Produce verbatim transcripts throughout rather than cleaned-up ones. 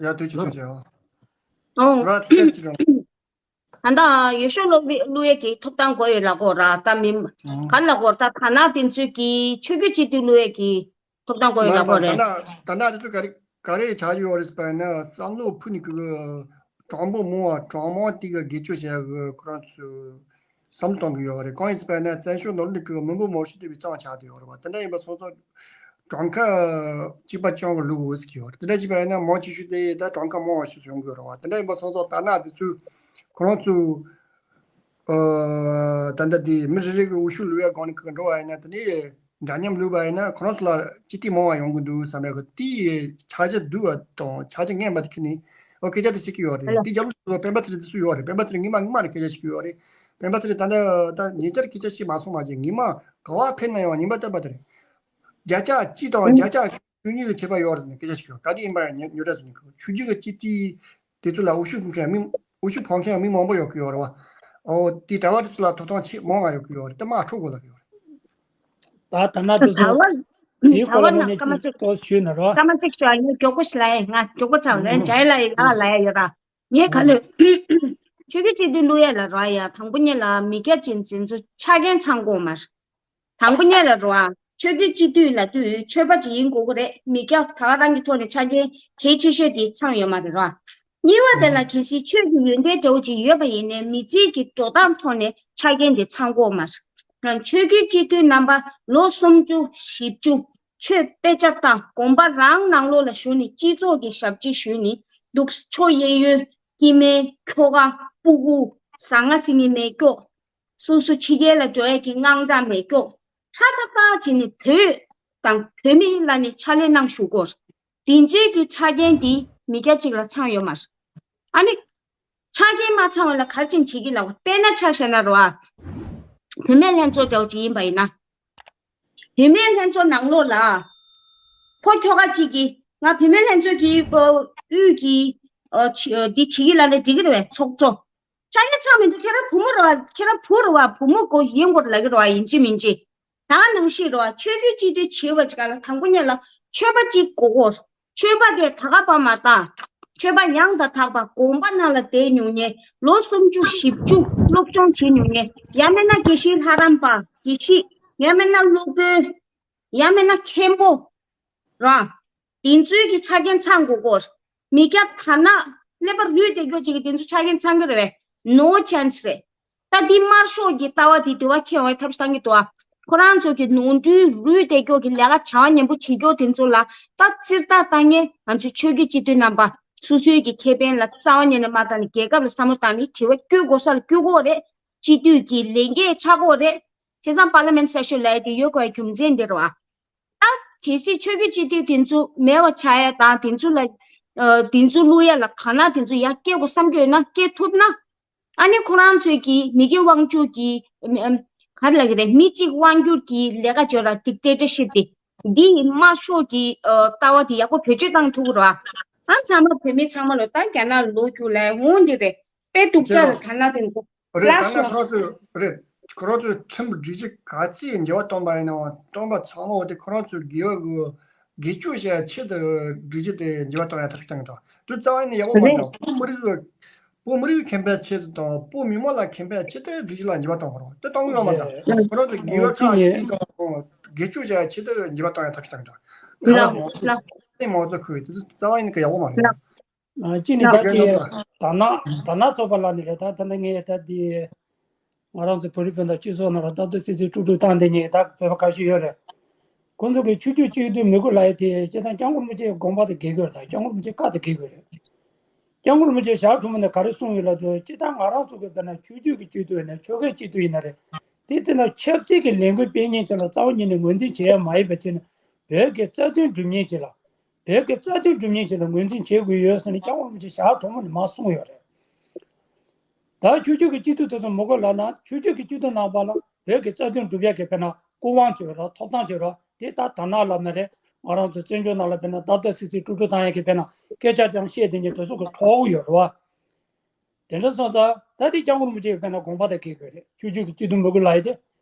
ཡ་དུས་ཅི་ཚོད་བྱས། ཨོ། ར་ཏི་ཅི་རང་། ད་ལྟ་ཡེ་ཤུ་སློབ་གླུ་ཡས་ཀྱི་ཐོབ་ཐང་དགོས་ཡོད་ལ་གོ་ར་ད་མི་ཨང་། ག་ལ་གོ་ད་ད་ན་དེ་ཚོས་ཀྱི་ཆོས་བརྒྱུད་སྤྱི་འཐུས་གླུ་ཡས་ཀྱི་ཐོབ་ཐང་དགོས་ཡོད་ལ་གོ་རེད། ད་ན་ད་ན་དེ་ཚོ་ག་རེ་ག་རེ་ཆགས་ཡོད་རེད་ཟེར་ན་བསམ་བློ་ཕུ་ནི་གི་གྲངས་འབོར་མང་བ་གྲངས་མང་དེ་གི་དགེ་སྐྱོ་བྱས་གི་ཁོ་རང་ཚོས། བསམ་བློ་གཏོང་གི་ཡོད་རེད། གང་ཡིན་ཟེར་བ་ཡིན་ན་བཙན་བྱོལ་ནང་ལོགས་ཀྱི་མི་འབོར་མང་ཤོས་དེ་བའི་གཙང་ཆགས་བསྡད་ཡོད་རེད་བ། དེ་འདྲ་ཡིན་པ་སོང་ཙང་གྲངས་ཀ་གཅིག་པ་རྐྱང་གི་ལུགས་འོས་ཟེར་གྱི་ཡོད་རེད། དེ་འདྲ་བྱས་པ་ཡིན་ན་མང་ཆེ་ཤོས་དེ་ད་གྲངས་ཀ་མང་བ་ཞིག་ཡོང་གི་ཡོད་རེད་བ། དེ་འདྲ་ཡིན་པ་སོང་ཙང་ད་ན་དེ་ཚོས་ཁོ་རང་ཚོས་ཨ་ད་ལྟ་དེ་མི་རེ་རེ་གི་འོས་ཤོག་བླུག་ཡ་སྒང་ནས་གི་འགྲོ་བ་ཡིན་ན་དེ་ནས། འདྲ་མཉམ་ལུས་པ་ཡིན་ན་ཁོ་རང་ཚོ་ལ་སྤྱི་འཐུས་མང་བ་ཡོང་གི་འདུག་བསམ་ཡག་གི་དེའི་ཆ་རྒྱ་བསྡུས་པ་དང་ཆ་རྒྱ་ངན་པ་དེ་ཁྱེར་ནས་ཨོ་སྐད་ཆ་དེ་བཤད་ཀྱི་ཡོད་རེད། དེ་རྒྱབ་ལོགས་སུ་སྤེན་པ་ཚེ་རིང་དེ་ཚོ་ཡོད་རེད། སྤེན་པ་ཚེ་རིང་སྔོན་མ་སྔོན་མ་ནས་སྐད་ཆ་བཤད་ཀྱི་ཡོད་རེད། སྤེན་པ་ཚེ་རིང་ད་ལྟ་ད་ཉེ་ཆར་སྐད་ཆ་བཤད་མ་སོང་། མ་བྱས་སྔོན་མ་ག་བ་ཕེབས་ན་ཡང་ཉན་པ་བསྟན་པ་དེ་རེད། བརྒྱ་ཆ་གཅིག་དང་བརྒྱ་ཆ་བཅུ་གཉིས་ཀྱི་ཁྱད་པར་ཡོད་རེད་ཟེར་ནས་སྐད་ཆ་བཤད་ཀྱི་ཡོད། ག་དུས་ཡིན་པ་ཡང་ཉོ་ཉོ་སྒྲ་ཟེར་ནས་ཆོས་བརྒྱུད་ཀྱི་སྤྱི་འཐུས། དེ་ཚོ་ལ་འོས་ཤོག་ཕུལ་མཁན་མི་འོས་ཤོག་ཕོག་མཁན་མི་མང་པོ་ཡོད་ཀྱི་ཡོད་རེད་བ། ཨོ་དེ་གྲྭ་པ་དེ་ཚོ་ལ་ཐོབ་ཐང་ཆེས་མང་བ་ཡོད་ཀྱི་ཡོད་རེད། དེ་དམག་འཁྲུག་དགོས་ལབ་ཀྱི་ཡོད་རེད། ད་ད་ན་དེ་ཚོ་གྲྭ་པ་དེའི་གྲྭ་པ་སྐོར་ལ་ནང་ངས་སྐར་མ་ཅིག་གཅིག་ཏོག་ཞུས་ན་རོ། སྐར་མ་གཅིག་ཞུ་ཨ་ཡ་མགྱོགས་པོ་ཞིག་ལ་ཡ་ང་མགྱོགས་པོ་ཚར་ལ་ཡ་འཇའ་ལ་ཡ་ལ་ལ་ཡ་ཡོད་ར། ངས་ག་ལོས་ཆོས་བརྒྱུད་སྤྱི་འཐུས་བླུག་ཡ་ལ་ར་ཡ་དང་པོ་ཉིད་ལ་མི་སྐྱ་ཅན་ཅན་ཚོ་ཆ་རྐྱེན་ཚང་དགོས་མ་རེད། དང་པོ་ཉིད་ལ་རོ་ཨ། ཆོས་བརྒྱུད་སྤྱི་འཐུས་ལབ་དུས་ཆོས་པ་ཅིག་ཡིན་དགོས་ཀྱི་རེད། མི་སྐྱ་ད་ག་རང་གི་ཐོག་ནས་ཆ་རྐྱེན་གལ་ཆེ་ཤོས་དེ་ཚང་ཡོད་མ་རེད་རོ་ཨ། གཉིས་པ་དེ་ལ་གལ་སྲིད་ཆོས་ཀྱི་ཡོན་ཏན་འདྲ་བོ་ཅིག་ཡོད་པ་ཡིན་ནའི་མི་ཚེ་གི་འགྲོ་སྟངས་ཐོག་ནས་ཆ་རྐྱེན་དེ་ཚང་དགོས་མ་རེད། ཆོས་བརྒྱུད་སྤྱི་འཐུས་རྣམ་པ་ལོ་སུམ་ཅུ་བཞི་བཅུ་ཆོས་དཔེ་ཆ་ལྟ་དགོན་པ་རང་ནང་ལོགས་ལ་བཞུགས་ནས་སྤྱི་ཚོགས་ཀྱི་ཞབས་ཕྱི་ཞུས་ནས་འདུག་ཆོས་གཡས་གཡོན་སྐྱིད་སྨན་ཁྱོ་ག་སྤུ་གུ་ཟ་ང་ཟི་ནི་མེད་སྐྱོ། སོ་སོ་ཕྱི་རྒྱལ་ལ་འགྲོ་ཡས་ཀྱི་དངངས་སྐྲག་མེད་སྐྱོ། ཧྲ་ཏག་ཏག་བྱས་ནས་བོད་དང་བོད་མི་ལ་ནི་ཕྱག་ལས་གནང་བཞུགས་སྐོར། དེ་ཚོའི་གི་ཆ་རྐྱེན་དེ་མི་སྐྱ་གཅིག་ལ་ཚང་ཡོད་མ་རེད། ཨ་ནི། ཆ་རྐྱེན་མ་ཚང་བ་ལ་ག་རེ་བྱེད་ཀྱི་ལབ་པ་དཔེར་ན་ཆ་བཞག་ན་རོ་ཨ། བུད་མེད་ལྷན་ཚོགས་འདྲ་བོ་ཅིག་ཡིན་པ་ཡིན་ན། བུད་མེད་ལྷན་ཚོགས་ནང་ལོགས་ལ། ཕོ་ཁྱོ་ག་གཅིག་གིས་ང་བུད་མེད་ལྷན་ཚོགས་ཀྱི་དབུས་ཀྱི་འདི་བྱེད་ཀྱི་ལབ་ན་འགྲིག་གི་རེད་པས་ཚོགས་གཙོ། ཆ་རྐྱེན་ཚང་མི་འདུག་ཁྱེད་རང་བུ་མོ་རེད་བ། ཁྱེད་རང་བུ་རེད་བ། བུ་མོ་དགོས་ཡིན་དགོས་ལབ་ཀྱི་རེད་བ། ཡིན་གཅིག་མིན་གཅིག་ད་ནང་བཞིན་རེད་བ། ཆོས་བརྒྱུད་སྤྱི་འཐུས་བྱེད་པ་ཅིག་ལ་དང་པོ་ཉིད་ལ་ཆོས་པ་གཅིག་དགོས་གོ། ཆོས་པ་དེ་ད་ག་པ་མ་དང་། ཆོས་པ་ཡང་དང་དག་པ་དགོན་པ་ནང་ལ་བསྡད་མྱོང་མཁན་ལོ་སུམ་ཅུ་བཞི་བཅུ་སློབ་སྦྱོང་བྱེད་མྱོང་མཁན། ཡང་མིན་ན་དགེ་བཤེས་ལྷ་རམས་པ་དགེ་བཤེས། ཡང་མིན་ན་སློབ་དཔོན། ཡང་མིན་ན་མཁན་པོ། ར། དེ་ཚོའི་གི་ཆ་རྐྱེན་ཚང་དགོས་གོ། མི་སྐྱ་ཐ་ན་ཀླད་པ་རུལ་བསྡད་རྒྱུ་ཅིག་གི་དེ་ཚོ་ཆ་རྐྱེན་ཚང་གི་རེད་པས། No chance་རེད། ད་འདི་དམར་ཤོག་གི་ལྟ་བ་འདི་འདི་བ་ཁྱེད་འོས་ཐབས་བཏང་གི་འདུག་ཨ། ཁོ་རང་ཚོ་གི་ནོར་འཁྲུལ་རུལ་བསྡད་རྒྱུ་གི་ལས་ཀ་བྱ་བ་ཉམས་པོ་བྱེད་རྒྱུ་དེ་ཚོ་ལ་ད་རྩིས་ལྟ་བཏང་ངེས། ང་ཚོ་ཆོས་བརྒྱུད་སྤྱི་འཐུས་རྣམ་པ་སོ་སོའི་གི་ཁེ་ཕན་ལ་རྩ་བ་ཉིད་ནས་མ་བལྟས་ནས་རྒྱལ་ཁབ་ལ་བསམ་བློ་བཏང་ནས་དྲི་བ་བསྐྱུར་དགོས་ས་ལ་བསྐྱུར་དགོས་རེད། སྤྱི་འཐུས་ཀྱི་ལས་འགན་ཆགས་དགོས་རེད། བྱས་ཙང་པར་ལི་མེན་སེ་ཤོན་ལབ་ཡ་དེ་ཡོད་དགོས་ཡ་རྒྱུ་མཚན་འདི་རེད་བ། ད་གལ་སྲིད་ཆོས་བརྒྱུད་སྤྱི་འཐུས་དེ་ཚོ་མེད་པ་ཆགས་ཡ་དང་དེ་ཚོ་ལ་ཨ་དེ་ཚོ་བླུག་ཡ་ལ་གང་ན་དེ་ཚོ་ཡར་སྐྱེལ་དགོས་བསམ་གྱི་ཡོད་ན་སྐྱེལ་ཐུབ་ན། ཨ་ནི་ཁོ་རང་ཚོས་ཀྱི་མི་དགེ་དབང་ཕྱུག་གི་ཨམ་ཨམ་ག་རེ་ལབ་ཀྱི་རེད། མི་གཅིག་དབང་སྒྱུར་གྱི་ལས་ཀ་བྱོས་ར། ཌིག་ཊེ་ཊར་ཤིབ་དེ་འདི་དམར་ཤོག་གི་ཨ་ལྟ་བ་དེ་ཡག་པོ་བེད་སྤྱོད་བཏང་ཐུབ་ཀྱི་རེད་བ། ཨ་ཚང་མ་བོད་མི་ཚང་མ་ལོ་ད་རྒྱ་ནག་ལོག་རྒྱུ་ལ་འོང་འདི་རེད། དཔེ་སྡུག་ཅག་ལ་ད་ན་དེ་འདུག་རེད། ད་ལ་ན་སོང་། ཁོ་རང་ཚོས་རེད། ཁོ་རང་ཚོས་ཁྲིམས་སྒྲིག་གཞི་ག་ཚོད་འགྱུར་བ་གཏོང་པ་ཡིན་ནའང་གཏོང་པ་ཚང་མ་འོ་དེ་ཁོ་རང་ཚོས་དགེ་བ་གི་དགེ་སྐྱོ་བྱ་ཆེད་དུ་སྒྲིག་གཞི་དེ་འགྱུར་བ་གཏོང་ཡ་ཐག་གཅོད་བཏང་གི་འདུག་དུས་རྩ་བ་ཡིན་ན་ཡག་པོ་མ་རེད། བོད་མི་རིགས་ཀྱི་བོད་མི་རིགས་ཀྱི་ཁེ་ཕན་ཆེད་དུ་དང་བོད་མི་མང་ལ་ཁེ་ཕན་ཆེད་དུ་སྒྲིག་གཞི་ལ་འགྱུར་བ་གཏོང་དགོས་རེད། དེ་གཏོང་གི་ཡོད་མ་རེད། ཁོ་རང་ཚོས་དགེ་བ་ཁག་ཅིག་དང་དགེ་སྐྱོ་བྱ་ཆེད་དུ་འགྱུར་བ་གཏོང་ཡ་ཐག་གཅོད་བཏང་གི་འདུག་དེ་ལ་མང་གཙོ་མང་གཙོ་ཁུལ་དེ་ཚོ་རྩ་བ་ཡིན་ན་ཡག་པོ་མ་རེད། གཅིག་ནི་ད་ལྟའི་དར་ནག་དར་ནག་ཚོགས་པ་ལ་ནི་རེད། ད་ད་ནི་ངས་ད་འདི་ང་རང་ཚོ་བོད་རིགས་སྤུན་ཟླ་སྤྱི་ཚོགས་ནང་ལ་སྟབས་བདེ་སི་སི་དཀྲུག་དཀྲུག་བཏང་བསྡད་མཁན་ད་བོད་པ་ཁ་ཤས་ཡོད་རེད། ཁོང་ཚོ་གི་ཆོས་བརྒྱུད་གཅིག་སྡུད་མི་དགོས་ལབ་ཡ་དེ་སྤྱིར་བཏང་སྐྱབས་མགོན་རིན་པོ་ཆེའི་དགོངས་པ་དང་འགལ་གྱི་ཡོད་རེད། ད་སྐྱབས་མགོན་རིན་པོ་ཆེའི་བཀའ་དང་འགལ་གྱི་ཡོད་རེད། སྐྱབས་མགོན་རིན་པོ་ཆེ་ཞལ་དྲུང་མ་ནས་ག་རེ་གསུངས་ཡོད་ལབ་དུས་སྤྱིར་བཏང་ང་རང་ཚོ་གི་དཔེར་ན་ཆོས་བརྒྱུད་ཀྱི་སྤྱི་འཐུས་ཡིན་ན་ཆོལ་ཁའི་སྤྱི་འཐུས་ཡིན་ན་རེད། དེ་ལྟར་ན་ཆབ་སྲིད་ཀྱི་ལས་འགུལ་སྤེལ་མཁན་ཚོ་ལ་རྩ་བ་ཉིད་ནས་ངོས་འཛིན་བྱེད་ཡ་མ་ཡིན་པ་བྱས་ན་བོད་ཀྱི་རྩ་དོན་སྒྲུབ་མཁན་ཅིག་ལ། བོད་ཀྱི་རྩ་དོན་སྒྲུབ་མཁན་ཅིག་ལ་ངོས་འཛིན་བྱེད་དགོས་ཡོད་ཟེར་ནས་སྐྱབས་མགོན་རིན་པོ་ཆེ་ཞལ་དྲུང་མ་ནས་མར་གསུངས་ཡོད་རེད། ད་ཆོས་བརྒྱུད་ཀྱི་སྤྱི་འཐུས་དེ་ཚོ་མི་དགོས་ལབ་ན་ཆོས་བརྒྱུད་ཀྱི་སྤྱི་འཐུས་རྣམ་པ་ལ་བོད་ཀྱི་རྩ་དོན་སྒྲུབ་ཡ་གི་དཔེར་ན་སྐུ་དབང་བྱེད་རོགས་ཐོབ་ཐང་བྱེད་རོགས་དེ་ད་དར་ནག་ལ་མ་རེད། ང་རང་ཚོ་བཙན་བྱོལ་ནང་ལ་དཔེར་ན་རྡབ་རྡབ་སིག་སིག་དཀྲུག་དཀྲུག་བཏང་ཡ་གི་དཔེར་ན་སྐད་ཆ་ཅང་བཤད་བསྡད་མཁན་དེ་ཚོ་གི་གྲོགས་ཡོད་རེད་བ། དེ་འདྲ་སོང་ཙང་ད་དེ་སྐྱབས་མགོན་རིན་པོ་ཆེ་གི་དཔེར་ན་དགོངས་པ་དང་འགལ་དགོས་རེད། ཆོས་བརྒྱུད་ཀྱི་སྤྱི་འཐུས་མི་དགོས་ལབ་ཡ་དེ།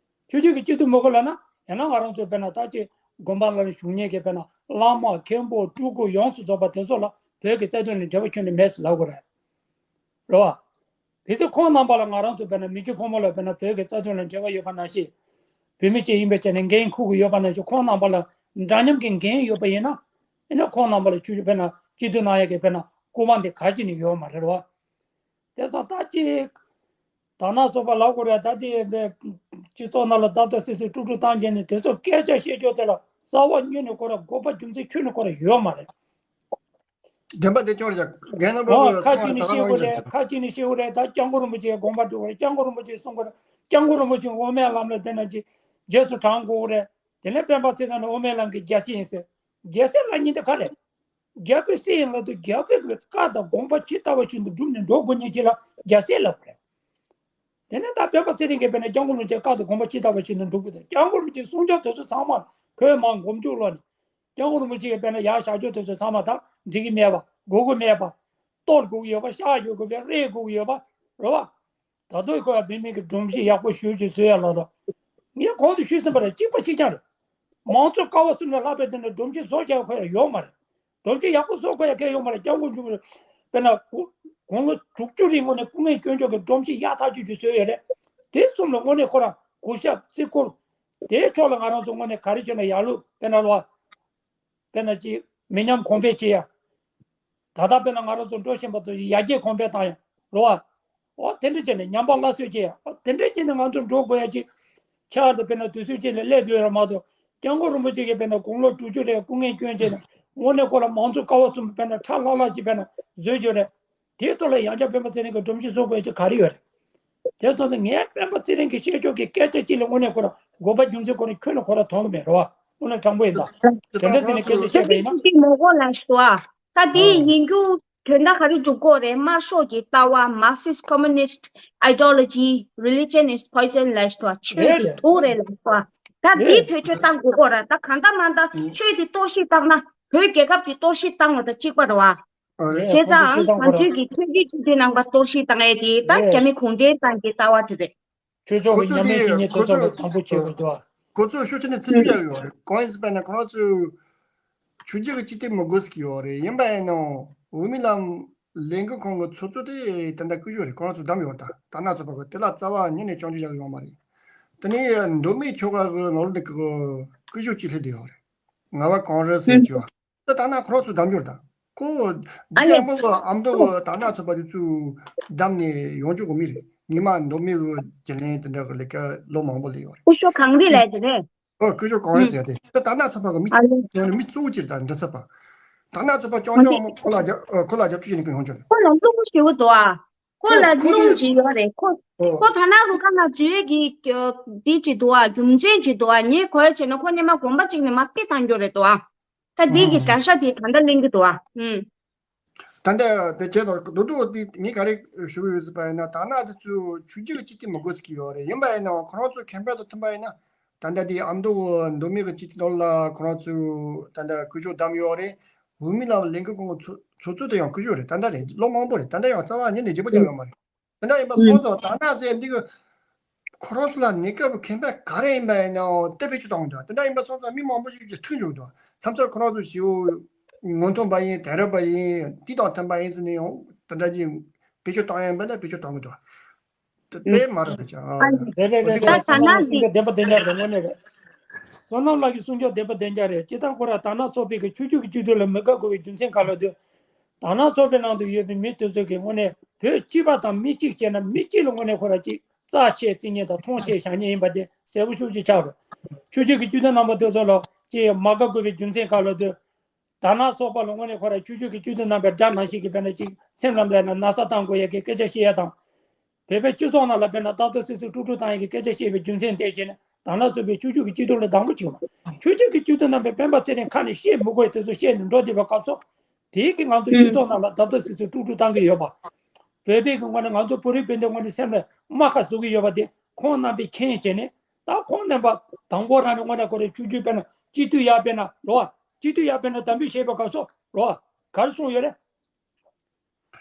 ཆོས་བརྒྱུད་ཀྱི་སྤྱི་འཐུས་མི་དགོས་ལབ་ན་ཡང་ན་ང་རང་ཚོ་དཔེར་ན་ད་ཅིག་དགོན་པ་ལ་བཞུགས་མཁན་གྱི་དཔེར་ན་བླ་མ་མཁན་པོ་སྤྲུལ་སྐུ་ཡོངས་སུ་རྫོགས་པ་དེ་ཚོ་ལ་ བོད་ཀྱི་རྩ་དོན་ལ་འབྲེལ་བ་ཁྱོན་ནས་མེད་ཟེར་ལབ་དགོས་རེད། རེད་བ། དེ་ཚོ་ཁོང་རྣམ་པ་ལ་ང་རང་ཚོ་དཔེར་ན་མི་རྒྱུ་ཕོ་མོ་ལ་དཔེར་ན་བོད་ཀྱི་རྩ་དོན་ལ་འབྲེལ་བ་ཡོད་པ་ནང་བཞིན། བོད་མི་གཅིག་ཡིན་པའི་ཆ་ནས་འགན་འཁུར་གྱི་ཡོད་པ་ནང་བཞིན་ཁོང་རྣམ་པ་ལ་འདྲ་མཉམ་གྱི་འགན་ཡོད་པ་ཡིན་ན། ཨེ་ན་ཁོང་རྣམ་པ་ལ་ཆུ་ཆུ་དཔེར་ན་སྤྱི་འཐུས་གནང་ཡ་གི་དཔེར་ན་སྐུ་དབང་དེ་ག་ཅི་ནས་ཡོད་མ་རེད་བ། དེ་སོང་ད་ཅིག་དར་ནག་ཚོགས་པ་ལབ་དགོས་རེད། ད་དེ་སྤྱི་ཚོགས་ནང་ལ་རྡབ་རྡབ་སིག་སིག་དཀྲུག་དཀྲུག་བཏང་བྱས་ནས་དེ་ཚོ་སྐད་ཆ་བཤད་རྒྱུ་དེ་ལ་རྩ་བ་ཉིད་ནས་ཁོ་ར་དགོས་པ་རྒྱུ་མཚན་ཁྱོན་ནས་ཁོ་ར་ཡོད་མ་རེད། བདེན་པ་དེ་ཅོག་རེད། རྒན་རྣམ་པ་ཨོ་གི་ཁ་ཚང་ཅིག་ནས་ད་བཤད་དགོས་རེད། ཁ་ཅིག་ནས་བཤད་དགོས་རེད། ད་སྐྱབས་མགོན་རིན་པོ་ཆེའི་དགོངས་པ་སྒྲུབ་དགོས་རེད། སྐྱབས་མགོན་རིན་པོ་ཆེས་གསུང་དགོས་རེད། སྐྱབས་མགོན་རིན་པོ་ཆེས་དབུ་མའི་ལམ་ལ་དཔེར་ན་ཅིག་རྗེས་སུ་འབྲང་དགོས་རེད། དེ་ནས་སྤེན་པ་ཚེ་རིང་ནི་དབུ་མའི་ལམ་གྱི་རྒྱལ་སྲས་ཡིན་ཟེར། རྒྱལ་སྲས་ལབ་མཁན་དེ་ག་རེད། རྒྱལ་པོའི་སྲས་ཡིན་ལབ་དུས་རྒྱལ་པོའི་བཀའ་དང་དགོངས་པ་ཇི་ལྟ་བ་བཞིན་དུ་བསྒྲུབས་ནས་འགྲོ་དགོས་མཁན་ཅིག་ལ་རྒྱལ་སྲས་ལབ་དགོས་རེད། དེ་ནས་ད་སྤེན་པ་ཚེ་རིང་གིས་དཔེར་ན་སྐྱབས་མགོན་རིན་པོ་ཆེའི་བཀའ་དང་དགོངས་པ་ཇི་ལྟ་བ་བཞིན་དུ་འགྲུབ་དགོས་དང་། སྐྱབས་མགོན་རིན་པོ་ཆེའི་གསུང་ཆོས་དེ་ཚོ་ཚང་མ་བོད་མང་མགོ་མཇུག་ལོག་ནས། སྐྱབས་མགོན་རིན་པོ་ཆེ་གིས་དཔེར་ན་ཡར་བཞག་རྒྱུ་དེ་ཚོ་ཚང་མ་ད་འགྲིག་གི་མེད་པ། དགོས་ཀྱི་མེད་པ། གཏོར་དགོས་ཀྱི་ཡོད་པ། བཤགས་ཡོད་དགོས་པའི་རེད། དགོས་ཀྱི་ཡོད་པ། རེད་བ། ད་དུང་ཁོ་ཡང་བོད་མི་གི་སྒྲོམ་གཞི་ཡག་པོ་ཞེ་ཅིག་བཟོ་ཡ་ལ་ད། ངས་གོང་དུ་ཞུས་ཟིན་པ་རེད། གཅིག་པ་གཅིག་རྐྱང་རེད། མང་གཙོ་ཀ་བ་གསུམ་ལས་ལྷག་པའི་དེ་འདྲ་སྒྲོམ་གཞི་བཟོ་བྱ་ཁོ་ཡ་ཡོད་མ་རེད། སྒྲོམ་གཞི་ཡག་པོ་བཟོ་དགོས་ཡ་གལ་ཡོད་མ་རེད། སྐྱབས་མགོན་ཆུང་རེད། དཔེར་ན་དགུང་ལོ་དྲུག་ཅུ་རིང་ངོ་ནས་སྐུ་ངལ་སྐྱོན་ཆོག་གི་སྒྲོམ་གཞི་ཡག་ཐག་ཆོད་ཅིག་བཟོས་ཡོད་རེད། དེ་གསུམ་ལ་དངོས་གནས་ཁོ་རང་གུས་ཞབས་བརྩི་བཀུར། དེའི་ཕྱོགས་ལ་ང་རང་ཚོ་དངོས་གནས་ག་རེ་བྱས་ན་ཡག་ལུགས་དཔེར་ན་ལོ། དཔེར་ན་ཅིག་མི་ཉམས་གོང་འཕེལ་བྱེད་ཡ། ད་ལྟ་དཔེར་ན་ང་རང་ཚོ་འགྲོ་བཞིན་པ་ཚོ་ཡར་རྒྱས་གོང་འཕེལ་བཏང་ཡ། རེད་བ། འོ་དེ་འདྲ་བྱས་ནས་ཉམས་པ་སླར་གསོ་བྱེད་ཡ། འོ་དེ་འདྲ་བྱས་ནས་ང་ཚོ་འགྲོ་དགོས་ཡ་ཅིག་ཆར་དུ་དཔེར་ན་དུས་ཚོད་ཅིག་ལ་སླེབས་སྡོད་ཡོད་རེད་མ་གཏོགས། སྐྱབས་མགོན་རིན་པོ་ཆེ་གིས་དཔེར་ན་དགུང་ལོ་དྲུག་ཅུ་རེ་སྐུ་ངལ་སྐྱོན་བྱས་ནས་དངོས་གནས་ཁོ་ལ་མང་གཙོ་ཀ་བ་གསུམ་དཔེར་ན་ཁྲ་ལྷག་ལྷག་ཅིག་དཔེར་ན་བཟོས་ཡོད་རེད། དེའི་ཐོག་ལ་ཡང་བསྐྱར་སྤེན་པ་ཚེ་རིང་གིས་སྒྲོམ་གཞི་བཟོ་དགོས་ཡ་ཅིག་ག་རེ་ཡོད་རེད། དེ་སོང་ཙང་ངས་སྤེན་པ་ཚེ་རིང་གི་བཤད་ཕྱོགས་ཀྱི་སྐད་ཆ་གཅིག་ལ་དངོས་གནས་ཁོ་རང་དགོས་པ་རྒྱུ་མཚན་ཁོ་རང་ཁྱོན་ནས་ཁོ་རང་མཐོང་གི་མེད་རེད་བ། དངོས་གནས་དྲང་པོ་ཡིན་ད། དེ་འདྲ་ཟེར་ནས་སྐད་ཆ་བཤད་པ་ཡིན་ན། ཅིག་མོ་གོ་ལ་ཤོ་ཨ། ད་དེ་ཡིན་རྒྱུ་དོན་དག་ག་རེ་འཇུག་གོ་རེད། དམར་ཤོག་གི་ལྟ་བ། Marxist communist ideology, religion is poison ལ་ཤོ་ཨ། ཆོས་ཀྱི་དུག་རེད་ལ་ཤོ་ཨ། ད་དེའི་ཐོས་ཆོས་བཏང་དགོས་གོ་ར། ད་གང་ལྟར་མ་ལྟར་ཆོས་དེ་གཏོར་བཤིག་བཏང་ན་བོད་རྒྱལ་ཁབ་དེ་གཏོར་བཤིག་བཏང་བ་དང་གཅིག་པ་རེད་བ། བྱས་ཙང་བཟང་སྤྱོད་ཀྱི་ཆོས་བརྒྱུད་སྤྱི་འཐུས་རྣམ་པ་གཏོར་བཤིག་བཏང་ཡས་དེ་ད་རྒྱ་མི་གུང་ཁྲན་ཏང་གི་ལྟ་བ་དེ་རེད། ཆོས་ཕྱོགས་ཀྱི་ཉམས་ལེན་བྱེད་མཁན་དེ་ཚོ་ལ་དམ་པོ་བྱེད་དགོས་འདུག་ཨ། ཁོ་ཚོས་ཤུགས་ཆེ་ནས་ཚིག་གཅིག་ཡོད་རེད། གང་ཡིན་ཟེར་བ་ན་ཁོ་རང་ཚོས་ཆོས་བརྒྱུད་ཀྱི་སྤྱི་འཐུས་མི་དགོས་ཟེར་གྱི་ཡོད་རེད། ཡིན་པ་ཡིན་ནའང་འོས་མི་ལམ་ལས་འགུལ་ཁང་གི་ཚོགས་གཙོ་དེ་ད་ལྟ་སྐུ་ཞབས་རེད། ཁོ་རང་ཚོས་བདམས་ཡོད་རེད། ད་དར་ནག་ཚོགས་པ་གི་དེ་ལ་རྩ་བ་ཉིད་ནས་སྐྱོན་བརྗོད་བྱ་གི་ཡོད་མ་རེད། དེ་ནས་མདོ་སྨད་ཆོལ་ཁ་གི་ནོར་ལུག་གི་སྐུ་ཞབས་གཅིག་སླེབས་བསྡད་ཡོད་རེད། ང་བ་ཀོང་རེ་སི་ཟེར་གྱི་ཡོད། ད་ད་ནང་ཁོ་རང་ཚོ་བདམས་འགྱུར་དང་། ཁོ་ཨ་འདི་ལས་ཡང་མོ་ཨ་མདོ་ད་ནང་ཚོ་པ་དེ་ཚོ་བདམས་ནས་ཡོང་རྒྱུ་གོ་མི་རེད། ཉི་མ་མདོ་སྨད་གི་རྒྱུན་ལས་དེ་འདྲ་གི་ལས་ཀ་ལོ་མང་པོ་ལས་ཡོད་རེད། སྐུ་ཞབས་གངས་རི་ལགས་དེ་རེད། ཨོ་སྐུ་ཞབས་གངས་རི་ཟེར་ཏེ་ད་ད་ནང་ཚོ་པ་གི་མི་ཨ་ལེ། ཡོང་ནས་མི་གཙོ་བོ་ཅིག་རེད། ད་འདི་ཚོ་པ་ད་ནང་ཚོ་པ་ཅོང་ཨ་ཅོང་ལེ། མོ་ཁོ་ལ་རྒྱབ་ཨོ་ཁོ་ལ་རྒྱབ་སྐྱོར་བྱེད་ནས་ཀྱང་ཡོང་རྒྱུ་རེད། ཁོ་ལ་སློང་ཞེ་པོ་འདུག་ཨ། ཁོ་ལ་ཁོ་སློང་ཅིག་ཡོད་རེད། ཁོ་ཨོ་ཁོ་ད་ནང་རུ་ཁ་ན་འཛུལ་གི་འདི་ཅིག་འདུག་ཨ། རྒྱུ་མཚན་ཅིག་འདུག་ཨ། ངས་གོ་ཡ་བྱས་ན་ཁོ་སྔོན་མ་དགོན་པ་གཅིག་ནས་མར་ཕུད་བཏང་རྒྱུ་རེད་འདུག་ཨ། ད་འདི་གི་གྲྭ་ཤག་དེ་ད་ལྟ་གླེང་གི་འདུག་ཨ། ཨུམ། ད་ལྟ་དེ་བྱས་ཙང་རྡོག་རྡོག་དེ་ངས་ག་རེ་ཞུ་གི་ཡོད་ཟེར་བ་ཡིན་ན། ད་ནང་དེ་ཚོས་ཆོས་བརྒྱུད་ཀྱི་སྤྱི་འཐུས་མི་དགོས་ཟེར་གྱི་ཡོད་རེད། ཡིན་པ་ཡིན་ནའང་ཁོ་རང་ཚོའི་ཁེ་ཕན་དང་མཐུན་པ་ཡིན་ན། ད་ལྟ་དེ་ཨ་མདོ་མདོ་སྨད་ཀྱི་སྤྱི་འཐུས་ནང་ལ་ཁོ་རང་ཚོས་ད་ལྟ་སྐུ་ཞབས་བདམས་ཡོད་རེད། འོས་མི་ལ་ལས་འགུལ་ཁང་གི་ཚོགས་ཚོགས་གཙོ་དེ་ཡང་སྐུ་ཞབས་རེད། ད་ལྟ་རེད། ལོ་མང་པོ་རེད། ད་ལྟ་ཡང་རྩ་བ་ཉིད་ནས་བརྗེ་པོ་བྱས་ཡོད་མ་རེད། དེ་འདྲ་ཡིན་པ་སོང་ཙང་ད་ནང་ཟེར་འདི་གི་ཁོ་རང་ཚོ་ལ་གནས་སྐབས་ཁེ་ཕན་ག་རེ་ཡིན་པ་ཡིན་ནའང་དེ་བེད་སྤྱོད་གཏོང་གི་འདུག་དེ་འདྲ་ཡིན་པ་སོང་ཙང་མི་མང་པོ་ཞིག་གིས་ཁྲིད་འཇུག་འདུག་མཚམས་མཚམས་ཁོ་རང་ཚོ་ཞེ་པོ་ངོ་མཐོང་པ་ཡིན། དད་རབ་པ་ཡིན། དེ་དང་མཐུན་པ་ཡིན་ཟེར་ནས་ཡང་དེ་འདྲ་ཅིག་བེད་སྤྱོད་གཏོང་ཡ་ཡིན་པ་ན་བེད་སྤྱོད་གཏོང་གི་འདུག་དེ་དཔེ་མ་རེད་ཅང་། རེད་རེད་རེད་རེད། བསོད་ནམས་ལགས་ཀྱི་གསུང་ཆོས་བདེན་པ་བདེན་རྐྱང་རེད། དངོས་གནས་རེད། བསོད་ནམས་ལགས་ཀྱི་གསུང་ཆོས་བདེན་པ་བདེན་རྐྱང་རེད། སྤྱིར་བཏང་ཁོ་རང་དར་ནག་ཚོགས་པའི་གི་ཆོས་བརྒྱུད་ཀྱི་སྤྱི་འཐུས་ལ་མི་དགའ་དགོས་པའི་རྒྱུ་མཚན་ག་ལ་འདུག་དར་ནག་ཚོགས་པའི་ནང་དུ་ཡོད་པའི་མི་དེ་ཚོ་གིས་དངོས་གནས་བོད་སྤྱི་པ་དང་མི་གཅིག་བྱས་ན་མི་གཅིག་ལ་དངོས་གནས་ཁོ་རང་གཅིག་རྩ་ཆེ་བརྩི་མཁན་དང་མཐོང་ཆེ་བཞག་མཁན་ཡིན་པ་དེ་གསལ་པོ་ཤུགས་ཆེ་ཆགས་རེད། ཆོས་བརྒྱུད་ཀྱི་སྤྱི་འཐུས་རྣམ་པ་དེ་ཚོ་ལ་གཅིག་མ་དགའ་དགོས་པའི་རྒྱུ་མཚན་ག་ལ་འདུག་དར་ནག་ཚོགས་པ་ལ་དངོས་གནས་ཁོ་རང་ཆོས་བརྒྱུད་ཀྱི་སྤྱི་འཐུས་རྣམ་པའི་དགྲ་ནང་བཞིན་གྱི་དཔེར་ན་ཅིག་སེམས་ལ་དཔེར་ན་ན་ཚ་བཏང་དགོས་ཡ་གི་སྐད་ཆ་བཤད་ཡ་དང་། བོད་པའི་སྤྱི་ཚོགས་ནང་ལ་དཔེར་ན་རྡབ་རྡབ་སིག་སིག་དཀྲུག་དཀྲུག་བཏང་ཡ་གི་སྐད་ཆ་བཤད་པའི་རྒྱུ་མཚན་དེ་བྱས་ནས་དར་ནག་ཚོགས་པའི་ཆོས་བརྒྱུད་ཀྱི་སྤྱི་འཐུས་ལ་སྡང་པོ་བྱེད་པ། ཆོས་བརྒྱུད་ཀྱི་སྤྱི་འཐུས་རྣམ་པས་སྤེན་པ་ཚེ་རིང་ཁ་ནས་བཤད་མི་དགོས་ཡ་དེ་ཚོ་བཤད་ནས་འགྲོ་བསྡད་པའི་སྐབས་སུ། དེའི་གི་ང་ཚོ་སྤྱི་ཚོགས་ནང་ལ་རྡབ་རྡབ་སིག་སིག་དཀྲུག་དཀྲུག་བཏང་གི་ཡོད་པ། བོད་པའི་གི་ངོས་ནས་ང་ཚོ་བོད་རིགས་སྤུན་ཟླའི་ངོས་ནས་སེམས་ལ་རྨ་ཁ་བཟོ་གི་ཡོད་པ་དེ་ཁོང་རྣམ་པས་མཁྱེན་བྱས་ནས། ད་ཁོང་རྣམ་པ་དང་པོ་རང་ནས་དངོས་གནས་ཁོ་རའི་ཆོས་བརྒྱུད་དཔེར་ན་སྤྱི་འཐུས་ཡར་དཔེར་ན་རོ། སྤྱི་འཐུས་ཡར་དཔེར་ན་དམ་འབུལ་བཞེས་པའི་སྐབས་སུ་རོ། ག་རེ་གསུངས་ཡོད་རེད།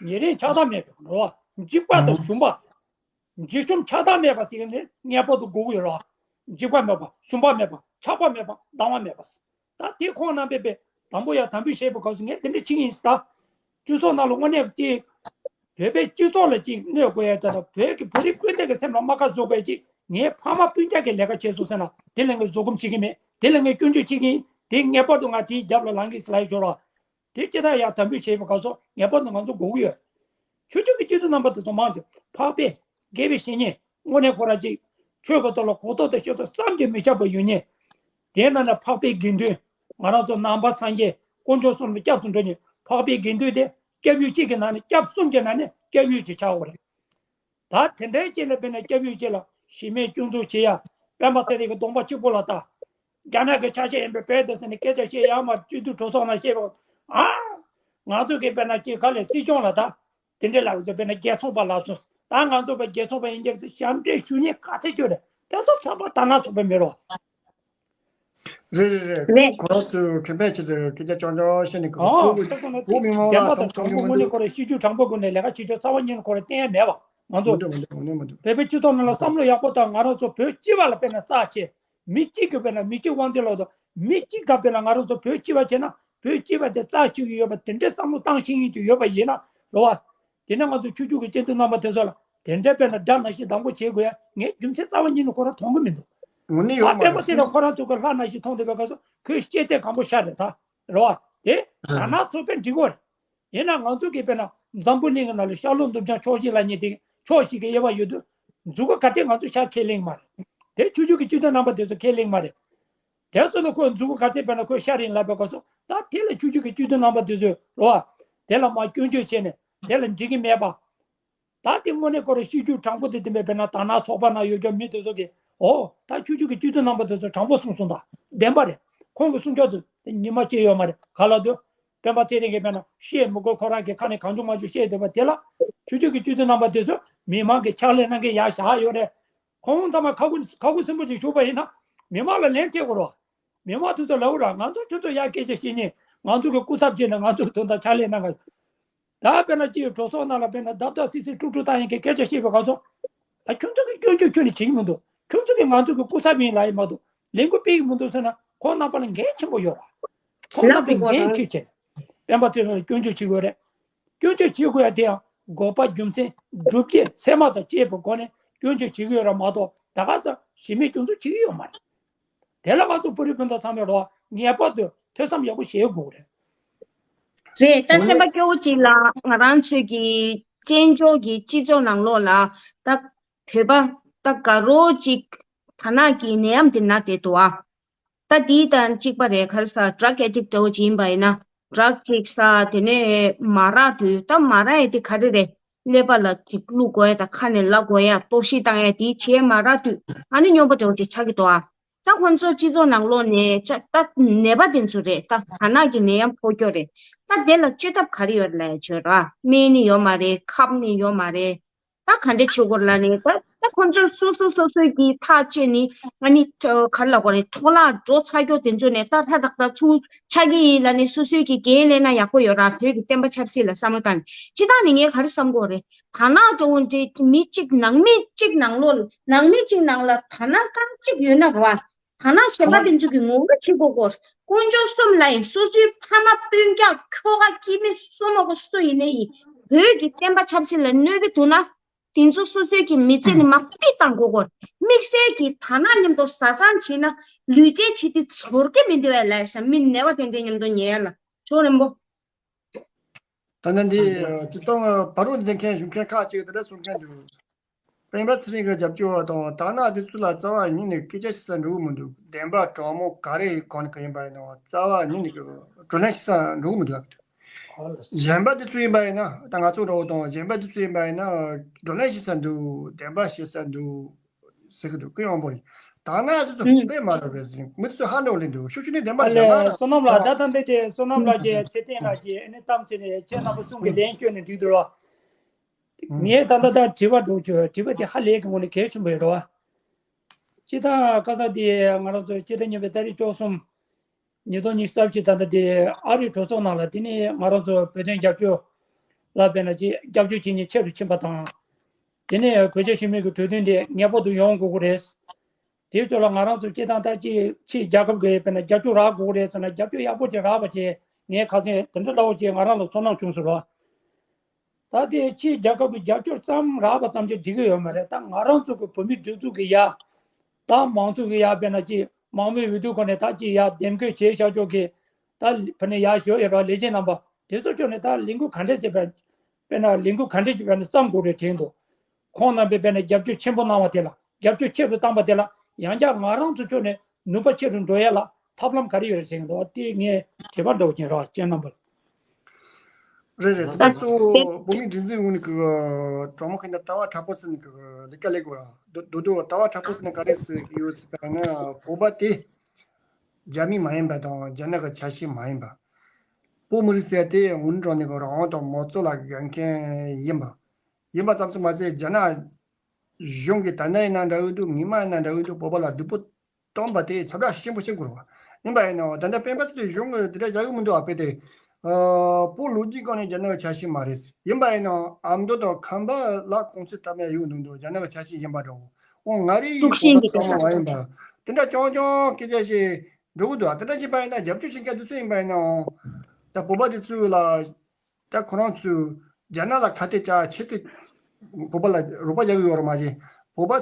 ཉེ་རིང་ཆགས་སྡང་མེད་པའི་རོ། འཇིགས་པ་དང་ཨང་ཞུམ་པ། འཇིགས་ཞུམ་ཆགས་སྡང་མེད་པ་ཟེར་ནས་ངེས་པར་དུ་དགོས་ཀྱི་ཡོད་རོ། འཇིགས་པ་མེད་པ། ཞུམ་པ་མེད་པ། ཆགས་པ་མེད་པ། སྡང་བ་མེད་པ། ད་དེ་ཁོང་རྣམ་པས་དཔེ་དང་པོ་ཡར་དམ་འབུལ་བཞེས་པའི་སྐབས་སུ་ངས་དེ་འདྲ་བྱེད་ཀྱི་ཡིན་ཟེར། ད་ སྤྱི་ཚོགས་ནང་ལ་དངོས་གནས་ཅིག་བོད་པའི་སྤྱི་ཚོགས་ལ་ཅིག་གནོད་དགོས་ཡ་དེ་དང་བོད་ཀྱི་བོད་རིགས་སྤུན་ཟླ་གི་སེམས་ལ་རྨ་ཁ་བཟོ་དགོས་ཡ་ཅིག་ངའི་ཕ་མ་སྤུན་ཀྱག་གིས་ལས་ཀ་བྱས་སོང་ཟེར་ན་དེ་ལ་ངས་བཟོད་སྒོམ་བྱེད་ཀྱི་མེད། དེ་ལ་ངས་སྐྱོན་བརྗོད་བྱེད་ཀྱི་ཡིན། དེ་ངེས་པར་དུ་ང་དེའི་རྒྱབ་ལ་ལངས་ཀྱི་ཟེར་ལབ་ཡ་ཆོག་ར། དེ་སྤྱི་བཏང་ཡར་དམ་འབུལ་བྱེད་པའི་སྐབས་སུ་ངེས་པར་དུ་ང་ཚོ་དགོས་ཀྱི་ཡོད། ཆོས་བརྒྱུད་ཀྱི་སྤྱི་འཐུས་རྣམ་པ་དེ་ཚོ་མང་ཆེ་འཕགས་པའི་དགེ་བའི་བཤེས་གཉེན་དངོས་གནས་ཁོ་རང་ཅིག་ཆོས་ཀྱི་ཐོག་ལ་གོ་རྟོགས་དང་ཤེས་རྟོགས་བསམ་གྱིས་མི་ཁྱབ་པ་ཡོད་མཁན། དེ་ན་ན་འཕགས་པའི་དགེ་འདུན། ང་རང་ཚོ་ནང་པ་སངས་རྒྱས་དཀོན་མཆོག་གསུམ་ལ་སྐྱབས་སུ་འགྲོ་མཁན་འཕགས་པའི་དགེ་འདུན་དེ་སྐྱབས་ཡུལ་གཅིག་གི་ནང་ནས་སྐྱབས་གསུམ་གྱི་ནང་ནས་སྐྱབས་ཡུལ་གཅིག་ཆགས་དགོས་རེད། ད་དེ་འདྲའི་རྐྱེན་ལ་དཔེར་ན་སྐྱབས་ཡུལ་གཅིག་ལ་གཞི་མེད་སྐྱོན་འཛུགས་བྱེད་ཡ། སྤེན་པ་ཚེ་རིང་གི་གདོང་པ་གཅིག་པོ་ལ་ལྟ། རྒྱ་ནག་གི་ཆ་ཤས་ཡིན་པའི་བོད་དུ་ཟེར་ནས་སྐད་ཆ་བཤད་ཡ་མ་སྤྱི་འཐུས་གྲོས་ཚོགས་ནང་བཤད་པ། ཨ། ང་ཚོ་གི་དཔེར་ན་ཅིག་ག་ལས་སྲིད་སྐྱོང་ལ་ལྟ། དེ་འདྲའི་ལབ་ཡོད་དུས་དཔེར་ན་རྒྱལ་ཚོང་པ་ལབ་སོང་། ད་ང་ཚོ་བས་རྒྱལ་ཚོང་པ་ཡིན་གྱི་རེད་ཟེར་ཞབས་འདྲེན་ཞུ་མཁན་ག་ཚད་ཡོད་རེད། དེ་ཚོ་ཚང་མ་དར་ནག་ཚོགས་པའི་མི་རོ། རེད་རེད་རེད། རེད། ཁོ་རང་ཚོས་མཁས་པའི་ཆེད་དུ་སྐད་ཆ་རྐྱང་རྐྱང་བཤད་ནས་གོ་ཨོ་བོད་ཀྱི་ད་ཁོ་ན་བོད་མི་མང་རྒན་པ་ལ་དང་བསམ་གྲོགས་གི་མི་ངོ་ནས་འདུག་ཁོ་རང་སྲིད་ཇུས་དྲང་པོ་སྒོ་ནས་ལས་ཀ་བྱེད་ཆོག་རྩ་བ་ཉིད་ནས་ཁོ་རང་བསྟན་ཡ་མེད་པ་ང་མི་ཚོ། འདུག་མི་འདུག་ངོ་ནས་མི་འདུག་བོད་པའི་སྤྱི་ཚོགས་ནང་ལ་བསམ་བློ་ཡག་པོ་དང་ང་རང་ཚོ་བོད་སྤྱི་པ་ལ་དཔེར་ན་རྩ་ཆེ། མི་གཅིག་གིས་དཔེར་ན་མི་གཅིག་དབང་འཛིན་ལོག་དང་མི་གཅིག་ག་དཔེར་ན་ང་རང་ཚོ་བོད་སྤྱི་པ་བྱས་ན་བོད་སྤྱི་པ་དེ་རྩ་ཆེ་གི་ཡོད་པ་དེ་འདྲའི་བསམ་བློ་བཏང་ཤེས་མཁན་ཅིག་ཡོད་པ་ཡིན་ན་རེད་བ། དེ་ནས་ང་ཚོ་ཆོས་བརྒྱུད་ཀྱི་སྤྱི་འཐུས་རྣམ་པ་དེ་ཚོ་ལ་དེ་འདྲའི་དཔེར་ན་དགྲ་ནང་བཞིན་སྡང་པོ་བྱེད་དགོས་ཡ་ངས་རྒྱུ་མཚན་རྩ་བ་ཉིད་ནས་ཁོ་རང་མཐོང་གི་མི་འདུག་ངོ་ནས་ཡོད་ཨ་མ་པད་མ་རེད་ཚེ་རིང་ཁོ་རང་ཚོ་གི་ལྷ་ནང་བཞིན་མཐོང་བསྡད་པའི་སྐབས་སུ་ཁོའི་ཤེས་ཚད་གང་པོ་ཤར་རེད་ད། རེད་བ། དེ་ད་ནང་ཚོགས་པའི་འགྲིག་གོ་རེད། ཡིན་ན་ང་ཚོ་གི་དཔེར་ན་འཛམ་བུ་གླིང་གི་ནང་ལ་ཤར་ལྷོ་ནུབ་བྱང་ཕྱོགས་བཞི་ལབ་མཁན་དེ་ཕྱོགས་བཞི་གི་དབྱེ་བ་ཡོད་དུས་མཛུབ་གུ་ག་ཚད་ང་ཚོ་ཤར་ཁས་ལེན་མ་རེད། དེ་ཆོས་བརྒྱུད་ཀྱི་སྤྱི་འཐུས་རྣམ་པ་དེ་ཚོ་ཁས་ལེན་མ་རེད། དེ་ཚོ་ལ་ཁོས་མཛུབ་གུ་ག་ཚད་དཔེར་ན་ཁོས་ཤར་ཡིན་ལབ་པའི་སྐབས་སུ་ད་དེ་ལ་ཆོས་བརྒྱུད་ཀྱི་སྤྱི་འཐུས་རྣམ་པ་དེ་ཚོས་རོ། དེ་ལ་མ་སྐྱོན་བརྗོད་བྱས་ནས་དེ་ལ་འགྲིག་གི་མེད་པ། ད་དེ་དངོས་གནས་ཁོ་རང་སྲིད་ཇུས་དྲང་པོ་དེ་བསྟན་པའི་དཔེར་ན་དར་ནག་ཚོགས་པ་ནང་ཡོད་ཀྱང་མི་དེ་ཚོ་གིས་ཨོ་ད་ཆོས་བརྒྱུད་ཀྱི་སྤྱི་འཐུས་རྣམ་པ་དེ་ཚོ་དྲང་པོ་གསུངས་སོང་ད་བདེན་པ་རེད། ཁོང་གི་གསུང་ཕྱོགས་དེ་ཉི་མ་གཅིག་ཡོད་མ་རེད་ག་ལ་དུས། སྤེན་པ་ཚེ་རིང་གིས་དཔེར་ན་བཤད་མི་དགོས་ཁོ་རང་གི་ཁ་ནས་གང་བྱུང་མང་བྱུང་བཤད་བསྡད་པ་དེ་ལ་ཆོས་བརྒྱུད་ཀྱི་སྤྱི་འཐུས་རྣམ་པ་དེ་ཚོ་མི་མང་གི་ཕྱག་ལས་གནང་མཁན་ཡར་བཞག་ཡོད་རེད། ཁོང་ཚང་མ་ཁ་ཁུ་ཁ་ཁུ་སིམ་པོ་ཅིག་བཞུགས་པ་ཡིན་ན་མི་མང་ལ་ལན་སྤྲད་དགོས་རོགས། མི་མང་དེ་ཚོ་ལབ་ར་ང་ཚོ་ཁྱོད་ཚོ་ཡར་སྐད་ཆ་བཤད་ཉིན་ང་ཚོ་གི་སྐུ་ཚབ་བྱས་ནས་ང་ཚོ་དོན་དག་ཕྱག་ལས་གནང་ག་ད་དཔེར་ན་ཅིག་གྲོས་ཚོགས་ནང་ལ་དཔེར་ན་རྡབ་རྡབ་སིག་སིག་དཀྲུག་དཀྲུག་བཏང་ཡིན་གྱི་སྐད་ཆ་བཤད་པའི་སྐབས་སུ། ཨ་ཁྱོད་ཚོ་གི་སྐྱོན་བརྗོད་ཁྱོན་ནས་བྱེད་ཀྱི་མི་འདུག་ཁྱོད་ཚོ་གི་ང་ཚོ་གི་སྐུ་ཚབ་ཡིན་ལབ་ཡི་མ་གཏོགས་ལས་འགུལ་སྤེལ་གྱི་མི་འདུག་ཟེར་ན་ཁོང་རྣམ་པ་ལ་འགན་ཆེན་པོ་ཡོད་ར། ཁོང་རྣམ་པས་འགན་འཁྱེར་བྱས་ནས་སྤེན་པ་ཚེ་རིང་ལ་སྐྱོན་བརྗོད་བྱེད་དགོས་རེད། སྐྱོན་བརྗོད་བྱེད་དགོས་ཡ་དེ་ཡང་དགོས་པ་རྒྱུ་མཚན་སྒྲུབ་བྱེད་ཚད་མ་དང་བཅས་པའི་སྒོ་ནས་སྐྱོན་བརྗོད་བྱེད་ཀྱི་ཡོད་ར་མ་གཏོགས་ད་ག་ས་གཞི་མེད་སྐྱོན་འཛུགས་བྱེད་ཀྱི་ཡོད་མ་རེད། དེ་ལ་ང་ཚོ་བོད་རིགས་སྤུན་ཟླ་ཚང་མས་རོགས་ངེས་པར་དུ་ཐོས་བསམ་ཡག་པོ་བྱེད་དགོས་རེད། རེད་ད་སེམས་པ་སྐྱོ་བོ་ཅིག་ལ་ང་རང་ཚོའི་གི་བཙན་བྱོལ་གྱི་སྤྱི་ཚོགས་ནང་ལོགས་ལ་ད་བོད་པ་ད་དགའ་རོགས་ཅིག་ཐ་ན་གི་ནད་ཡམས་དེ་ན་དེ་འདུག་ཨ། ད་དེའི་དང་གཅིག་པ་རེད་ག་རེ་ཟ་ཌག་ཨེ་ཌིག་འདྲ་བོ་ཅིག་ཡིན་པ་ཡིན་ན་ཌག་ཅིག་ཟ་དེ་ནས་མ་རག་དུས་ད་མ་རག་ཡ་དེ་ག་རེ་རེད། ཀླད་པ་ལ་ཅིག་བླུག་དགོས་ཡ་དང་ཁ་ནས་ལབ་དགོས་ཡ་གཏོར་བཤིག་བཏང་ཡ་དེ་བྱས་མ་རག་དུས་ཨ་ནི་སྨྱོན་པ་འདྲ་བོ་ཅིག་ཆགས་ཀྱི་འདུག་ཨ། ད་ཁོང་ཚོ་སྤྱི་ཚོགས་ནང་ལོགས་ནས་ཅ་ད་ནད་པ་དེ་ཚོ་རེད་ད་ད་ནག་གི་ནད་ཡམས་ཕོག་ཀྱོག་རེད། ད་དེ་ལ་བཅོས་ཐབས་ག་རེ་ཡོད་ལབ་བྱོས་ར་སྨན་ནི་ཡོད་མ་རེད་ཁབ་ནི་ཡོད་མ་རེད། ད་ག་འདྲ་བྱེད་དགོས་ལབ་ནས་ད་ད་ཁོང་ཚོ་སོ་སོ་སོ་སོའི་གི་ཐག་གཅོད་ནི་ཨ་ནི་ག་རེ་ལབ་དགོས་རེད་འཕྲོ་བརླག་འགྲོ་ཚར་ཀྱོག་དེ་ཚོ་ནས་ད་ཧྲ་ཏག་ཏག་ཚུར་ཆགས་ཀྱི་ཡིན་ལབ་ནས་སོ་སོའི་གི་འགན་ལེན་ན་ཡག་པོ་ཡོད་ར་བོད་ཀྱི་བསྟན་པ་ཆབ་སྲིད་ལ་བསམ་བློ་བཏང་ནས་སྤྱི་བཏང་ནས་ངས་ག་རེ་བསམ་དགོས་རེད། དར་ནག་འདྲ་བོ་འདྲའི་མི་གཅིག་ནང་མི་གཅིག་ནང་ལོགས་ནང་མི་གཅིག་ནང་ལ་དར་ནག་རྐང་གཅིག་ཡོད་ན་རེད་བ། དར་ནག་གཞན་པ་དེ་ཚོ་གི་ངོ་རྒོལ་བྱེད་དགོས་གོ། དཀོན་མཆོག་གསུམ་ལ་ཡིན་སོ་སོའི་ཕ་མ་སྤུན་ཀྱག་ཁྱོ་ག་སྐྱེ་དམན་སུ་མ་གོ་སུ་ཡིན་ནའི་ཡིན་བོད་ཀྱི་བསྟན་པ་ཆབ་སྲིད་ལ་གནོད་ཀྱི་འདུག་ན། དེ་ཚོ་སོ་སོའི་གི་མི་ཚེ་ནི་མ་ཕུད་བཏང་དགོས་གོ། དམིགས་བསལ་གྱི་དར་ནག་མཉམ་དུ་བཟའ་ཚང་བྱེད་ན་ལུས་རྩལ་བྱེད་དུས་ཚོར་གྱི་མི་འདུག་ཨ་ལབ་ཤག་མི་ནད་པ་དེ་འདྲའི་མཉམ་དུ་ཉལ་ཡ་ལ་ཆོག་རན་པོ། ད་ནི་འདི་སྤྱི་བཏང་བར་རུ་འཛིན་མཁན་ཞུ་མཁན་ཁག་ཅིག་དེ་འདྲ་གསུང་མཁན་འདུག་སྤེན་པ་ཚེ་རིང་གི་རྒྱབ་སྐྱོར་བ་དང་དར་ནག་དེ་ཚོ་ལ་རྩ་བ་ཉིད་ནས་སྐད་ཆ་བཤད་ས་འགྲོ་གི་མི་འདུག་བདེན་པ་དྲང་མོ་ག་རེ་གང་ག་ཡིན་པ་ཡིན་ནའང་རྩ་བ་ཉིད་ནས་བགྲོ་གླེང་བྱེད་ས་འགྲོ་གི་མི་འདུག་ལབ་འདུག་གཞན་པ་དེ་ཚོ་ཡིན་པ་ཡིན་ན་ད་ང་ཚོ་འདྲ་བོ་དང་གཞན་པ་དེ་ཚོ་ཡིན་པ་ཡིན་ན་བགྲོ་གླེང་བྱེད་ས་འདུག་བདེན་པ་བཤད་ས་འདུག་ཟེར་གི་འདུག་ཀུན་དབང་པོ་ཡིན། དར་ནག་དེ་ཚོ་དཔེ་མ་ལོ་རེད་ཟེར། མི་དེ་ཚོ་ཧ་འདྲ་བོ་ལེན་འདུག་ཤུགས་ཆུ་ནས་བདེན་པ་ཨ་རྒྱབ་ལས་ན། བསོད་ནམས་ལགས་ད་ལྟ་འདི་དེ་བསོད་ནམས་ལགས་ཀྱིས་ཚེ་བརྟན་ལགས་ཀྱིས་ཨ་ནི་གཏམ་བྱས་ནས་ཁྱེད་རྣམ་པ་གསུམ་གྱིས་ལན་བསྐྱོན་ནས་འགྲིག་འདུག་རོགས། ངས་ད་ལྟ་ད་དྲི་བ་འགྲོ་ཆོག་དྲི་བ་དེ་ཧ་ལས་ཀྱི་ངོ་ནས་གལ་ཆེན་པོ་ཡོད་རེད་བ། སྤྱི་བཏང་ཁ་ས་དེ་ང་རང་ཚོ་སྤྱི་ཟླ་གཉིས་པའི་ཏ་རིག་བཅུ་གསུམ། ཉིས་སྟོང་ཉི་ཤུ་རྩ་བཞི་ད་ལྟ་དེ་ཨ་རིའི་གྲོས་ཚོགས་ནང་ལ་དེ་ནས་ང་རང་ཚོ་བོད་དོན་རྒྱབ་སྐྱོར་ལ་དཔེར་ན་ཅིག་རྒྱབ་སྐྱོར་བྱེད་མཁན་ཆེ་རུ་ཕྱིན་པ་དང་། དེ་ནས་བོད་རྒྱ་ཞི་མོལ་གྱི་གྲོས་མཐུན་དེ་ངེས་པར་དུ་ཡོང་དགོས་ཀྱི་རེད། དེའི་ཕྱོགས་ལ་ང་རང་ཚོ་སྤྱི་བཏང་ད་ཅིག་ཕྱིའི་རྒྱལ་ཁབ་ཀྱི་དཔེར་ན་རྒྱབ་སྐྱོར་རག་དགོས་ཀྱི་རེད་ཟེར་ན་རྒྱབ་སྐྱོར་ཡག་པོ་ཅིག་རག་པ་བྱས་ངས་ཁ་སང་དེ་འདྲ་འདྲ་བོ་ཅིག་ང་རང་ལ་ཚོར་སྣང་བྱུང་སོང་ ད་དེ་ཕྱིའི་རྒྱལ་ཁབ་ཀྱི་རྒྱབ་སྐྱོར་ཙམ་རག་པ་ཙམ་གྱིས་འགྲིག་གི་ཡོད་མ་རེད། ད་ང་རང་ཚོ་གི་བོད་མིའི་སྒྲིག་འཛུགས་ཀྱི་ཡ། ད་མང་ཚོགས་ཀྱི་ཡ་དཔེར་ན་ཅིག་མང་མོས་འོས་བསྡུ་སྒོ་ནས་ད་ཅིག་ཡ་འདེམས་བསྐོ་བྱས་བཞག་ཆོག་གི། ད་ཕ་ནས་ཡ་ཞོ་ཡ་ར་ལས་བྱེད་རྣམ་པ་དེ་ཚོ་ཕྱོགས་ནས་ད་ལས་འགུལ་ག་འདྲས་བྱེད་པ། དཔེར་ན་ལས་འགུལ་ག་འདྲས་ཀྱི་དཔེར་ན་བརྩམས་དགོས་རེད་དྲན་འདུག་ཁོང་རྣམ་པས་དཔེར་ན་རྒྱབ་སྐྱོར་ཆེན་པོ་གནང་བ་དེ་ལ། རྒྱབ་སྐྱོར་ཆེ་རུ་བཏང་བ་དེ་ལ་ཡང་བསྐྱར་ང་རང་ཚོ་ཕྱོགས་ནས་ནུས་པ་ཆེ་རུ་འགྲོ་ཡ་ལ་ཐབས་ལམ་ག་རེ་ཡོད་རེད་ཟེར་གྱི་འདུག་དེ་ངས་དྲི་བ་འདྲ་བོ་ཅིག་རག་ཁྱེད་རྣམ་པར། རེད་རེད། ད་ལྟ་གཙོ་བོ་བོད་མིའི་སྒྲིག་འཛུགས་ངོས་ནས་ཀྱི་གྲོགས་མོ་ཁྱེད་ནས་ལྟ་བ་དྲག་པོ་ཟེར་ནས་ཀྱི་ལས་ཀ་ལས་དགོས་ར། རྡོ་རྡོ་རྡོ་ལྟ་བ་དྲག་པོ་ཟེར་ནས་ག་རེ་ཟེར་གྱི་ཡོད་ཟེར་བ་ན་བོད་པ་དེ་རྒྱ་མི་མ་ཡིན་པ་དང་རྒྱ་ནག་གི་ཆ་ཤས་མ་ཡིན་པ། བོད་མི་རིགས་ཟེར་དེ་དངོས་གནས་དྲང་གནས་ཀྱི་རང་དབང་དང་མང་གཙོ་ལ་དགའ་མཁན་ཡིན་པ། ཡིན་པ་ཙམ་ཞིག་མ་ཟད་རྒྱ་ནག་གཞུང་གིས་ད་ལྟ་ཡིན་ན་འདྲ་གི་འདུག་ཉི་མ་ཡིན་ན་འདྲ་གི་འདུག་བོད་པ་ལ་སྡུག་པོ་སྟོན་པ་དེ་ཁྱབ་བསྒྲགས་ཆེན་པོ་བྱེད་དགོས་རེད་བ། ཡིན་པ་ཡིན་ནའང་ད་ལྟ་སྤེན་པ་ཚེ་རིང་གཞུང་གིས་དེ་འདྲ་བྱ་གི་མི་འདུག་བ། དཔེ་དེ། ཨ། བོད་ལོ་རྒྱུས་སྒང་ནས་རྒྱ་ནག་གི་ཆ་ཤས་མ་རེད། ཡིན་པ་ཡིན་ནའང་ཨ་མདོ་དང་ཁམས་པ་ལ་གུང་ཚིགས་ཐ་མའི་ཡོད་འདུག་འདུག་རྒྱ་ནག་གི་ཆ་ཤས་ཡིན་པ་འདྲ་བོ། འོ་ང་རེ་ཡིན་དཀྲུག་ཤིང་བོད་པ་གི་ཚང་མ་བ་ཡིན་པ། དེ་འདྲ་རྐྱང་རྐྱང་སྐད་ཆ་བཤད་འགྲོ་གི་འདུག་དེ་འདྲ་བྱས་པ་ཡིན་ན་རྒྱབ་སྐྱོར་བྱེད་མཁན་དེ་ཚོ་ཡིན་པ་ཡིན་ནའང་། ད་བོད་པ་དེ་ཚོ་ལ། ད་ཁོ་རང་ཚོས་རྒྱ་ནག་ལ་ཁ་གཏད་བཅག་ཆེད་དུ་བོད་པ་ལ་རོགས་པ་རྒྱག་གི་ཡོད་རེད་མ་གཞི། བོད་པ་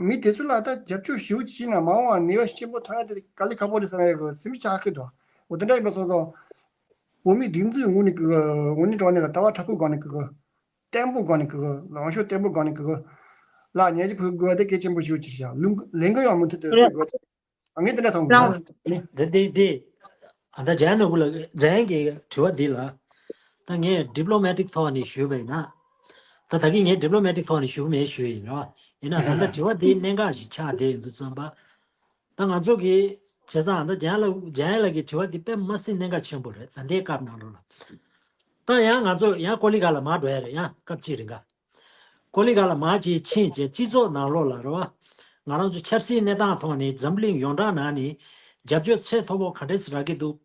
མི་དེ་ཚོ་ལ་ད་རྒྱབ་སྐྱོར་ཞེ་པོ་ཅིག་བྱས་ན་མ་འོངས་པ་ནུས་པ་ཆེན་པོ་ཐོན་ཡ་དེ་དཀའ་ལས་ཁག་པོ་རེད་བསམ་ཡ་གི་སེམས་ཤུགས་ཆག་གི་འདུག་འོ་དེ་འདྲ་ཡིན་པ་སོང་ཙང་། བོད་མིའི་སྒྲིག་འཛུགས་ངོས་ནས་གི་ངོས་ནས་དྲང་གནས་གི་ལྟ་བ་དྲག་པོའི་སྒང་ནས་གི་གི་བརྟན་པོའི་སྒང་ནས་གི་གི་ལངས་ཕྱོགས་བརྟན་པོའི་སྒང་ནས་གི་གི་ལ་ཉན་གྱི་ཕུལ་དགོས་པ་དེ་གལ་ཆེན་པོ་ཞེ་པོ་ཅིག་བྱ་ལུང་ལས་འགུལ་ཡང་མུ་མཐུད་དུ་སྤེལ་དགོས། ངས་དེ་འདྲ་མཐོང་གི་འདུག་འདི་འདི་འདི། ཨ་ད་ཇན་ནོར་བུ་ལ་ཇན་གྱི་དྲི་བ་འདི་ལ། ད་ངས་ཌི་པི་ལོ་མེ་ཊིག་ཐོག་ནས་ཞུས་པ་ཡིན་ན། ད་ད་གིན་ངས་ཌི་པི་ལོ་མེ་ཊིག་ཐོག་ནས་ཞུ་གི་མེད་ཞུས་ཡིན་རོ། ཡིན་ན་ད་ལྟ་དྲི་བ་འདིའི་གནད་འགག་ཞིག་ཆགས་བསྡད་ཡོད་འདུག་བསམ་པ། ད་ང་ཚོ་གི་བྱས་ཙང་ད་ཇན་ལ་ཇན་ལ་གི་དྲི་བ་འདི་དཔེ་མ་སྲིད་གནད་འགག་ཆེན་པོ་རེད། ད་ལྟའི་སྐབས་ནང་ལོགས་ལ། ད་ཡང་ང་ཚོ་ཡང་ཀོ་ལི་གྷལ་ལ་མར་འགྲོ་ཡ་རེད། ཡང་སྐབས་གཅིག་རིང་ག་ཀོ་ལི་གྷལ་ལ་མར་ཅིག་ཕྱིན་རྗེས་སྤྱི་ཚོགས་ནང་ལོགས་ལ་རེད་བ། ང་རང་ཚོ་ཆབ་སྲིད་གནས་སྟངས་ཐོག་ནས་འཛམ་གླིང་ཡོངས་གྲགས་ནང་ནས་རྒྱབ་སྐྱོར་ཚད་མཐོ་པོ་ག་འདྲས་རག་གི་འདུག་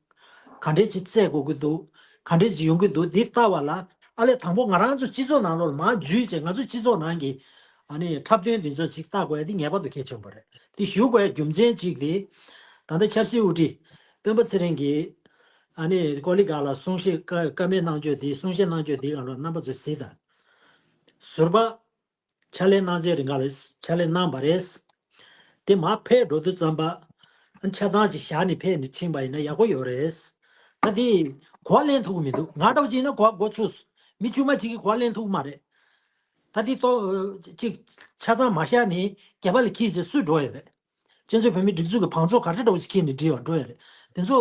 ག་འདྲས་ཅིག་བཙལ་དགོས་ཀྱི་འདུག་ག་འདྲས་ཅིག་ཡོང་གི་འདུག་འདི་ལྟ་བ་ལ་ཨ་ལས་དང་པོ་ང་རང་ཚོ་སྤྱི་ཚོགས་ནང་ལོགས་ལ་མར་འཛུལ་བྱས་ང་ཚོ་སྤྱི་ཚོགས་ནང་གི་ཨ་ནི་འཁྲབ་སྟོན་འདི་ཚོ་ཅིག་ལྟ་དགོས་ཡ་འདི་ངེས་པར་དུ་གལ་ཆེན་པོ་རེད། འདི་ཞུ་དགོས་ཡ་རྒྱུ་མཚན་གཅིག་དེ་ད་ལྟ་ཆབ་སྲིད་དབུ་ཁྲིད་སྤེན་པ་ཚེ་རིང་གིས་ཨ་ནི་ཀོ་ལི་གྷལ་ལ་གསུང་བཤད་བཀའ་བཀའ་མོལ་གནང་ཕྱོགས་དེ་གསུང་བཤད་གནང་ཕྱོགས་དེའི་སྒང་ལ་རྣམ་པ་ཚོས་གཟིགས་དང་། ཟུར་པ། ཕྱག་ལས་གནང་ཚེ་རིང་ག་ལ་ཕྱག་ལས་གནང་བ་རེད། དེ་མར་ཕེབས་འགྲོ་དུས་ཙམ་པ། ཆ་ཚང་ཅིག་བཞག་ནས་ཕེབས་ནས་ཕྱིན་པ་ཡིན་ན་ཡག་པོ་ཡོད་རེད། ད་དེ་གོ་བ་ལེན་ཐུབ་ཀྱི་མི་འདུག་ང་འདྲ་བོ་ཅིག་ཡིན་ན་གོ་བ་གོ་ཚུགས། མི་དཀྱུས་མ་ཅིག་གིས་གོ་བ་ལེན་ཐུབ་ཀྱི་མ་རེད། ད་དེ་ཏོ་ཅིག་ཆ་ཚང་མ་བཞག་ནས་སྒལ་པ་ལ་འཁྱེར་བྱས་སུས་འགྲོ་ཡོད་རེད། སྤྱི་ཚོགས་བོད་མིའི་སྒྲིག་འཛུགས་ཀྱི་བང་མཛོད་ག་འདྲ་འདྲ་བོ་ཞིག་འཁྱེར་ནས་འགྲིལ་བར་འགྲོ་ཡ་རེད། དེ་ཚོ་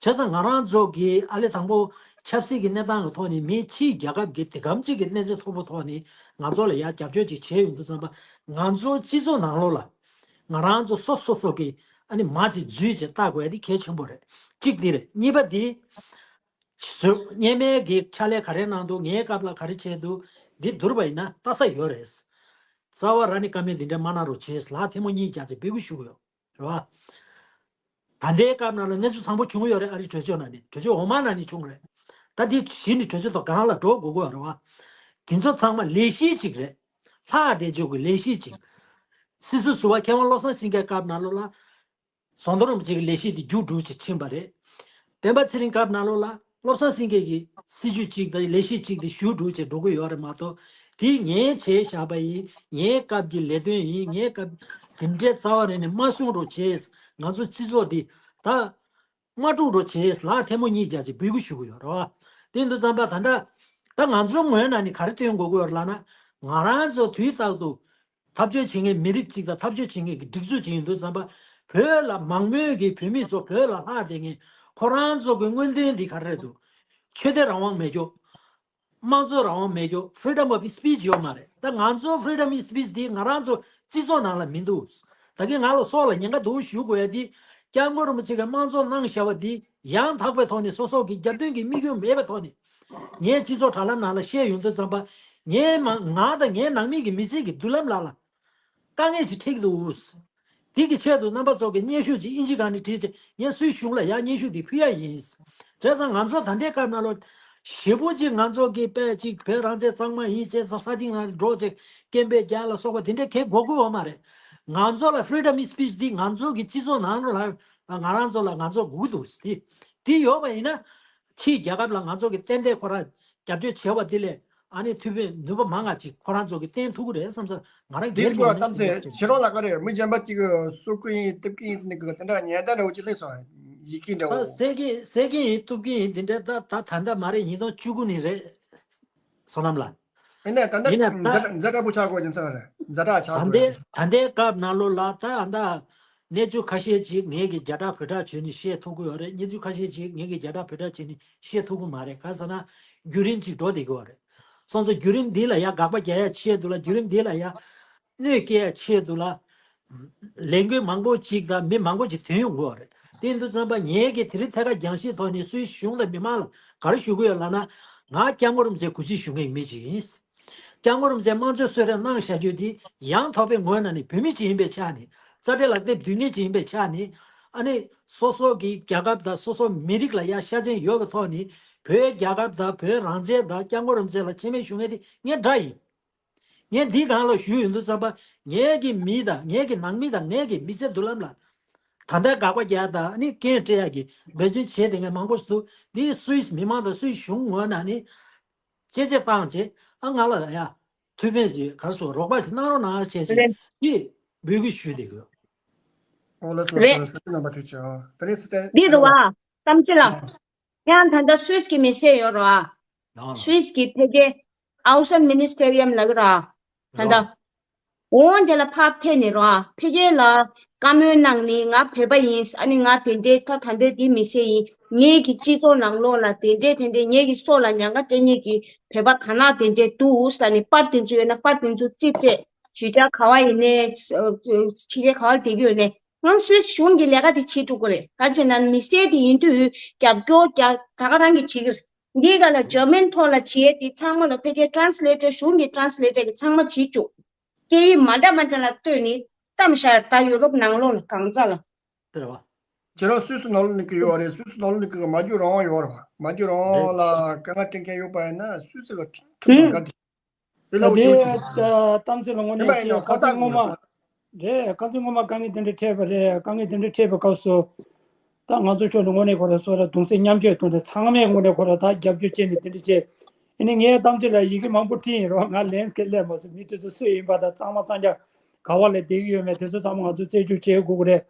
བྱས་ཙང་ང་རང་ཚོ་གི་ཨ་ལས་དང་པོ་ཆབ་སྲིད་ཀྱི་གནས་སྟངས་ཀྱི་ཐོག་ནས་མིའི་ཕྱིའི་རྒྱལ་ཁབ་ཀྱི་དེ་གམ་གཅིག་གི་གནས་ཚད་མཐོ་པོ་ཐོག་ནས་ང་ཚོ་ལ་ཡ་རྒྱབ་སྐྱོར་ཅིག་བྱས་ཡོང་དུས་ཙམ་པ་ང་ཚོ་སྤྱི་ཚོགས་ནང་ལོགས་ལ་ང་རང་ཚོ་སོ་སོ་སོ་གི་ཨ་ནི་མ་དེ་འཛུལ་བྱས་ལྟ་དགོས་ཡ་དེ་གལ་ཆེན་པོ་རེད། གཅིག་དེ་རེད། གཉིས་པ་དེ། ཟུར་སྔོན་མའི་གི་ཕྱག་ལས་ག་རེ་གནང་འདུག་ངའི་སྐབས་ལ་ག་རེ་བྱས་འདུག་འདི་བསྡུར་བ་ཡིན་ན་ལྟ་ས་ཡོད་རེད། རྩ་བ་རང་ནས་བཀའ་མོལ་འདི་འདྲ་མ་གནང་རོགས་བྱས་ལ་ཐལ་མོ་གཉིས་རྒྱག་ཚེ་འབོད་སྐུལ་ཞུ་གི་ཡོད་རེད་བ། ད་ལྟའི་སྐབས་ནང་ལ་གནས་ཚུལ་བཟང་པོ་བྱུང་ཡོད་རེད། ཨ་རིའི་གྲོས་ཚོགས་ནང་ནས་གྲོས་ཚོགས་འོག་མ་ནང་ནས་བྱུང་རེད། ད་འདི་གཞི་ནས་གྲོས་ཚོགས་དང་སྒང་ལ་འགྲོ་དགོས་ཀྱི་ཡོད་རེད་བ། དེ་ཚོ་ཚང་མ་ལས་གཞི་གཅིག་རེད། ལྷག་བསྡད་ཆོག་གི་ལས་གཞི་གཅིག་སྲིད་ཟུར་ཟུར་པ་མཁས་དབང་བློ་བཟང་སེང་གེའི་སྐབས་ནང་ལོགས་ལ། ཟམ་གདོང་རིན་པོ་ཆེ་གི་ལས་གཞི་དེ་མཇུག་སྒྲིལ་བྱས་ཕྱིན་པ་རེད། སྤེན་པ་ཚེ་རིང་སྐབས་ནང་ལོགས་ལ་བློ་བཟང་སེང་གེ་གི་སྲིད་ཇུས་གཅིག་དང་ལས་གཞི་གཅིག་དེ་མཇུག་སྒྲིལ་བྱས་འགྲོ་གི་ཡོད་རེད་མ་གཏོགས། དེ་ངས་བྱས་བཞག་པ་ཡིན། ངའི་སྐབས་ཀྱི་ལས་དོན་ཡིན། ངའི་སྐབས་དེ་འདྲའི་རྩ་བ་རེ་ནས་མ་གསུང་རོགས་བྱས། ང་ཚོ་སྤྱི་ཚོགས་འདི་ད་མ་དཀྲུག་རོགས་བྱས་ལ་ཐལ་མོ་གཉིས་རྒྱག་ཅིག་འབོད་སྐུལ་ཞུ་གི་ཡོད་རེད་བ། དེ་འདུག་བསམ་པ་ད་ལྟ་ད་ང་ཚོའི་ངོས་ནས་ནི་ག་རེ་སྟོན་དགོས་ཀྱི་ཡོད་རེད་ལབ་ན། ང་རང་ཚོ་དུས་རྟག་ཏུ། འཐབ་རྩོད་བྱེད་མཁན་མི་རིགས་གཅིག་དང་འཐབ་རྩོད་བྱེད་མཁན་གྱི་སྒྲིག་འཛུགས་གཅིག་ཡིན་དུས་ཙམ་པ། བོད་ལ་མང་མོས་ཀྱི་བོད་མི་ཚོ་བོད་ལ་ལྷག་བསྡད་མཁན། ཁོ་རང་ཚོ་གི་མངོན་འདོད་འདི་ག་རེ་རེད་འདུག་ཆོས་དད་རང་དབང་མེད་རྒྱུ། དམངས་གཙོ་རང་དབང་མེད་རྒྱུ། Freedom of speech ཡོད་མ་རེད། ད་ང་ཚོ་Freedom of speech་འདི་ང་རང་ཚོ་སྤྱི་ཚོགས་ནང་ལ་མི་འདུག་ད་གིན་ང་ལ་སྲོག་ལ་ཉེན་ཁ་འདུག་ཞུ་དགོས་ཡ་འདི། སྐྱབས་མགོན་རིན་པོ་ཆེ་གིས་དམངས་གཙོ་གནང་བཞག་པ་འདི་ཡང་དག་པའི་ཐོག་ནས་སོ་སོ་གི་རྒྱབ་མདུན་གྱི་དམིགས་ཡུལ་མེད་པའི་ཐོག་ནས། ངས་སྤྱི་ཚོགས་དྲ་ལམ་ནང་ལ་བཤད་ཡོང་དུས་ཙམ་པ། ངའི་མ་ང་དང་ངའི་ནང་མི་གི་མི་ཚེ་གི་མདུན་ལམ་ལ་ལ་དཀའ་ངལ་ཅིག་འཕྲད་ཀྱི་འདུག་དེ་གི་ཆེད་དུ་རྣམ་པ་ཚོ་གི་སྙན་ཞུ་ཅིག་ཨིན་ཇི་སྒང་ནས་བྲིས་བྱས་ངས་སུའི་གཞུང་ལ་ཡང་སྙན་ཞུ་དེ་ཕུལ་ཡ་ཡིན། བྱས་ཙང་ང་ཚོ་ད་ལྟའི་སྐབས་ནང་ལ་ཞེ་པོ་ཅིག་ང་ཚོ་གི་དཔེ་ཅིག་བོད་རང་བཙན་གཙང་མ་ཡིན་བྱས་ཙང་ས་སྟེང་ནང་འགྲོ་བྱས་སྐད་འབོད་རྒྱག་ལ་སོགས་པ་དེ་འདྲ་གང་དགོས་ཀྱི་ཡོད་མ་རེད། ང་ཚོ་ལ་Freedom of speech་འདི་ང་ཚོ་གི་སྤྱི་ཚོགས་ནང་ལ་ང་རང་ཚོ་ལ་ང་ཚོ་དགོས་ཀྱི་འདུག་དེ་དེ་ཡོད་པ་ཡིན་ན་ཕྱིའི་རྒྱལ་ཁབ་ལ་ང་ཚོ་གི་ཏན་ཏན་ཁོ་རང་རྒྱབ་སྐྱོར་བྱས་པ་དེ་ལས། ཨ་ནི་ཐུགས་ཕན་ནུས་པ་མང་ང་ཅིག་ཁོ་རང་ཚོ་གི་བསྟན་ཐུབ་ཀྱི་རེད་བསམ་ས། ང་རང་དེ་སྒེར་གྱི་ཡིན་ན་གཏམ་ཚེ་ཁྱེད་རང་ལ་ག་རེ་མི་གཞན་པ་ཅིག་གསོད་ཀྱི་ཡིན་གཏུབ་ཀྱི་ཡིན་ཟེར་ནས་གི་དེ་འདྲ་ཉེན་བརྡ་འདྲ་བོ་ཅིག་སླེབས་སོང་། ཡི་གེ་འདྲ་བོ། ད་ཟེར་གྱི་ཟེར་གྱི་ཡིན་གཏུབ་ཀྱི་ཡིན་དེ་འདྲ་ད་ད་ད་ལྟ་མ་རེད། ཉིས་སྟོང་བཅུ་དགུ་ནས་རེད། བསོད་ནམས་ལགས། ཡིན་ནའི་ད་ལྟ་ཡིན་ནའི་ད་ཛ་དྲག་པོ་ཆགས་དགོས་ཀྱི་མཚན་རེད། ཛ་དྲག་ཆགས་ད་དགོས་ལྟའི་ད་ལྟའི་སྐབས་ནང་ལོགས་ལ་ད་ད་གནས་ཚུལ་ཁ་ཤས་ཅིག་ངས་ཀྱི་རྒྱ་གྲགས་བོད་གྲགས་བྱོས་ནས་བཤད་ཐུབ་ཀྱི་ཡོད་རེད། གནས་ཚུལ་ཁ་ཤས་ཅིག་ངས་ཀྱི་རྒྱ་གྲགས་བོད་གྲགས་བྱས་ནས་བཤད་ཐུབ་ཀྱི་མ་རེད། ག་ཟེར་ན་བརྒྱུད་རིམ་ཅིག་འགྲོ་བསྡད་ཀྱི་ཡོད་རེད། སོང་ཙང་བརྒྱུད་རིམ་འདི་ལ་ཡ་དགག་པ་རྒྱག་ཡ་ཆེད་དུ་ལ་བརྒྱུད་རིམ་འདི་ལ་ཡ་གནོད་སྐྱེལ་ཡ་ཆེད་དུ་ལ་ལས་འགུལ་མང་པོ་ཅིག་དང་མི་མང་པོ་ཅིག་ཐོན་ཡོང་གི་ཡོད་རེད། དེ་ཡིན་དུས་ཙམ་པ་ངས་ཀྱི་དེ་རིང་ཐད་ཀར་རྒྱང་ཤེལ་ཐོག་ནས་སུད་སི་གཞུང་དང་མི་མང་ལ་ག་རེ་ཞུ་གི་ཡོད་ལབ་ན། ང་སྐྱབས་མགོན་རིན་པོ་ཆེ་གུས་བརྩི་ཞུ་མཁན་མི་ཅིག་ཡིན། སྐྱབས་མགོན་རིན་པོ་ཆེ་དམངས་གཙོའི་གསོལ་རས་གནང་བཞག་རྒྱུ་དེ་ཡང་དག་པའི་ངོས་ནས་ནི་བོད་མི་ཅིག་ཡིན་པའི་ཆ་ནས། རྩ་འགྲེལ་ལག་དེབ་བསྡུས་མཁན་ཅིག་ཡིན་པའི་ཆ་ནས། ཨ་ནི་སོ་སོ་གི་རྒྱལ་ཁབ་དང་སོ་སོ་མི་རིགས་ལ་ཡ་ཤ་ཚན་ཡོད་པའི་ཐོག་ནས་བོད་རྒྱལ་ཁབ་དང་བོད་རང་བཙན་དང་སྐྱབས་མགོན་རིན་པོ་ཆེ་ལ་མཆི་མ་ཞུ་མཁན་དེ་ངའི་དགྲ་ཡིན། ངས་འདི་སྒང་ལ་ཞུས་ཡོང་དུས་ཙམ་པ་ངའི་གི་མི་དང་ངའི་གི་ནང་མི་དང་ངའི་གི་མི་ཚེ་མདུན་ལམ་ལ་ད་ལྟའི་དགག་པ་རྒྱག་དང་ཨ་ནི་འགན་འཁྲི་ཡག་གི་འབད་བརྩོན་བྱས་ཏེ་ངས་མང་པོ་ཞིག་འདུག་འདི་སུད་སི་མི་མང་དང་སུད་སི་གཞུང་ངོས་ནས་ནི་དཔྱད་ཆ་བཏང་བྱས། ཨ་ང་ལ་ཡ་ཐུགས་ཕན་ཞིག་ག་རེ་ཟེར་རོགས་པ་ཞིག་གནང་རོགས་གནང་བྱས་ཞེས་ཀྱི་འབོད་སྐུལ་ཞུས་བསྡད་དགོས། ཨོ་ལགས་སོ། རེད། སོ་སོ་རྣམ་པ་ཐུགས་རྗེ་ཆེ། ཨོ་དེ་རིང་སི་ཏན་འདི་རུ་བ་གཏམ་ཅི་ལ། ཡང་ད་ལྟ་སུད་སི་གི་མི་སེར་ཡོད་རོ་ཨ། ལགས་ལགས། སུད་སི་གི་ཕ་གི་ཨའུ་སན་མི་ནི་སི་ཊེ་རི་ཡམ་ལ་གི་རོ་ཨ། ད་ལྟ་འོང་དེ་ལ་ཕར་ཕེབས་ནས་རོ་ཨ། ཕ་གི་ལ་བཀའ་མོལ་གནང་ནས་ང་བོད་པ་ཡིན། ཨ་ནི་ང་དེ་འདྲའི་ད་ད་འདྲའི་དེ་མི་སེར་ཡིན། ངེད་ཀྱི་སྤྱི་ཚོགས་ནང་ལོགས་ལ་དེ་འདྲའི་དེ་འདྲའི་ངེད་ཀྱི་སྲོག་ལ་ཉེན་ཁ་སྤྲད་མཁན་གྱི་བོད་པ་ག་ན་དེ་འདྲའི་འདུག་ཟེར་ནས་པར་དེ་ཚོ་ཡོད་ན་པར་དེ་ཚོ་རྩིས་སྤྲད། ཞུ་བྱ་ག་བ་ཡིན་ནའི་ཕྱི་རྒྱལ་ག་བ་ལ་བསྡད་ཀྱི་ཡོད་ནའི་ང་སུད་སི་གཞུང་གི་ལས་ཀ་དེ་བྱེད་ཐུབ་ཀྱི་རེད། ག་ཅེ་ན་མི་སེར་དེ་ཡིན་དུས་རྒྱབ་སྐྱོར་རྒྱ་ད་ག་རང་གིས་བྱེད་ཀྱི་རེད། འདི་ག་ལ་འཇར་མན་ཐོག་ལ་བྱེད་དེ་ཚང་མ་ལ་ཕ་གིའི་ཊ་རན་སི་ལེ་ཊར་གཞུང་གི་ཊ་རན་སི་ལེ་ཊར་གྱིས་ཚང་མ་བྱེད་བཅུག་སྐད་ཡིག་མ་འདྲ་མ་འདྲ་ལ་ལྟོས་ནས་གཏམ་བཞག་ད་ཡུ་རོབ་ནང་ལོགས་ལ་གང་ཚ་ལ། དེ་རེད་བ། ཁྱེད་རང་སུད་སི་ནང་ལོགས་ནས་ཀྱི་ཡོད་རེད། སུད་སི་ནང་ལོགས་ནས་ཀྱི་མ་རྒྱུ་རང་དབང་ཡོད་རེད་བ། མ་རྒྱུ་རང་དབང་ལ་དཀའ་ངལ་འཕྲད་མཁན་ཡོད་པ་ཡིན་ན་སུད་སི་ལ་ཁྲིད་དང་ག་དེ། དེ་ལ་འུ་ཅག་ཅིག་གཏམ་ཚེ་ལ་དངོས་གནས་ཅིག་ཁ་སང་སྔོན་མ་རེད། ཁ་སང་སྔོན་མ་དཀའ་ངལ་དེ་འདྲ་འཕྲད་པ་རེད། དཀའ་ངལ་དེ་འདྲ་འཕྲད་པའི་སྐབས་སུ་ད་ང་ཚོ་ཕྱོགས་ནས་དངོས་གནས་ཁོ་རང་སོ་ར་གདུང་སེམས་མཉམ་སྐྱེད་གཏོང་སྟེ་ཚང་མས་དངོས་གནས་ཁོ་རང་ད་རྒྱབ་སྐྱོར་བྱས་ནས་དེ་འདྲ་བྱས། ཨ་ནི་ངའི་གཏམ་ཚེ་ལ་ཡི་གེ་མང་པོ་བྲིས་ཡིན་རོགས། ང་ལན་སྐད་སླེབས་མ་སོང་། མི་དེ་ཚོ་སུ་ཡིན་པ་དང་གཙང་མ་གཙང་རྐྱང་ག་བ་ལ་བསྡད་ཀྱི་ཡོད་མེད་དེ་ཚོ་ཚང་མ་ང་ཚོ་རྩད་གཅོད་བྱེད་དགོས་ཀྱི་རེད།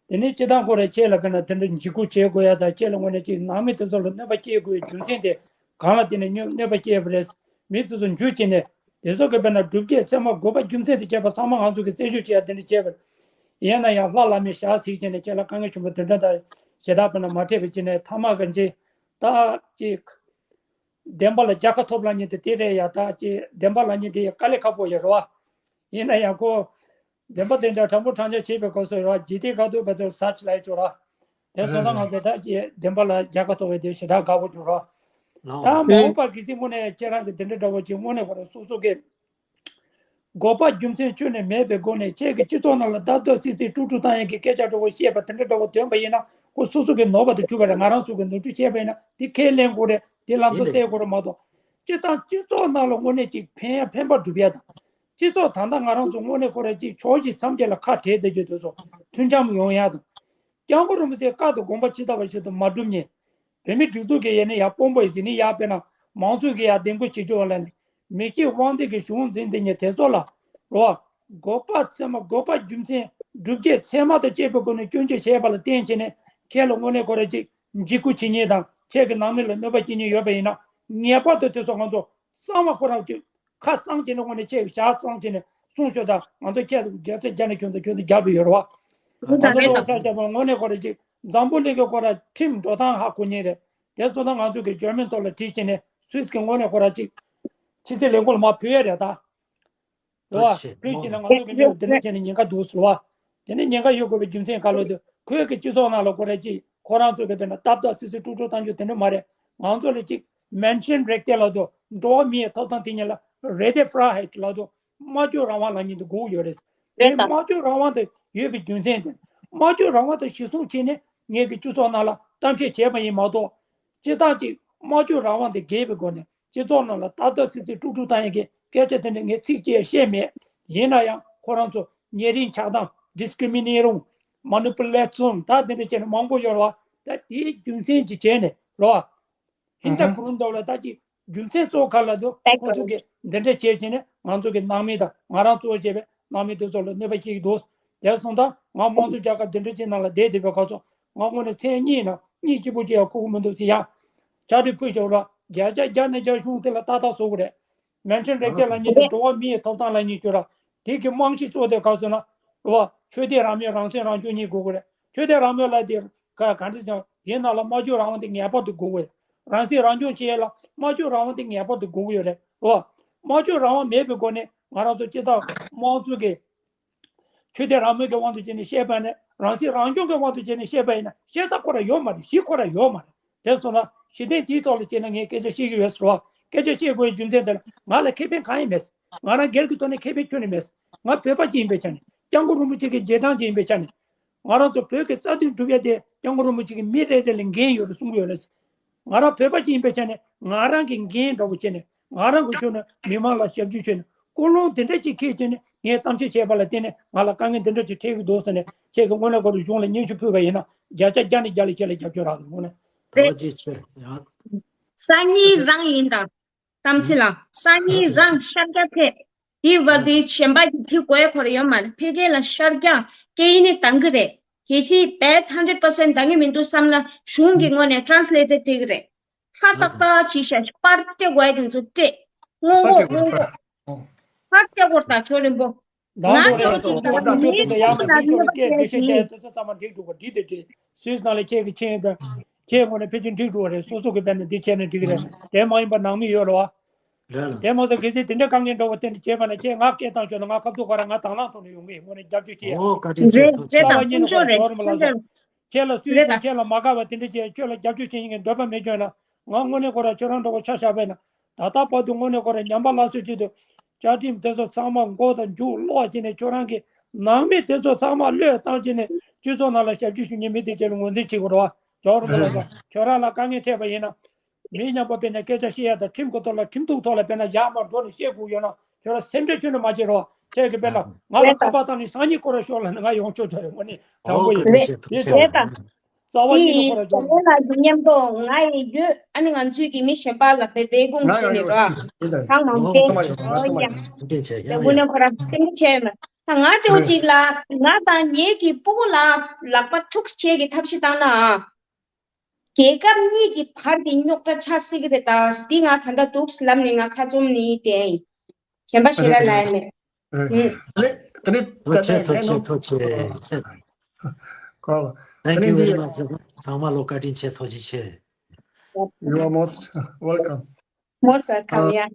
དེ་ནས་སྤྱི་བཏང་ཁོ་རང་ཁྱེད་ལ་དཔེར་ན་དེ་འདྲ་འཇིགས་སྐུལ་བྱེད་དགོས་ཡ་དང་ཁྱེད་ལ་དངོས་གནས་ཅིག་ནང་མི་དེ་ཚོ་ལ་གནོད་པ་སྐྱེལ་དགོས་ཡའི་རྒྱུ་མཚན་དེ་གང་ལ་བརྟེན་ནས་གནོད་གནོད་པ་སྐྱེལ་བ་རེད། མི་དེ་ཚོ་འཇུ་བྱས་ནས་དེ་ཚོ་གི་དཔེར་ན་སྒྲུབ་བྱེད་ཚད་མ་དགོས་པ་རྒྱུ་མཚན་དེ་བྱས་པ་ཚང་མ་ང་ཚོ་གི་རྩད་གཅོད་བྱེད་ཡ་དེ་འདྲ་བྱས་པ་རེད། ཡིན་ན་ཡང་ལྷ་བླ་མའི་ཞལ་གཟིགས་བྱས་ནས་ཁྱེད་ལ་དཀའ་ངལ་ཆེན་པོ་དེ་འདྲ་དང་ཞེ་དྲག་དཔེར་ན་མ་འཕྲད་པ་བྱས་ནས་ཐ་མག་གི་འཇིག་ད་ཅིག་བདེན་པ་ལ་རྒྱལ་ཁ་ཐོབ་ལབ་མཁན་དེ་དེ་རེད་ཡ། ད་ཅིག་བདེན་པ་ལབ་མཁན་དེ་ཡ་དཀའ་ལས་ཁག་པོ་ཡོད་རེད་བ། ཡིན་ན་ཡང་ཁོ་བདེན་པ་དེ་འདྲ་དྲང་པོ་དྲང་བཞག་བྱེད་པའི་སྐབས་སུ་ར་ཇི་ཏི་ག་དུ་བ་ཚོ་ཟ་ཆི་ལ་ཡི་ཆོག་ར། དེ་སོང་ཙང་ང་ཚོ་ད་ཅི་བདེན་པ་ལ་རྒྱལ་ཁ་ཐོབ་པའི་དེ་ཞེ་དྲག་དགའ་པོ་བྱུང་ར། ད་མ་འོངས་པ་གལ་སྲིད་དངོས་གནས་ཁྱེད་རང་གི་དེ་འདྲ་འདྲ་བོ་ཅིག་དངོས་གནས་ཁོ་རང་སོ་སོ་གི་དགོས་པ་རྒྱུ་མཚན་ཁྱོན་ནས་མེད་པའི་སྒོ་ནས་ཁྱེད་ཀྱི་སྤྱི་ཚོགས་ནང་ལ་ལྡབ་ལྡབ་སིག་སིག་དཀྲུག་དཀྲུག་བཏང་ཡས་ཀྱི་སྐད་ཆ་འདྲ་བོ་བཤད་པ་དེ་འདྲ་འདྲ་བོ་འདོན་པ་ཡིན་ན་ཁོ་སོ་སོ་གི་ནོར་བ་དེ་འཁྲུལ་པ་རེད། ང་རང་ཚོ་གི་ནོར་འཁྲུལ་བྱས་པ་ཡིན་ན་དེ་ཁས་ལེན་དགོས་རེད། དེ་ལམ་སང་སེལ་དགོས་རེད་མ་གཏོགས། སྤྱི་བཏང་སྤྱི་ཚོགས་ནང་ལ་དངོས་གནས་ཅིག་ཕན་ཡ་ཕན་པ་སྒྲུབ་ཡ་དང་། སྤྱི་ཚོགས་ད་ལྟ་ང་རང་ཚོ་དངོས་གནས་ཁོ་རང་ཅིག་ཕྱོགས་བཞི་མཚམས་བརྒྱད་ལ་ཁ་བྲལ་བསྡད་རྒྱུ་དེ་ཚོ་མཐུན་འཆམ་ཡོང་ཡ་དང་། སྐྱབས་མགོན་རིན་པོ་ཆེའི་བཀའ་དང་དགོངས་པ་ཇི་ལྟ་བ་བཞིན་དུ་མ་སྒྲུབ་མཁན། བོད་མིའི་སྒྲིག་འཛུགས་ཀྱི་ཡ་ནི་ཡ་དཔོན་པོ་ཡི་ཟིན་ནི་ཡ་དཔེར་ན་མང་གཙོའི་གི་ཡ་བདེ་འགོད་བྱེད་རྒྱུ་བ་ལ་ནི་མི་གཅིག་དབང་འཛིན་གྱི་གཞུང་འཛིན་བསྡད་མཁན་དེ་ཚོ་ལ་རོ། དགོས་པ་ཚད་མ་དགོས་པ་རྒྱུ་མཚན་སྒྲུབ་བྱེད་ཚད་མ་དང་བཅས་པའི་སྒོ་ནས་སྐྱོན་བརྗོད་བྱས་པ་ལ་བརྟེན་བྱས་ནས་ཁྱེད་ལ་དངོས་གནས་ཁོ་རང་ཅིག་འཇིགས་སྐུལ་བྱེད་མཁན་དང་ཁྱེད་ཀྱི་ནང་མི་ལ་གནོད་པ་སྐྱེལ་མཁན་ཡོད་པ་ཡིན་ན་ངེས་པར་དུ་དེ་ཚོ་ང་ཚོ་གསང་བ་ཁོ་རང་ཅིག་ཁ་གསང་བྱས་ནས་དངོས་གནས་ཁྱེད་ཀྱི་ཞག་གསང་བྱས་ནས་གསུང་ཆོག་དང་ང་ཚོ་ཁྱེད་ལ་རྒྱལ་ཚད་རྒྱ་ནས་ཁྱོད་ཚོ་ཁྱོད་ཚོ་རྒྱབ་པ་ཡོད་རེད་བ། ང་ཚོ་ལོ་ཆ་ཆ་བ་དངོས་གནས་ཁོ་རང་ཅིག་འཛམ་བུ་གླིང་གི་སྐོར་ལ་ཁྲིམས་འགྲོ་སྟངས་ཧ་གོ་མཁན་རེད། དེ་སོང་ཙང་ང་ཚོ་གི་འཇར་མན་ཐོག་ལ་ཁྲིད་བྱས་ནས་སུད་སི་གི་དངོས་གནས་ཁོ་རང་ཅིག་ཕྱི་སྲིད་ལས་ཁུངས་ལ་མར་ཕུལ་ཡ་རེད་ད། རེད་བ། ཕུལ་བྱས་ནས་ང་ཚོ་གི་མི་འདི་འདྲ་བྱས་ནས་ཉེན་ཁ་འདུག་ཟེར་བ། དེ་ནས་ཉེན་ཁ་ཡོད་དགོས་པའི་རྒྱུ་མཚན་ག་ལ་འདུག་ཁོའི་གི་སྤྱི་ཚོགས་ནང་ལ་ཁོ་རང་ཅིག་ཁོ་རང་ཚོ་གི་དཔེར་ན་སྟབས་སྟབས་སིག་སིག་དཀྲུག་དཀྲུག་བཏང་རྒྱུ་དེ་འདྲ་མ་རེད། ང་ཚོ་ལ་ཅིག་མེན་ཤན་རེག་ཏེ་ལ་འདུག་འགྲོ་བ་མིའི་ཐོབ་ཐང་དེ་ཉིད་ལ་རེད་དེ་ཧྥ་ར་ཧའི་ལ་འདུག་སྨྲ་བརྗོད་རང་དབང་ལ་ཉིད་དུ་དགོས་ཡོད་རེད། རེད་ད། སྨྲ་བརྗོད་རང་དབང་དུ་ཡོད་པའི་རྒྱུ་མཚན་དེ། སྨྲ་བརྗོད་རང་དབང་དུ་གཞི་བཟུང་བྱས་ནས་ངེད་ཀྱི་སྤྱི་ཚོགས་ནང་ལ་གཏམ་བཤད་བྱས་པ་ཡིན་མ་གཏོགས། སྤྱིར་བཏང་གི་སྨྲ་བརྗོད་རང་དབང་དེ་འགལ་བའི་སྒོ་ནས་སྤྱི་ཚོགས་ནང་ལ་ཏག་ཏག་སིག་སིག་དཀྲུག་དཀྲུག་བཏང་ཡས་ཀྱི་སྐད་ཆ་དེ་འདྲ་ངས་ཚིག་གཅིག་ཡང་བཤད་མེད། ཡིན་ན་ཡང་ཁོ་རང་ཚོ་ཉེ་རིང་ཆགས་སྡང་། ཌིསི་ཀི་རི་མི་ནེ་ཤན། མ་ནི་པུ་ལེ་ཤན། ད་དེ་འདྲ་བྱས་ནས་མང་པོ་ཡོད་རེད་བ། ད་དེའི་རྒྱུ་མཚན་གྱིས་བྱས་ནས་རེད་བ། ཧིན་ད་ཧུ་ཧུ། ཁུ་རུ་འདྲ་བ་ལ་ད་ཅིག་ རྒྱུ་མཚན་གཙོ་བོ་ག་ལ་འདུག་ཁོང་ཚོ་གིས་འདི་འདྲ་བྱས་བྱས་ནས་ང་ཚོ་གི་ནང་མི་དང་ང་རང་གཙོ་བོ་བྱས་པའི་ནང་མི་དེ་ཚོ་ལ་གནོད་པ་སྐྱེལ་གྱི་འདུག་དེ་སོང་ཙང་ང་དམངས་གཙོ་རྒྱལ་ཁབ་འདི་འདྲ་ཅིག་ནང་ལ་བསྡད་བསྡད་པའི་སྐབས་སུ་ང་དངོས་གནས་མཚན་གཉིས་ནང་གཉིས་སྐྱིད་པོ་ཅིག་ཡང་ཁུག་གི་མི་འདུག་ཟེར། ཡང་ཕྱག་བྲིས་ཕུལ་བཞག་ར། བརྒྱ་ཆ་བརྒྱ་ནས་བརྒྱ་གཞུང་དེ་ལ་ཏག་ཏག་བཟོ་དགོས་རེད། མེན་ཊེན་རེག་ཊར་ལབ་མཁན་དེ་འགྲོ་བ་མིའི་ཐོབ་ཐང་ལབ་མཁན་ཅིག་ཡོད་ར། དེ་གི་རྨང་གཞི་གཙོ་བོ་དེ་ག་ཟེར་ན། འགྲོ་བ་ཆོས་དད་རང་མོས་རང་སེམས་རང་སྐྱོང་གཉིས་དགོས་ཀྱི་རེད། ཆོས་དད་རང་མོས་ལབ་དེ་ག་ག་འདྲ་ཟེར་ན། དེའི་ནང་ལ་སྨྲ་བརྗོད་རང་དབང་དེ་ངེས་པར་དུ་དགོས་ཀྱི་རེད། རང་སེམས་རང་སྐྱོང་བྱེད་ཡས་ལ་སྨྲ་བརྗོད་རང་དབང་དེ་ངེས་པར་དུ་དགོས་ཀྱི་ཡོད་རེད། འགྲོ་བ་སྨྲ་བརྗོད་རང་དབང་མེད་པའི་སྒོ་ནས་ང་རང་ཚོ་སྤྱི་བཏང་དམངས་གཙོ་གི་ཆོས་དད་རང་མོས་ཀྱི་དབང་དུ་བྱས་ནས་བཤད་པ་ཡིན་ན། རང་སྲིད་རང་སྐྱོང་གི་དབང་དུ་བྱས་ནས་བཤད་པ་ཡིན་ན་བཤད་ས་ཁོ་རང་ཡོད་མ་རེད། གཞི་ཁོ་རང་ཡོད་མ་རེད། དེ་སོང་ན་གཞི་རྟེན་དེའི་ཐོག་ལ་བྱས་ན་ངས་སྐད་ཆ་བཤད་ཀྱི་ཡོད་ཟེར་བ། སྐད་ཆ་བཤད་དགོས་པའི་རྒྱུ་མཚན་དེ་ལ་ང་ལ་ཁེ་ཕན་གང་ཡང་མེད། ང་རང་སྒེར་གྱི་ཐོག་ནས་ཁེ་ཕན་ཁྱོན་ནས་མེད། ང་བོད་པ་ཅིག་ཡིན་པའི་ཆ་ནས། སྐྱབས་མགོན་རིན་པོ་ཆེ་གི་རྗེས་འབྲང་ཅིག་ཡིན་པའི་ཆ་ནས། ང་རང་ཚོ་བོད་ཀྱི་རྩ་དོན་སྒྲུབ་ཡ་དེ་སྐྱབས་མགོན་རིན་པོ་ཆེ་གི་མི་རེ་རེ་ལ་འགན་ཡོད་རེད་གསུང་གི་ཡོད་རེད། ང་རང་བོད་པ་ཅིག་ཡིན་པའི་ཆ་ནས་ང་རང་གི་འགན་འདྲ་བོ་བྱས་ནས། ང་རང་གི་ཕྱོགས་ནས་མི་མང་ལ་ཞབས་ཞུ་བྱས་ནས། ཀུན་སློང་འདི་འདྲ་ཅིག་འཁྱེར་བྱས་ནས་ངས་གཏམ་བཤད་བྱས་པ་ལ་བརྟེན་ནས་ང་ལ་དཀའ་ངལ་འདི་འདྲ་ཅིག་འཕྲད་ཀྱི་འདུག་ཟེར་ནས། ཁྱེད་ཀྱིས་དངོས་གནས་ཁོ་རང་གཞུང་ལ་སྙན་ཞུ་ཕུལ་བ་ཡིན་ན་བརྒྱ་ཆ་བརྒྱ་ནས་བརྒྱ་ལ་ཁྱེད་ལ་རྒྱབ་སྐྱོར་རག་གི་རེད། དངོས་གནས། ད་ག་ཅིག་ཆེ་ཡང་། སང་ཉིན་རང་ཡིན་ད། གཏམ་ཚེ་ལགས། སང་ཉིན་རང་ཤར་རྒྱག་ཕེབས། དེའི་བར་དུ་གཞན་པ་གྱིས་འབྲི་དགོས་ཁོ་ར་ཡོད་མ་རེད། ཕ་གི་ལ་ཤར་རྒྱག་སྐད་ཡིག་ནི་འདང་གི་རེད། གལ་སྲིད་བེད་ཧན་ཌེ་རེད་པར་སེན་ཊི་འདང་གི་མི་འདུག་བསམ་ན་གཞུང་གི་ངོས་ནས་ཊེ་རན་སི་ལེ་ཊར་སྤྲད་ཀྱི་རེད། ཧ་ཏག་ཏག་བྱས་ཤག་པར་སྤྲད་དགོས་ཡ་དེ་ཚོ་སྤྲད། སྔོན་འགོག་སྔོན་འགོག་ཧ་ཅང་སྐོར་དང་ཆོ་རིན་པོ། ང་ཚོ་གཅིག་ལ་མི་ཡག་མ་ཡག་མ་ཚོ་ཡག་མ་ཚོ་སྐད་འདི་ཤེས་ཀྱི་ཚོ་ཚང་མ་འགྲིག་འགྲོ་བ་འགྲིག་དེ་འདྲ་སུད་སི་ནང་ལ་ཁྱེད་ཀྱི་ཆེད་དུ་ཁྱེད་ངོས་ནས་ཕལ་ཆེར་འགྲིག་འགྲོ་བ་རེད། སོ་སོ་གི་བས་ན་འདི་བྱས་ན་འགྲིག་གི་རེད། དེ་མ་ཡིན་པ་ནང་མི་ཡོད་རེད་བ། དེ་མ་ཚོ་གལ་སྲིད་དེ་འདྲ་དཀའ་ངལ་འགྲོ་བ་དེ་འདྲ་བྱས་པ་ན་ཁྱེད་ང་སྐད་བཏང་ཆོག་ན་ང་ཁ་ཐུག་ཁོ་རང་ང་དང་བླངས་ཐོག་ནས་ཡོང་གི་ཡིན། ངོས་ནས་རྒྱབ་སྐྱོར་བྱེད་ཡ། ཨོ་བཀའ་དྲིན་ཆེ། རེད་ཐུགས་རེད། རྩ་བ་ད་ཉིད་ནས་ཁོ་ཁོང་ཚོ་རང་རེད། ཇོ་རུ་མ་ལགས་སོ། ཁྱེད་ལ་སུས་རེད་ད། ཀྱང་ཁྱེད་ལ་མ་དགའ་བ་དེ་འདྲ་བྱས། ཁྱོད་ལ་རྒྱབ་སྐྱོར་བྱེད་མཁན་འདོད་པ་མེད་ཀྱང་ན། ང་དངོས་གནས་ཁོ་རང་ཁྱོད་རང་འདྲ་བོ་ཆ་བཞག་པས་ན། ད་ལྟ་བར་དུ་དངོས་གནས་ཁོ་རང་ཉམས་པ་སླར་གསོའི་ཆེད་དུ་བཅའ་ཁྲིམས་དེ་ཚོ་ཚང་མ་མགོ་དང་མཇུག་ཀློག་བྱས་ནས། ཁྱོད་རང་གི་ནང་མི་དེ་ཚོ་ཚང་མ་བློས་བཏང་བྱས་ནས་སྤྱི་ཚོགས་ནང་ལ་ཞབས་ཕྱི་ཞུ་མཁན་མི་དེ་ཚོ་ལ་ངོས་འཛིན་བྱེད་དགོས་རེད་བ། ཇོ་རུ་མ་ལགས་སོ། ཁྱོད་རང་ལ་དཀའ་ངལ་འཕྲད་པ་ཡིན་ན། མི་མཉམ་པོ་དཔེར་ན་སྐད་ཆ་བཤད་ཡ་དང་ཁྲིམས་ཀྱི་ཐོག་ལ་ཁྲིམས་གཏུག་ཐོག་ལ་དཔེར་ན་ཡར་མར་འགྲོ་ནས་བཤད་དགོས་ཡོད་ན། ཁྱོད་རང་སེམས་ཁྲལ་ཁྱོན་ནས་མ་བྱེད་རོགས། ཁྱེད་ཀྱིས་དཔེར་ན་ང་ལ་ཁ་པར་བཏང་ནས་སང་ཉིན་སྐོར་ར་ཤོག་ལབ་ན་ང་ཡོང་ཆོག་ཆོག་རེད། དངོས་གནས་དྲང་པོ་ཡིན། དེ་ཚོ་རེད་ད། རྩ་བ་ཉིད་ནས་ཁོ་ར་ཇོ་རུ་མ་ལགས་ཀྱི་མཉམ་དུ་ང་ཡི་ཡོད། ཨ་ནི་ང་ཚོའི་གི་མི་གཞན་པ་ལ་བེ་བེ་ཀུང་བྱས་ནས་ར། ཚང་མ་ཚང་མ་ཡོང་། ཨོ་ཡ། དེ་དངོས་གནས་ཁོ་ར་སེམས་ཁྲལ་ཆེ་ཡོད་མ། ད་ང་དེ་འོ་ཅིག་ལ་ང་དང་ངེད་ཀྱི་སྤུ་གུ་ལ་ལག་པ་ཐུག་བྱེད་ཀྱི་ཐབས་ཤེས་བཏང་ན། རྒྱལ་ཁབ་གཉིས་ཀྱི་བར་གྱི་རྙོག་དྲ་ཆགས་སྲིད་ཀྱི་རེད་ད། འདི་ང་ད་ལྟ་འདུག་ལབ་ནས་ང་ཁ་བཙུམ་ནས་བསྡད་ཡིན། གཞན་པ་ཞེ་དྲག་ལབ་ཡ་མེད། ཨུ། ལེ། དེ་ནས་ཐུགས་རྗེ་ཆེ། ཐུགས་རྗེ་ཆེ། ཁོ། Thank you very much. ཚང་མ་ལ་བཀའ་དྲིན་ཆེ། ཐུགས་རྗེ་ཆེ། You are most welcome. Most welcome. Yeah.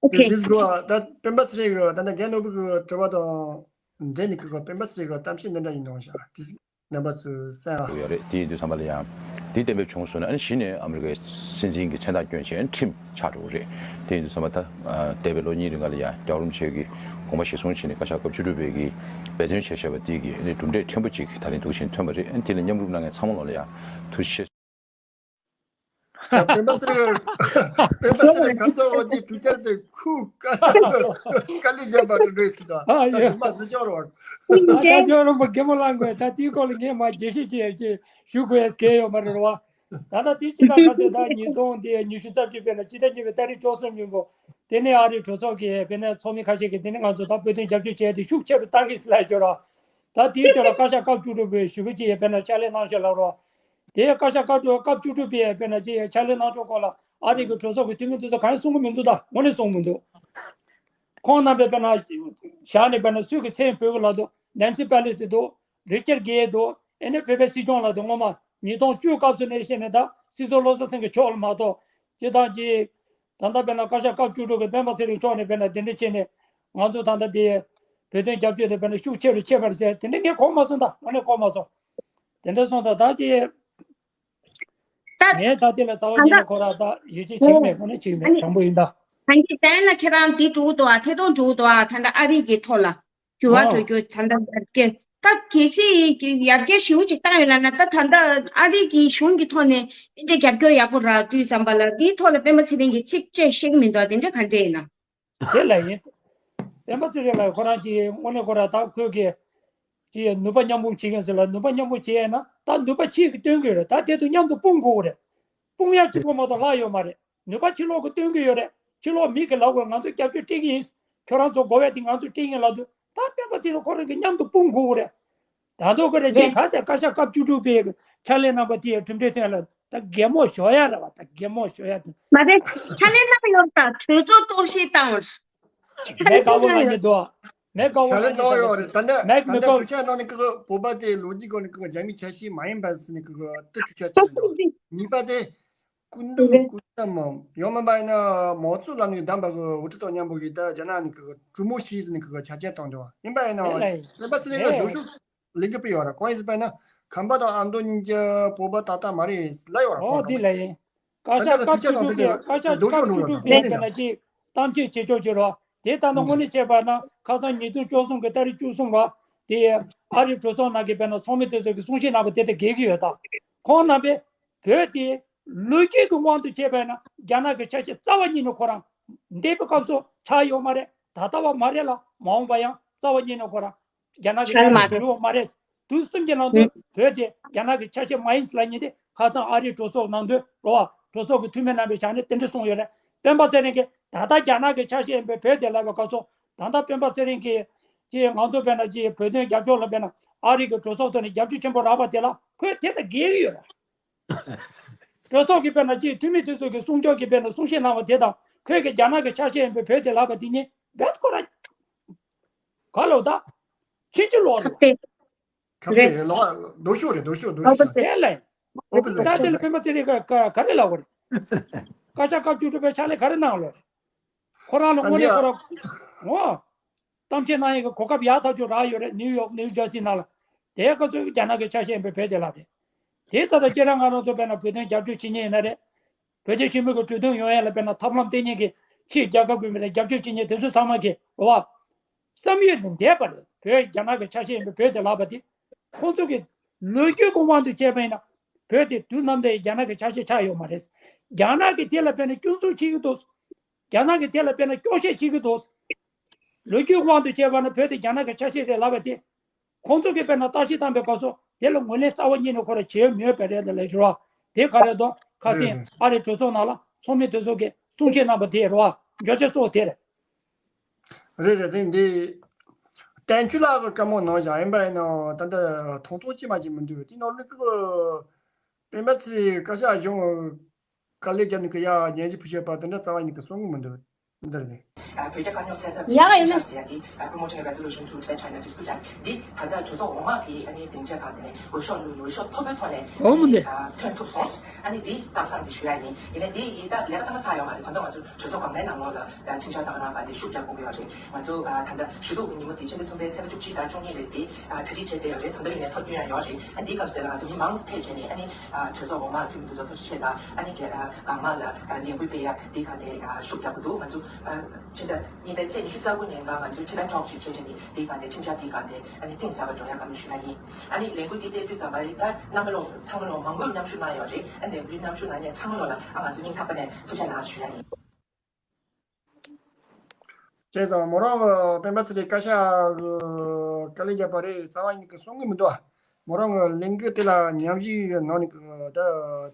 Okay. This go. That སྤེན་པ་ཚེ་རིང་གི་ད་ལྟ་རྒན་ནོར་བུ་གི་དྲི་བ་དང་འབྲེལ་ནས་གི་སྤེན་པ་ཚེ་རིང་གི་གཏམ་བཤད་འདི་འདྲ་ཡིན་ནོ་ཤག་རྣམ་པ་ཚོས་གསན་ཨ། ཡོད་རེད། དེ་ཡིན་དུས་ཙམ་པ་ལ་ཡང་དེ་གཏན་འབེབས་བྱུང་སོང་ན། ཨ་ནི་གཞི་ནས་ཨ་མི་རི་ཀའི་སྲིད་འཛིན་གྱི་མཚན་རྟགས་བསྐྱོན་བྱས་ཁྲིམས་ཆགས་འགྲོ་གི་རེད། དེ་ཡིན་དུས་ཙམ་པ་ད་འདས་པའི་ལོ་གཉིས་རིང་ག་ལ་ཡང་རྒྱལ་བ་རིན་པོ་ཆེ་གི་དགོངས་པ་གཞིར་བཟུང་བྱས་ནས་བཀའ་ཤག་སྐབས་བཅུ་དྲུག་པའི་གི་འབད་བརྩོན་བྱས་བཞག་པ་དེ་གི་ཨ་ནི་གྲུབ་འབྲས་ཕྲན་བུ་ཅིག་ད་རིང་འདུག་བཞིན་ཐོན་པ་རེད། ཨ་ནི་དེ་ལ་མཉམ་རུབ་གནང་མཁན་ཚང་མ་ལོ་ལ་ཡང་ཐུགས་རྗེ་ཆེ། ད་སྤེན་པ་ཚེ་རིང་སྤེན་པ་ཚེ་རིང་ཁ་ཚ་འོ་དེ་གྲུ་ཆར་དེ་ཁུ་དཀའ་ལས་བརྒྱབ་པ་དེ་འདྲ་ཞིག་དང་། ཨ་ད་ཡོད། ཇི་མ་ཇི་ལྕོགས་རོགས། ཨ་ད་ཇོ་རུ་མ་རྒན་མོ་ལངས་དགོས། ད་དེའི་སྐོར་ལ་ངས་མ་རྒྱས་བཤད་བྱས་ཅེས་ཞུ་དགོས་ཡ་གལ་ཡོད་མ་རེད་བ། ད་ལྟ་དེ་སྤྱི་ཟླ་ག་ཚོད་ད་ཉིས་སྟོང་དེ་ཉི་ཤུ་རྩ་བཅུ་དཔེར་ན་སྤྱི་ཟླ་གཉིས་པའི་ཏ་རིག་བཅུ་གསུམ་ཉིན་མོ། དེ་ནས་ཨ་རིའི་གྲོས་ཚོགས་ཀྱི་དཔེར་ན་ཚོགས་མི་ཁ་ཤས་ཀྱིས་དེ་ནས་ང་ཚོ་ད་བོད་དོན་རྒྱབ་སྐྱོར་བྱས་ཏེ་ཤུགས་ཆེ་རུ་བཏང་གི་ཟེར་ལབ་ཡོད་ར། ད་དེའི་ཕྱོགས་ལ་བཀའ་ཤག་སྐབས་བཅུ་དྲུག་པའི་ཞུ་སྐུལ་ཅིག་ཡོད། དཔེར་ན་ཕྱག་ལས་གནང་ཤོག་ལབ་རོགས། དེའི་བཀའ་ཤག་སྐབས་དྲུག་སྐབས་བཅུ་དྲུག་པའི་དཔེར་ན་ཅིག་ཕྱག་ལས་གནང་ཕྱོགས་སྐོར་ལ་ཨ་རི་གི་གྲོས་ཚོགས་ཀྱི་འཐུས་མི་དེ་ཚོ་གང་ཡང་གསུང་གི་མི་འདུག་ད་དངོས་གནས་གསུང་མི་འདུག་ཁོང་རྣམ་པས་དཔེར་ན་བཞག་ནས་དཔེར་ན་སུས་ཀྱི་མཚན་འབོད་ཀྱི་ལབ་འདུག་ནན་སི་པེ་ལི་སི་འདུག་རི་ཅར་གྷེ་འདུག་ཨེ་ནི་བོད་པའི་སྲིད་སྐྱོང་ལབ་འདུག་སྔོན་མ་ཉིས་སྟོང་བཅུ་སྐབས་སུ་ནས་བཤད་ནས་ད་སྲིད་ཟུར་བློ་བཟང་སེང་གེ་མཆོག་ལ་མ་གཏོགས་སྤྱི་བཏང་ཅིག་ད་ལྟ་དཔེར་ན་བཀའ་ཤག་སྐབས་བཅུ་དྲུག་གི་སྤེན་པ་ཚེ་རིང་མཆོག་ནས་དཔེར་ན་དེ་འདྲ་བྱས་ནས་ང་ཚོ་ད་ལྟ་དེ་བོད་དོན་རྒྱབ་སྐྱོར་དེ་དཔེར་ན་ཤུགས་ཆེ་རུ་ཆེ་བར་ཟེར་དེ་འདྲ་ངས་གོ་མ་སོང་། ད་དངོས་གནས་གོ་མ་སོང་། དེ་འདྲ་སོང་ཙང་ད་ཅི། ད་ངས་ད་དེ་ལ་རྩ་བ་ཉིད་ནས་ཁོ་རང་ད་ཡིད་ཆེས་བྱེད་ཀྱི་མེད། དངོས་གནས་བྱེད་ཀྱི་མེད། དྲང་པོ་ཡིན་ད། ད་ངས་ད་ལ་ཁྱེད་རང་འདི་འགྲོ་གི་འདུག་ཨ། ཐད་གཏོང་འགྲོ་གི་འདུག་ཨ། ད་ལྟ་ཨ་རི་གི་ཐོག་ལ་འགྱུར་བ་འགྲོ་རྒྱུ་ད་ལྟ་ཡར་རྒྱས། ད་གལ་སྲིད་ཡར་རྒྱས་ཞེ་པོ་ཅིག་བཏང་ཡོད་ལབ་ན། ད་ད་ལྟ་ཨ་རི་གི་གཞུང་གི་ཐོག་ནས་དེ་འདྲ་རྒྱབ་སྐྱོར་ཡག་པོ་རག་དུས་ཙམ་པ་ལ་འདིའི་ཐོག་ལ་སྤེན་པ་ཚེ་རིང་གིས་ཚིག་བཅད་བཤད་ཀྱི་མི་འདུག་ཨ། དེ་འདྲ་ག་འདྲ་ཡིན་ན། དེ་ལ་ཡིན། སྤེན་པ་ཚེ་རིང་ལགས་ཁོ་རང་གིས་དངོས་གནས་ཁོ་རང་ད་ཁོས་ཀྱི་ཀྱི་ནུས་པ་མཉམ་སྤུངས་བྱེད་མཁན་ཟེར་ལ། ནུས་པ་མཉམ་སྤུངས་བྱེད་ཡས་ན་ད་ནུས་པ་ཕྱིས་ཀྱི་སྟོན་དགོས་རེད། ད་དེ་དུས་མཉམ་དུ་སྤུངས་དགོས་རེད། སྤུངས་ཡ་གཅིག་པོ་མ་གཏོགས་ལྷག་ཡོད་མ་རེད། ནུས་པ་ཕྱི་ལོགས་ཀྱིས་སྟོན་གྱི་ཡོད་རེད། ཕྱི་ལོགས་མི་གིས་ལབ་དགོས། ང་ཚོ་རྒྱབ་སྐྱོར་སྤྲད་ཀྱི་ཡིན། ཁྱོད་རང་ཚོ་དགོས་པ་དེ་ང་ཚོས་སྤྲད་ཀྱི་ཡིན་ལབ་དུས། ད་སྤེན་པ་ཚེ་རིང་ཁོ་རང་གིས་མཉམ་དུ་སྤུངས་དགོས་ཀྱི་རེད། ད་དུང་ཁོ་རང་གིས་ག་ས་བཀའ་ཤག་སྐབས་བཅུ་དྲུག་པའི་ཕྱག་ལས་གནང་པ་དེ་གྲུབ་འབྲས་ཐོན་ལ། ད་གད་མོ་ཤོར་ཡ་རེད་བ། ད་གད་མོ་ཤོར་ཡ་དེ། མ་རེད། ཕྱག་ལས་གནང་ཡོད། ད་གྲོས་ཚོགས་གཏོར་བཤིག་བཏང་བ། ཕྱག་ལས་མེད་དཀའ་བོ་གནང་ང་ཡོད། ཉེ་དུ། མེད་དཀའ་བོ་ཕྱག་ལས་གནང་ཡོད་རེད། ད་ནི་མེད་ད་མི་ནི་དཀའ་བོ། གྲོས་ཆོད་ནང་ནས་ཀི་བོད་པ་དེ་ལོ་རྒྱུས་སྐོར་ནས་ཀི་རྒྱ་མིའི་ཆ་ཤས་མ་ཡིན་པ་ཟེར་ནས་ཀི་དེ་གྲོས་ཆོད་བྱས་འདུག་གཉིས་པ་དེ། སྐུ་མདུན་སྐུ་ཚབ་མ་ཡང་མིན་པ་ཡིན་ན་མའོ་ཙེ་ཏུང་ལམ་ནས་བདམས་པ་གི་འུ་ཚོ་དང་མཉམ་པོ་གི་ད་རྒྱ་ནག་ནས་གི་གྲོས་མོལ་བྱས་ཟིན་གི་ཆ་རྐྱེན་བཏང་འདུག་ཡིན་པ་ཡིན་ན་རེད་ལ། སྤེན་པ་ཚེ་རིང་གི་རེད། སྡུག་ཤོས་ལས་འགུལ་སྤེལ་ཡོད་ར། གང་ཡིན་ཟེར་བ་ཡིན་ན་ཁམས་པ་དང་ཨ་མདོ་གཉིས་ཀྱི་བོད་པ་ཏག་ཏག་མ་རེད་ལབ་ཡོད་ར། ཨོ་ཁོང་དེ་ལ་ཡིན། བཀའ་ཤག་སྐབས་བཅུ་དྲུག་པའི་བཀའ་ཤག་སྐབས་བཅུ་དྲུག་པའི་དཔེར་ན་ཅིག་གཏམ་བཤད་བྱེད་ཕྱོགས་ཀྱི་རོ། དེ་ལྟ་ན་དངོས་གནས་བྱས་པ་ན་ཁ་སང་ཉིས་སྟོང་བཅུ་གསུམ་གི་ཏ་རིག་བཅུ་གསུམ་ལ་དེ་ཨ་རིའི་གྲོས་ཚོགས་ནང་གི་དཔེར་ན་ཚོགས་མི་དེ་ཚོ་གི་གསུང་བཤད་གནང་བ་དེ་དང་འགལ་གྱི་ཡོད། ད་ཁོང་རྣམ་པས་བོད་དེ་ལོ་རྒྱུས་ཀྱི་དབང་དུ་བྱས་པ་ཡིན་ན་རྒྱ་ནག་གི་ཆ་ཤས་རྩ་བ་ཉིད་ནས་ཁོ་རང་འདས་པའི་སྐབས་སུ་ཆགས་ཡོད་མ་རེད། ད་ལྟ་བ་མ་རེད་ལ། མ་འོངས་པ་ཡང་རྩ་བ་ཉིད་ནས་ཁོ་རང་རྒྱ་ནག་གི་ཆ་ཤས་ཡོད་མ་རེད། དུས་གསུམ་གྱི་ནང་དུ་བོད་དེ་རྒྱ་ནག་གི་ཆ་ཤས་མ་ཡིན་ལབ་མཁན་དེ་ཁ་སང་ཨ་རིའི་གྲོས་ཚོགས་ནང་དུ་རོ་བ། གྲོས་ཚོགས་ཀྱི་འཐུས་མི་རྣམ་པས་བྱས་ནས་དེ་འདྲ་གསུངས་ཡོད་རེད། སྤེན་པ་ཚེ་རིང་གིས་ད་ལྟ་རྒྱ་ནག་གི་ཆ་ཤས་ཡིན་པའི་བོད་དེ་ལབ་པའི་སྐབས་སུ། ད་ལྟ་སྤེན་པ་ཚེ་རིང་གིས་ཅིག་ང་ཚོ་དཔེར་ན་ཅིག་བོད་དོན་རྒྱབ་སྐྱོར་ལ་དཔེར་ན་ཨ་རི་གི་གྲོས་ཚོགས་ཐོག་ནས་རྒྱབ་སྐྱོར་ཆེན་པོ་རག་པ་དེ་ལ་ཁོས་དེ་དང་འགལ་གྱི་ཡོད་རེད། གྲོས་ཚོགས་ཀྱི་དཔེར་ན་ཅིག་འཐུས་མི་དེ་ཚོ་གི་གསུང་ཆོས་ཀྱི་དཔེར་ན་གསུང་བཤད་གནང་བ་དེ་དང་ཁོས་ཀྱི་རྒྱ་ནག་གི་ཆ་ཤས་ཡིན་པའི་བོད་དེ་ལབ་པ་དེ་གཉིས་རྦད་ཁོ་ར་ག་ལོ་ད་ཕྱིན་ཅི་ལོག་རེད། ཁ་རེད། ལོག་རྡོ་ཤོག་རེད། རྡོ་ཤོག་རྡོ་ཤོག་ཨོ་པོ་ཟེར། དེ་ལས་ཨོ་པོ་ཟེར། ད་དེ་ལ་སྤེན་པ་ཚེ་རིང་ག་ག་ག་རེ་ལབ་དགོས་རེད། བཀའ་ཤག་སྐབས་བཅུ་དྲུག་པའི་ཕྱག་ལས་ག་རེ་གནང་ལོ་རེད། ཁོ་རང་ལ་དངོས་གནས་ཁོ་རང་ངོ་གཏམ་བཤད་གནང་ཡས་ཀྱི་གོ་སྐབས་ཡག་ཐག་ཆོད་རག་ཡོད་རེད། ནིའུ་ཡོག་ནིའུ་ཇར་སི་ནང་ལ། དེའི་སྐབས་སུ་རྒྱ་ནག་གི་ཆ་ཤས་ཡིན་པའི་བོད་དེ་ལབ་རེད། དེ་ལྟ་ད་ཁྱེད་རང་ང་རང་ཚོ་དཔེར་ན་བོད་དོན་རྒྱབ་སྐྱོར་བྱེད་མཁན་ཡིན་ན་རེད། བོད་རྒྱ་ཞི་མོལ་གྱི་གྲོས་མཐུན་ཡོང་ཡས་ལ་དཔེར་ན་ཐབས་ལམ་བསྟན་མཁན་གྱི་ཕྱིའི་རྒྱལ་ཁབ་ཀྱི་མི་སྣ་རྒྱབ་སྐྱོར་བྱེད་མཁན་དེ་ཚོ་ཚང་མ་གི་རེད་བ། བསམ་ཡོད་ནི་འདས་པ་རེད། བོད་རྒྱ་ནག་གི་ཆ་ཤས་ཡིན་པའི་བོད་དེ་ལབ་པ་དེ། ཁོང་ཚོ་གི་ལོ་རྒྱུས་ཀྱི་དབང་དུ་བྱས་པ་ཡིན་ན། བོད་དེ་དུས་ནམ་དུ་ཡང་རྒྱ་ནག་གི་ཆ་ཤས་ཆགས་ཡོད་མ་རེད། རྒྱ་ནག་གིས་དེ་ལ་དཔེར་ན་སྐྱོན་འཛུགས་བྱེད་ཀྱི་འདུག་རྒྱ་ནག་གིས་དེ་ལ་དཔེར་ན་སྐྱོ་བཤད་བྱེད་ཀྱི་འདུག་ལོ་རྒྱུས་ཀྱི་དབང་དུ་བྱས་པ་ན་བོད་དེ་རྒྱ་ནག་གི་ཆ་ཤས་རེད་ལབ་པ་དེ། ཁོང་ཚོ་གིས་དཔེར་ན་བརྟག་ཞིབ་བཏང་པའི་སྐབས་སུ་དེ་ལ་ངོས་ལེན་རྩ་བ་ཉིད་ནས་ཁོ་རང་བྱེད་ཡོད་མེད་པ་རེད་ལ་ཞུ་བ། དེ་ག་རེ་དང་ཁ་སང་ཨ་རིའི་གྲོས་ཚོགས་ནང་ལ་ཚོགས་མི་དེ་ཚོ་གིས་གསུང་བཤད་གནང་པ་དེ་རེད་བ། བརྗོད་བྱ་གཙོ་བོ་དེ་རེད། རེད་རེད། དེ་འདི་བསྟན་ཆོས་ལགས་ཀྱི་བཀའ་མོལ་ནང་བཞག་ཡིན་པ་ཡིན་ན་ད་ལྟ་མཐོང་ཐོག་ཅི་མ་ཅི་མི་འདུག་དེ་ནང་ལུགས་ཀྱི་སྤེན་པ་ཚེ་བཀའ་ཤག་གཞུང་དཀའ་ལས་བརྒྱབ་ནས་ཀྱི་ཡ་ཉན་ཞིབ་ཕུལ་བྱས་པ་དེ་འདྲ་རྩ་བ་ཉིད་ཀྱི་གསུང་གི་མི་འདུག་འདིར་ནས། བོད་རྒྱ་དཀའ་རྙོག་སེལ་ཐབས་ཡག་ཡིན་ན། ཆར་ཟེར་ཡ་འདི་Promoting a Resolution to Tibet-China Dispute Act འདི་ད་ལྟ་གྲོས་ཚོགས་འོག་མ་གི་ཨ་ནི་སྡིངས་ཆ་ཁག་དེ་ནས་འོས་ཤོག་བླུགས་ནས་འོས་ཤོག་མཐོ་པོའི་ཐོག་ནས་འོ་མ་འདི་ཐོན་ཐུབ་སོང་། ཨ་ནི་འདི་གཏམ་བཟང་འདི་ཞུ་ཡ་ཡིན། ཡིན་ནའི་འདི་ཡི་ད་ལས་ཀ་ཚང་མ་ཚར་ཡོད་མ་རེད། ད་ལྟ་ང་ཚོ་གྲོས་ཚོགས་གང་ལའི་ནང་ལོགས་ལ་ཁྲིམས་འཆར་དང་རང་ག་དེ་ཤུགས་རྒྱག་དགོས་ཀྱི་ཡོད་རེད། ང་ཚོ་ད་ལྟ་ཞུ་གཏུག་གི་ཉིན་མོ་དེ་ཕྱི་ཟླ་གསུམ་པའི་ཚེས་པ་བཅུ་གཅིག་དང་བཅུ་གཉིས་རེད། དེ་གྲ་སྒྲིག་བྱས་བསྡད་ཡོད་རེད། ད་ལྟ་རིང་ནས་ཐོ་བསྐྱོན་ཡ་ཡོད་རེད། ཨ་འདི་སྐབས་སུ་ལ་ང་ཚོ་མི་མང་ཕལ་ཆེར་ནས་ཨ་ནི་གྲོས་ཚོགས་འོག་མ་འཐུས་མི་འདུ་ཚོགས་ཐུགས་རྗེ་ཆེ་དང་ཨ་ནི་གང་མང་ལ་ལས་འགུལ་སྤེལ་ཡ་འདི་ག་དེ་ཤུགས་རྒྱག་གི་འདུག་ང་ཚོ་ཕྱི་ཟླ་གཉིས་པའི་ཚེས་ཉི་ཤུ་རྩ་དགུ་ཉིན་ང་ང་ཚོའི་Tibet Talk ཅིག་བྱེད་བྱེད་ནས་འདི་ག་དེ་ཁྲིམས་འཆར་འདི་ག་དེ་ཨ་ནི་གཏིང་ཟབ་པ་འགྲོ་ཡ་བཀའ་མོལ་ཞུ་ཡ་ཡིན། ཨ་ནི་ལས་འགུལ་འདི་སྤེལ་དུས་ཙམ་པ་ཡིན་ད་རྣམ་པ་ལོ་ཚང་མ་ལོ་མང་པོས་མཉམ་ཞུགས་གནང་ཡོད་རེད། ཨ་ནི་ལས་འགུལ་མཉམ་ཞུགས་གནང་མཁན་ཚང་མ་ལོ་ལ་ཨ་ང་ཚོ་སྙིང་ཐག་པ་ནས་ཐུགས་རྗེ་གནང་ཞུ་ཡ་ཡིན། བྱས་ཙང་མོ་རང་གི་སྤེན་པ་ཚེ་རིང་བཀའ་ཤག་གི་དཀའ་ལས་བརྒྱབ་པ་རེད། རྩ་བ་ཉིད་ཀྱི་གསུང་གི་མི་འདུག་མོ་རང་གི་ལས་འགུལ་དེ་ལ་མཉམ་ཞུགས་ཀྱི་ནང་ནས་ཀྱི་ད་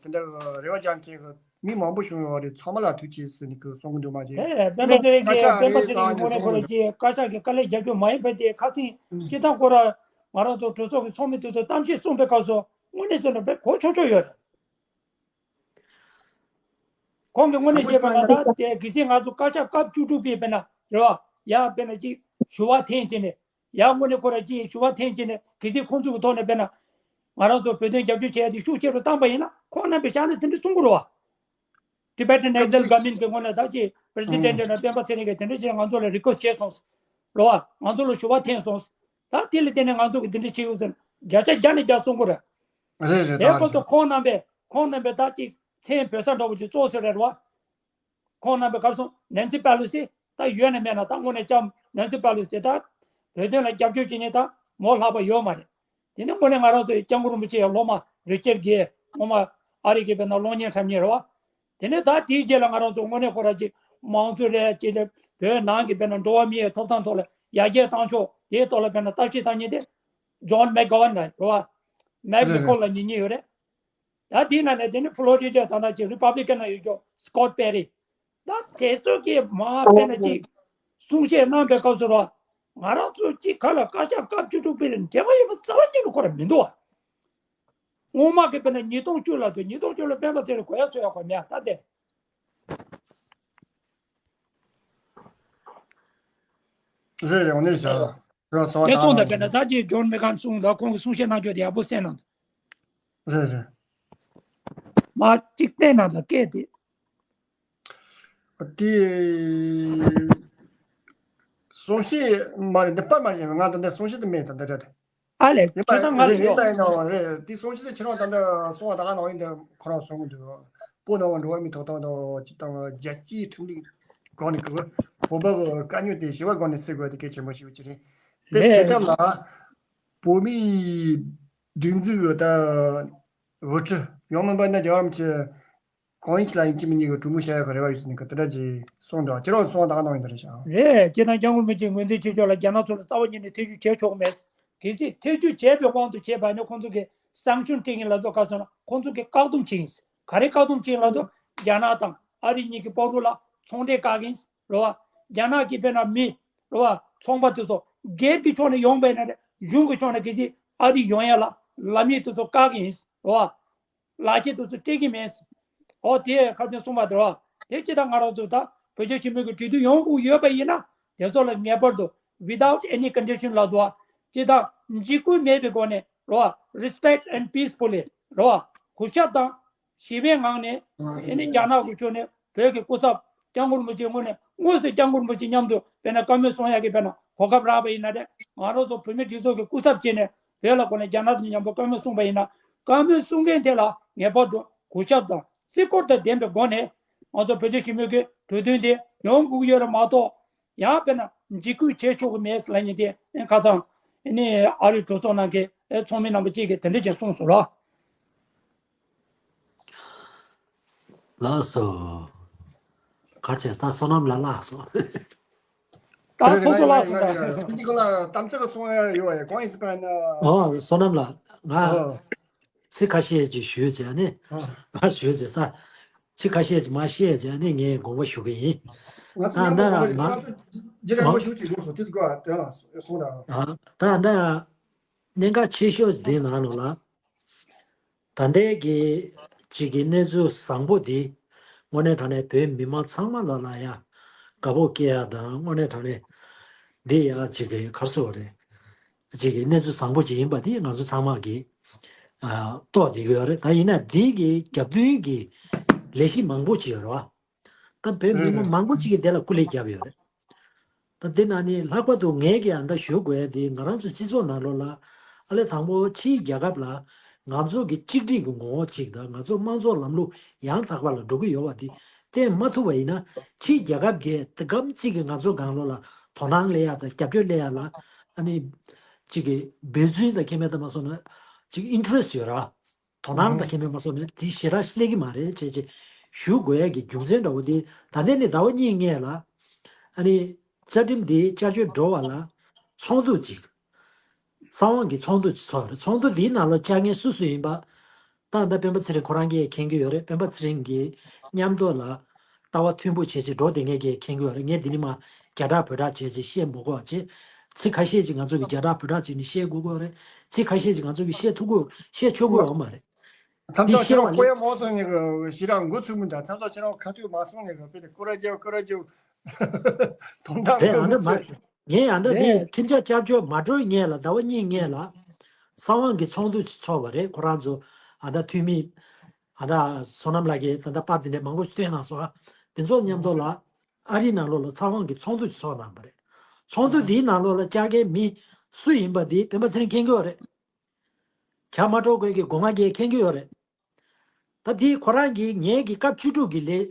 དེ་འདྲ་གི་རེ་བ་རྒྱག་མཁན་གྱི་མི་མང་པོ་བྱུང་ཡོད་རེད། ཚང་མ་ལ་ཐུགས་རྗེ་ཆེ་ཟེར་ནས་ཀྱི་གསུང་གི་འདུག་མ་གཞི། ཨེ་སྤེན་པ་ཚེ་རིང་གིས་སྤེན་པ་ཚེ་རིང་གི་ངོས་ནས་ཁོ་རང་ཀྱི་བཀའ་ཤག་གི་དཀའ་ལས་རྒྱབ་རྒྱུ་མ་ཡིན་པ་དེ་ཁ་སང་སྤྱིར་བཏང་ཁོ་རང་ང་རང་ཚོ་གྲོས་ཚོགས་ཀྱི་ཚོགས་མི་དེ་ཚོ་གཏམ་བཤད་གསུངས་པའི་སྐབས་སུ་དངོས་གནས་བྱས་ན་དཔེ་གོ་ཆོག་ཆོག་ཡོད་རེད། ཁོང་གིས་དངོས་གནས་བཤད་པ་ན་ད་དེ་གལ་སྲིད་ང་ཚོ་བཀའ་ཤག་སྐབས་བཅུ་དྲུག་པའི་དཔེར་ན་རེད་བ། ཡ་དཔེར་ན་ཅིག་ཞུ་བ་འཐེན་བྱས་ནས་ཡ་དངོས་གནས་ཁོ་རང་ཅིག་ཞུ་བ་འཐེན་བྱས་ནས་གལ་སྲིད་ཁོང་ཚོ་གི་ཐོག་ནས་དཔེར་ན་ང་རང་ཚོ་བོད་དོན་རྒྱབ་སྐྱོར་བྱེད་ཡ་དེ་ཤུགས་ཆེ་རུ་བཏང་པ་ཡིན་ན་ཁོང་རྣམ་པས་བཞག་ནས་དེ་འདྲ་གསུང་གི་རེད་བ། Tibetan Exile Government གི་ངོས་ནས་ད་ཅིག་President དེ་ན་སྤེན་པ་ཚེ་རིང་གིས་དེ་འདྲ་བྱས་ང་ཚོ་ལ་request བྱས་སོང་། རེད་བ། ང་ཚོ་ལ་ཞུ་བ་འཐེན་སོང་། ད་དེ་ལ་བརྟེན་ནས་ང་ཚོ་གིས་དེ་འདྲ་བྱེད་ཡོད་ཟེར་བརྒྱ་ཆ་བརྒྱ་ནས་བརྒྱ་གསུང་གི་རེད། རེད་རེད། དེའི་ད་སྐབས་སུ་རེད། ཁོང་རྣམ་པས་ཁོང་རྣམ་པས་ད་ཅིག་མཚན་བོད་ས་འདྲ་བོ་ཅིག་བཙོག་ཟེར་རེད་བ། ཁོང་རྣམ་པས་ག་རེ་གསུངས། Nancy Pelosi ད་ཡོད་ན་མེད་ན་ད་དངོས་གནས་ལྕམ་Nancy Pelosi དེ་ད་བོད་དོན་ལ་རྒྱབ་སྐྱོར་བྱེད་མཁན་ད་མོ་ལྷག་པ་ཡོད་མ་རེད། དེ་ནི་དངོས་གནས་ང་རང་ཚོའི་སྐྱབས་མགོན་རིན་པོ་ཆེ་ཡི་སློབ་མ་Richard Gay སྔོན་མ་ཨ་རི་གི་དཔེར་ན་གློག་བརྙན་འཁྲབ་མཁན་རེད་བ། དེ་ནས་ད་དེའི་རྗེས་ལ་ང་རང་ཚོ་དངོས་གནས་ཁོ་རང་ཅིག་དམངས་གཙོ་རེད་ཅེས་ལས་བོད་ནང་གི་དཔེར་ན་འགྲོ་བ་མིའི་ཐོབ་ཐང་ཐོག་ལ་ཡར་རྒྱས་བཏང་ཕྱོགས་དེའི་ཐོག་ལ་དཔེར་ན་ལྟ་ཞིབ་བཏང་མཁན་དེ་John McGovern ལ་རེད་བ། Mac རེད་རེད། McGovern ལབ་མཁན་གཉིས་ཡོད་རེད། ད་དེའི་ནང་ནས་དེ་ནི་ཕློ་རི་ཌ་ད་ལྟ་ཅིག་རི་པབ་ལི་ཀན་ན་ཡོད་ཅོག་སི་ཀོཊ་པེ་རི། ད་དེ་ཚོ་གིས་མ་དཔེར་ན་ཅིག་གསུང་བཤད་གནང་པའི་སྐབས་སུ་རོ། ང་རང་ཚོ་ཅིག་ཁ་ལ་བཀའ་ཤག་སྐབས་བཅུ་དྲུག་པའི་འབྲེལ་བ་ཡོད་པ་རྩ་བ་ཉིད་ནས་ཁོ་ར་མི་འདུག་བ། སྔོན་མ་གི་དཔེར་ན་ཉིས་སྟོང་བཅུ་ལ་དུ་ཉིས་སྟོང་བཅུ་ལ་སྤེན་པ་ཚེ་རིང་གོ་ཡ་ཚོ་ཡ་གོ་མེད་ད་དེ། རེད་རེད། འོ་ནི་རེད་ཤག་རང་སོང་བ་དེ་སོང་ད་དཔེར་ན་ད་ཅིག་ཇོན་མེ་ཁན་གསུང་ད་ཁོང་གི་གསུང་བཤད་གནང་རྒྱུ་དེ་ཡག་པོ་གསན་གནང་། རེད་རེད། མ་གཅིག་བལྟས་ན་ད་སྐད་དེ། དེ་གསུང་བཤད་མ་རེད། འདི་པར་མ་ཡིན། ང་ད་ལྟ་གསུང་བཤད་དེ་མེད། ད་ལྟ་རེད། ཨ་ལས་ཁྱེད་ཚང་ང་ལ་ཡོད་ཡིན་ད་ཡིན་ནའང་རེད། དེ་གསུང་བཤད་དེ་ཁྱེད་རང་ད་ལྟ་གསུང་བ་ད་ག་ནང་ཡིན་ད་ཁོ་རང་གསུང་གི་འདུག་སྤོ་ནང་བ་འགྲོ་བ་མི་ཐོག་ཐོག་དང་ཅི་དང་རྒྱལ་སྤྱིའི་ཁྲིམས་ལུགས་སྒང་ནས་གི་བོད་པ་གི་དཀའ་རྙོག་དེ་ཞི་བ་སྒང་ནས་སེལ་དགོས་དེ་གལ་ཆེན་པོ་ཞིག་ཅིག་རེད། དེ་ལས་དེ་ཐབས་ལ་བོད་མིའི་སྒྲིག་འཛུགས་ད་འོས་ཁྲི་ཡང་མིན་པ་ན་རྒྱལ་བ་རིན་པོ་ཆེ་གང་ཡིན་ལ་ཡིན་གཅིག་མིན་གཉིས་ཀྱི་གྲོས་མོལ་བྱ་ཡག་གི་རེ་བ་ཡོད་ཟེར་ནས་གི་དེ་འདྲ་ཅིག་གསུངས་འདུག་ཁྱེད་རང་གསུངས་པ་ད་ག་ནང་ཡིན་ད་རེད་ཤག་རེད། སྤྱིར་བཏང་སྐྱབས་མགོན་རིན་པོ་ཆེའི་ངོས་འཛིན་ཆེ་ཕྱོགས་ལ་རྒྱ་ནག་ཚོ་ལ་རྩ་བ་ཉིད་ནས་ཐེ་ཇུས་བྱེད་ཆོག་གི་མེད། གལ་སྲིད་ཐེ་ཇུས་བྱས་པའི་དབང་དུ་བྱས་པ་ཡིན་ན་ཁོང་ཚོ་གིས་སང་ཤོན་སྤྲད་ཀྱིན་ལབ་དུས་ག་སོང་ན་ཁོང་ཚོ་གིས་བཀག་སྡོམ་བྱེད་ཡིན། ག་རེ་བཀག་སྡོམ་བྱེད་ཡིན་ལབ་དུས་རྒྱ་ནག་དང་ཨ་རི་གཉིས་ཀྱི་བར་དུ་ལ་ཚོང་འབྲེལ་བཀག་གི་ཡིན་རེད་བ། རྒྱ་ནག་གི་དཔེར་ན་མི་རེད་བ་ཚོང་པ་དེ་ཚོ་སྒེར་གྱི་ཕྱོགས་ནས་ཡོང་པ་ཡིན་ན་རེད། གཞུང་གི་ཕྱོགས་ནས་གལ་སྲིད་ཨ་རི་ཡོང་ཡ་ལ་ལམ་ཡིག་དེ་ཚོ་བཀག་གི་ཡིན་རེད་བ། ལག་ཁྱེར་དེ་ཚོ་སྤྲད་ཀྱི་མེད། ཨོ་དེ་ཁ་སང་གསུངས་པ་དེ་རེད་བ། དེ་ཅི་ད་ང་རང་ཚོ་ད་བོད་རྒྱ་ཞི་མོལ་གྱི་གྲོས་མཐུན་ཡོང་དགོས་ཡོད་པ་ཡིན་ན་དེ་ཚོ་ལ་ངེས་པར་དུ་without any condition ལབ་འདུག་བ། ཅི་ད་འཇིགས་སྐུལ་མེད་པའི་སྒོ་ནས་རེད་བ། respect and peacefully རེད་བ། གུས་ཞབས་དང་ཞི་བའི་ངང་ནས་ཨེ་ནི་རྒྱ་ནག་གི་ཕྱོགས་ནས་བོད་ཀྱི་སྐུ་ཚབ་སྐྱབས་མགོན་རིན་པོ་ཆེའི་ངོས་ནས་དངོས་སུ་སྐྱབས་མགོན་རིན་པོ་ཆེ་མཉམ་དུ་དཔེར་ན་བཀའ་མོལ་གསུང་ཡག་གི་དཔེར་ན་གོ་སྐབས་རག་པ་ཡིན་ན་རེད། ང་རང་ཚོ་བོད་མི་སྒྲིག་འཛུགས་ཀྱི་སྐུ་ཚབ་བྱས་ནས་བོད་ལ་ཁོ་ནས་རྒྱ་ནག་དང་མཉམ་དུ་བཀའ་མོལ་གསུངས་པ་ཡིན་ན་བཀའ་མོལ་གསུང་མཁན་དེ་ལ་ངེས་པར་དུ་གུས་ཞབས་དང་བརྩི་བཀུར་དང་ལྡན་པའི་སྒོ་ནས་ང་ཚོ་བོད་རྒྱ་ཞི་མོལ་གྱི་གྲོས་མཐུན་དེ་ཡོང་དགོས་ཀྱི་ཡོད་རེད་མ་གཏོགས། ཡང་དཔེར་ན་འཇིགས་སྐུལ་བྱེད་ཆོག་གི་མེད་ལབ་མཁན་དེ་ཁ་སང་ནི་ཨ་རིའི་གྲོས་ཚོགས་ནང་གི་ཚོགས་མི་རྣམ་པ་གཅིག་གིས་དེ་འདྲ་ཅིག་གསུངས་སོང་ལ། ལགས་སོ། གར་བྱས་ད་བསོད་ནམས་ལ་ལགས་སོ། ད་ཚོགས་གཙོ་ལགས་སོ་ད། འདི་ག་ལ་གཏམ་ཚེ་ག་སོང་ཡ་ཡོད་ཡ་གང་ཡིན་སི་པན་ན། ཨོ་བསོད་ནམས་ལགས་ང་ཚིག་ཁ་ཤས་ཅིག་ཞུས་བྱས་ནི་ང་ཞུས་བྱས་ས་ཚིག་ཁ་ཤས་ཅིག་མ་བཤད་བྱས་ནི་ངས་དགོངས་པ་ཞུ་གི་ཡིན། ང་ཚོ་ད་ཉམས་ལ་ང་ང་ཚོ་རྗེས་ལ་ངོ་ཤུགས་ཅིག་ཡོད་སོ་དེ་ཚོ་ག་དེ་ལ་སོང་ད། ད་ད་གནད་འགག་ཆེ་ཤོས་འདི་ནང་ལོགས་ལ། ད་ལྟའི་གི་གཅིག་གི་གནས་ཚུལ་བཟང་པོ་འདི་དངོས་གནས་དྲང་གནས་བོད་མི་མང་ཚང་མ་ལ་ལ་ཡ་དགའ་པོ་སྐྱེ་ཡ་དང་དངོས་གནས་དྲང་གནས་འདི་ཡ་གཅིག་གི་གར་སོ་རེད། གཅིག་གི་གནས་ཚུལ་བཟང་པོ་ཅིག་ཡིན་པ་འདི་ང་ཚོ་ཚང་མ་གི་རྟོགས་བསྡད་ཀྱི་ཡོད་རེད། ད་ཡིན་ན་འདི་གི་རྒྱབ་མདུན་གི་ལས་གཞི་མང་པོ་ཅིག་ཡོད་རེད་བ། ད་བོད་མི་མང་མང་པོ་ཅིག་གིས་དེ་ལ་སྐུ་ལས་བརྒྱབ་ཡོད་རེད། ད་དེ་ན་ནི་ལྷག་པར་དུ་ངས་ཀྱི་ཨ་མདའ་ཞུ་དགོས་ཡ་དེ་ང་རང་ཚོ་སྤྱི་ཚོགས་ནང་ལོགས་ལ་ཨ་ལས་དང་པོ་ཕྱིའི་རྒྱལ་ཁབ་ལ་ང་ཚོ་གི་གཅིག་སྒྲིལ་གྱི་ངོ་བོ་གཅིག་དང་ང་ཚོ་དམངས་གཙོ་ལམ་ལུགས་ཡང་དག་པ་ལ་འགྲོ་གི་ཡོད་པ་དེ་བསྟན་མ་ཐུབ་པ་ཡིན་ན་ཕྱིའི་རྒྱལ་ཁབ་ཀྱིས་དེ་གམ་གཅིག་གི་ང་ཚོ་སྒང་ལོགས་ལ་དོ་སྣང་སླེབས་ཡ་དང་རྒྱབ་སྐྱོར་སླེབས་ཡ་ལ་ཨ་ནི་གཅིག་གི་འབད་བརྩོན་དང་ཁྱད་མེད་དུ་མ་སོང་ན་གཅིག་interest་ཡོད་ར། དོ་སྣང་དང་ཁྱད་མེད་མ་སོང་ནས་དེ་ཞེ་དྲག་སླེབས་ཀྱི་མ་རེད་བྱས་བྱས་ཞུ་དགོས་ཡ་གི་རྒྱུ་མཚན་འདྲ་བོ་དེ་ད་ལྟ་ནས་ཟླ་བ་གཉིས་སྔས་ལ་ཨ་ནི་བཅའ་ཁྲིམས་དེ་བསྐྱར་བཅོས་འགྲོ་བ་ལ་ཚོགས་འདུ་ཅིག་གསང་བའི་གི་ཚོགས་འདུ་ཅིག་ཚོགས་རེད། ཚོགས་འདུ་དེའི་ནང་ལ་བཅར་མཁན་སུ་སུ་ཡིན་པ་ད་ད་སྤེན་པ་ཚེ་རིང་ཁོ་རང་གིས་མཁྱེན་གྱི་ཡོད་རེད། སྤེན་པ་ཚེ་རིང་གི་མཉམ་དུ་ལ་ལྟ་བ་མཐུན་པོ་བྱས་བྱས་འགྲོ་བསྡད་མཁན་གྱིས་མཁྱེན་གྱི་ཡོད་རེད། ངས་འདི་ནས་མ་རྒྱ་གྲགས་བོད་གྲགས་བྱས་བྱས་བཤད་མི་དགོས་པ་བྱས། ཚིག་ཁ་ཤས་ཅིག་ང་ཚོ་གི་རྒྱ་གྲགས་བོད་གྲགས་བྱས་ནས་བཤད་དགོས་ཀྱི་ཡོད་རེད། ཚིག་ཁ་ཤས་ཅིག་ང་ཚོ་གི་བཤད་ཐུབ་ཀྱི་བཤད་ཆོག་གི་ཡོད་མ་རེད། མཚམས་འདི་ཚོགས་ཁྱེད་བཤད་རང་དགོས་ཡ་མ་སོང་ནས་གི་ཞེ་དྲག་འགོ་ཚུགས་མི་འདྲ། མཚམས་ཚོགས་ཁྱེད་རང་ཁ་ཐུག་མ་སོང་ནས་གི་དཔེ་དེ་ཀོ་ར་ཅེ་ཀོ་ར་ཅེ་དོན་དག་རེད། ཨ་འདྲ་མ་ངས་ཨ་འདྲ་འདི་རེད། ཁྲིམས་འཆར་བསྐྱར་བཅོས་མ་འགྲོའི་སྔས་ལ་ཟླ་བ་གཉིས་སྔས་ལ་གསང་བའི་གི་ཚོགས་འདུ་ཅིག་ཚོགས་པ་རེད། ཁོ་རང་ཚོ་ཨ་འདྲ་འཐུས་མི་ཨ་འདྲ་བསོད་ནམས་ལགས་ཀྱིས་ད་ལྟ་པར་འདི་འདྲ་མང་པོ་ཞིག་བཏོན་གནང་སོང་ཨ། དེ་ཚོ་མཉམ་དུ་ལ་ཨ་རིའི་ནང་ལོགས་ལ་གསང་བའི་གི་ཚོགས་འདུ་ཅིག་ཚོགས་གནང་པ་རེད། ཚོགས་འདུ་འདིའི་ནང་ལོགས་ལ་བཅར་མཁན་མི་སུ་ཡིན་པ་འདི་སྤེན་པ་ཚེ་རིང་མཁྱེན་གྱི་ཡོད་རེད། བྱ་མ་འཕྲོ་དགོས་ཀྱི་སྒོ་ང་རྒྱལ་མཁྱེན་གྱི་ཡོད་རེད། ད་དེ་ཁོ་རང་གིས་ངའི་གི་སྐབས་བཅུ་དྲུག་གི་ལས་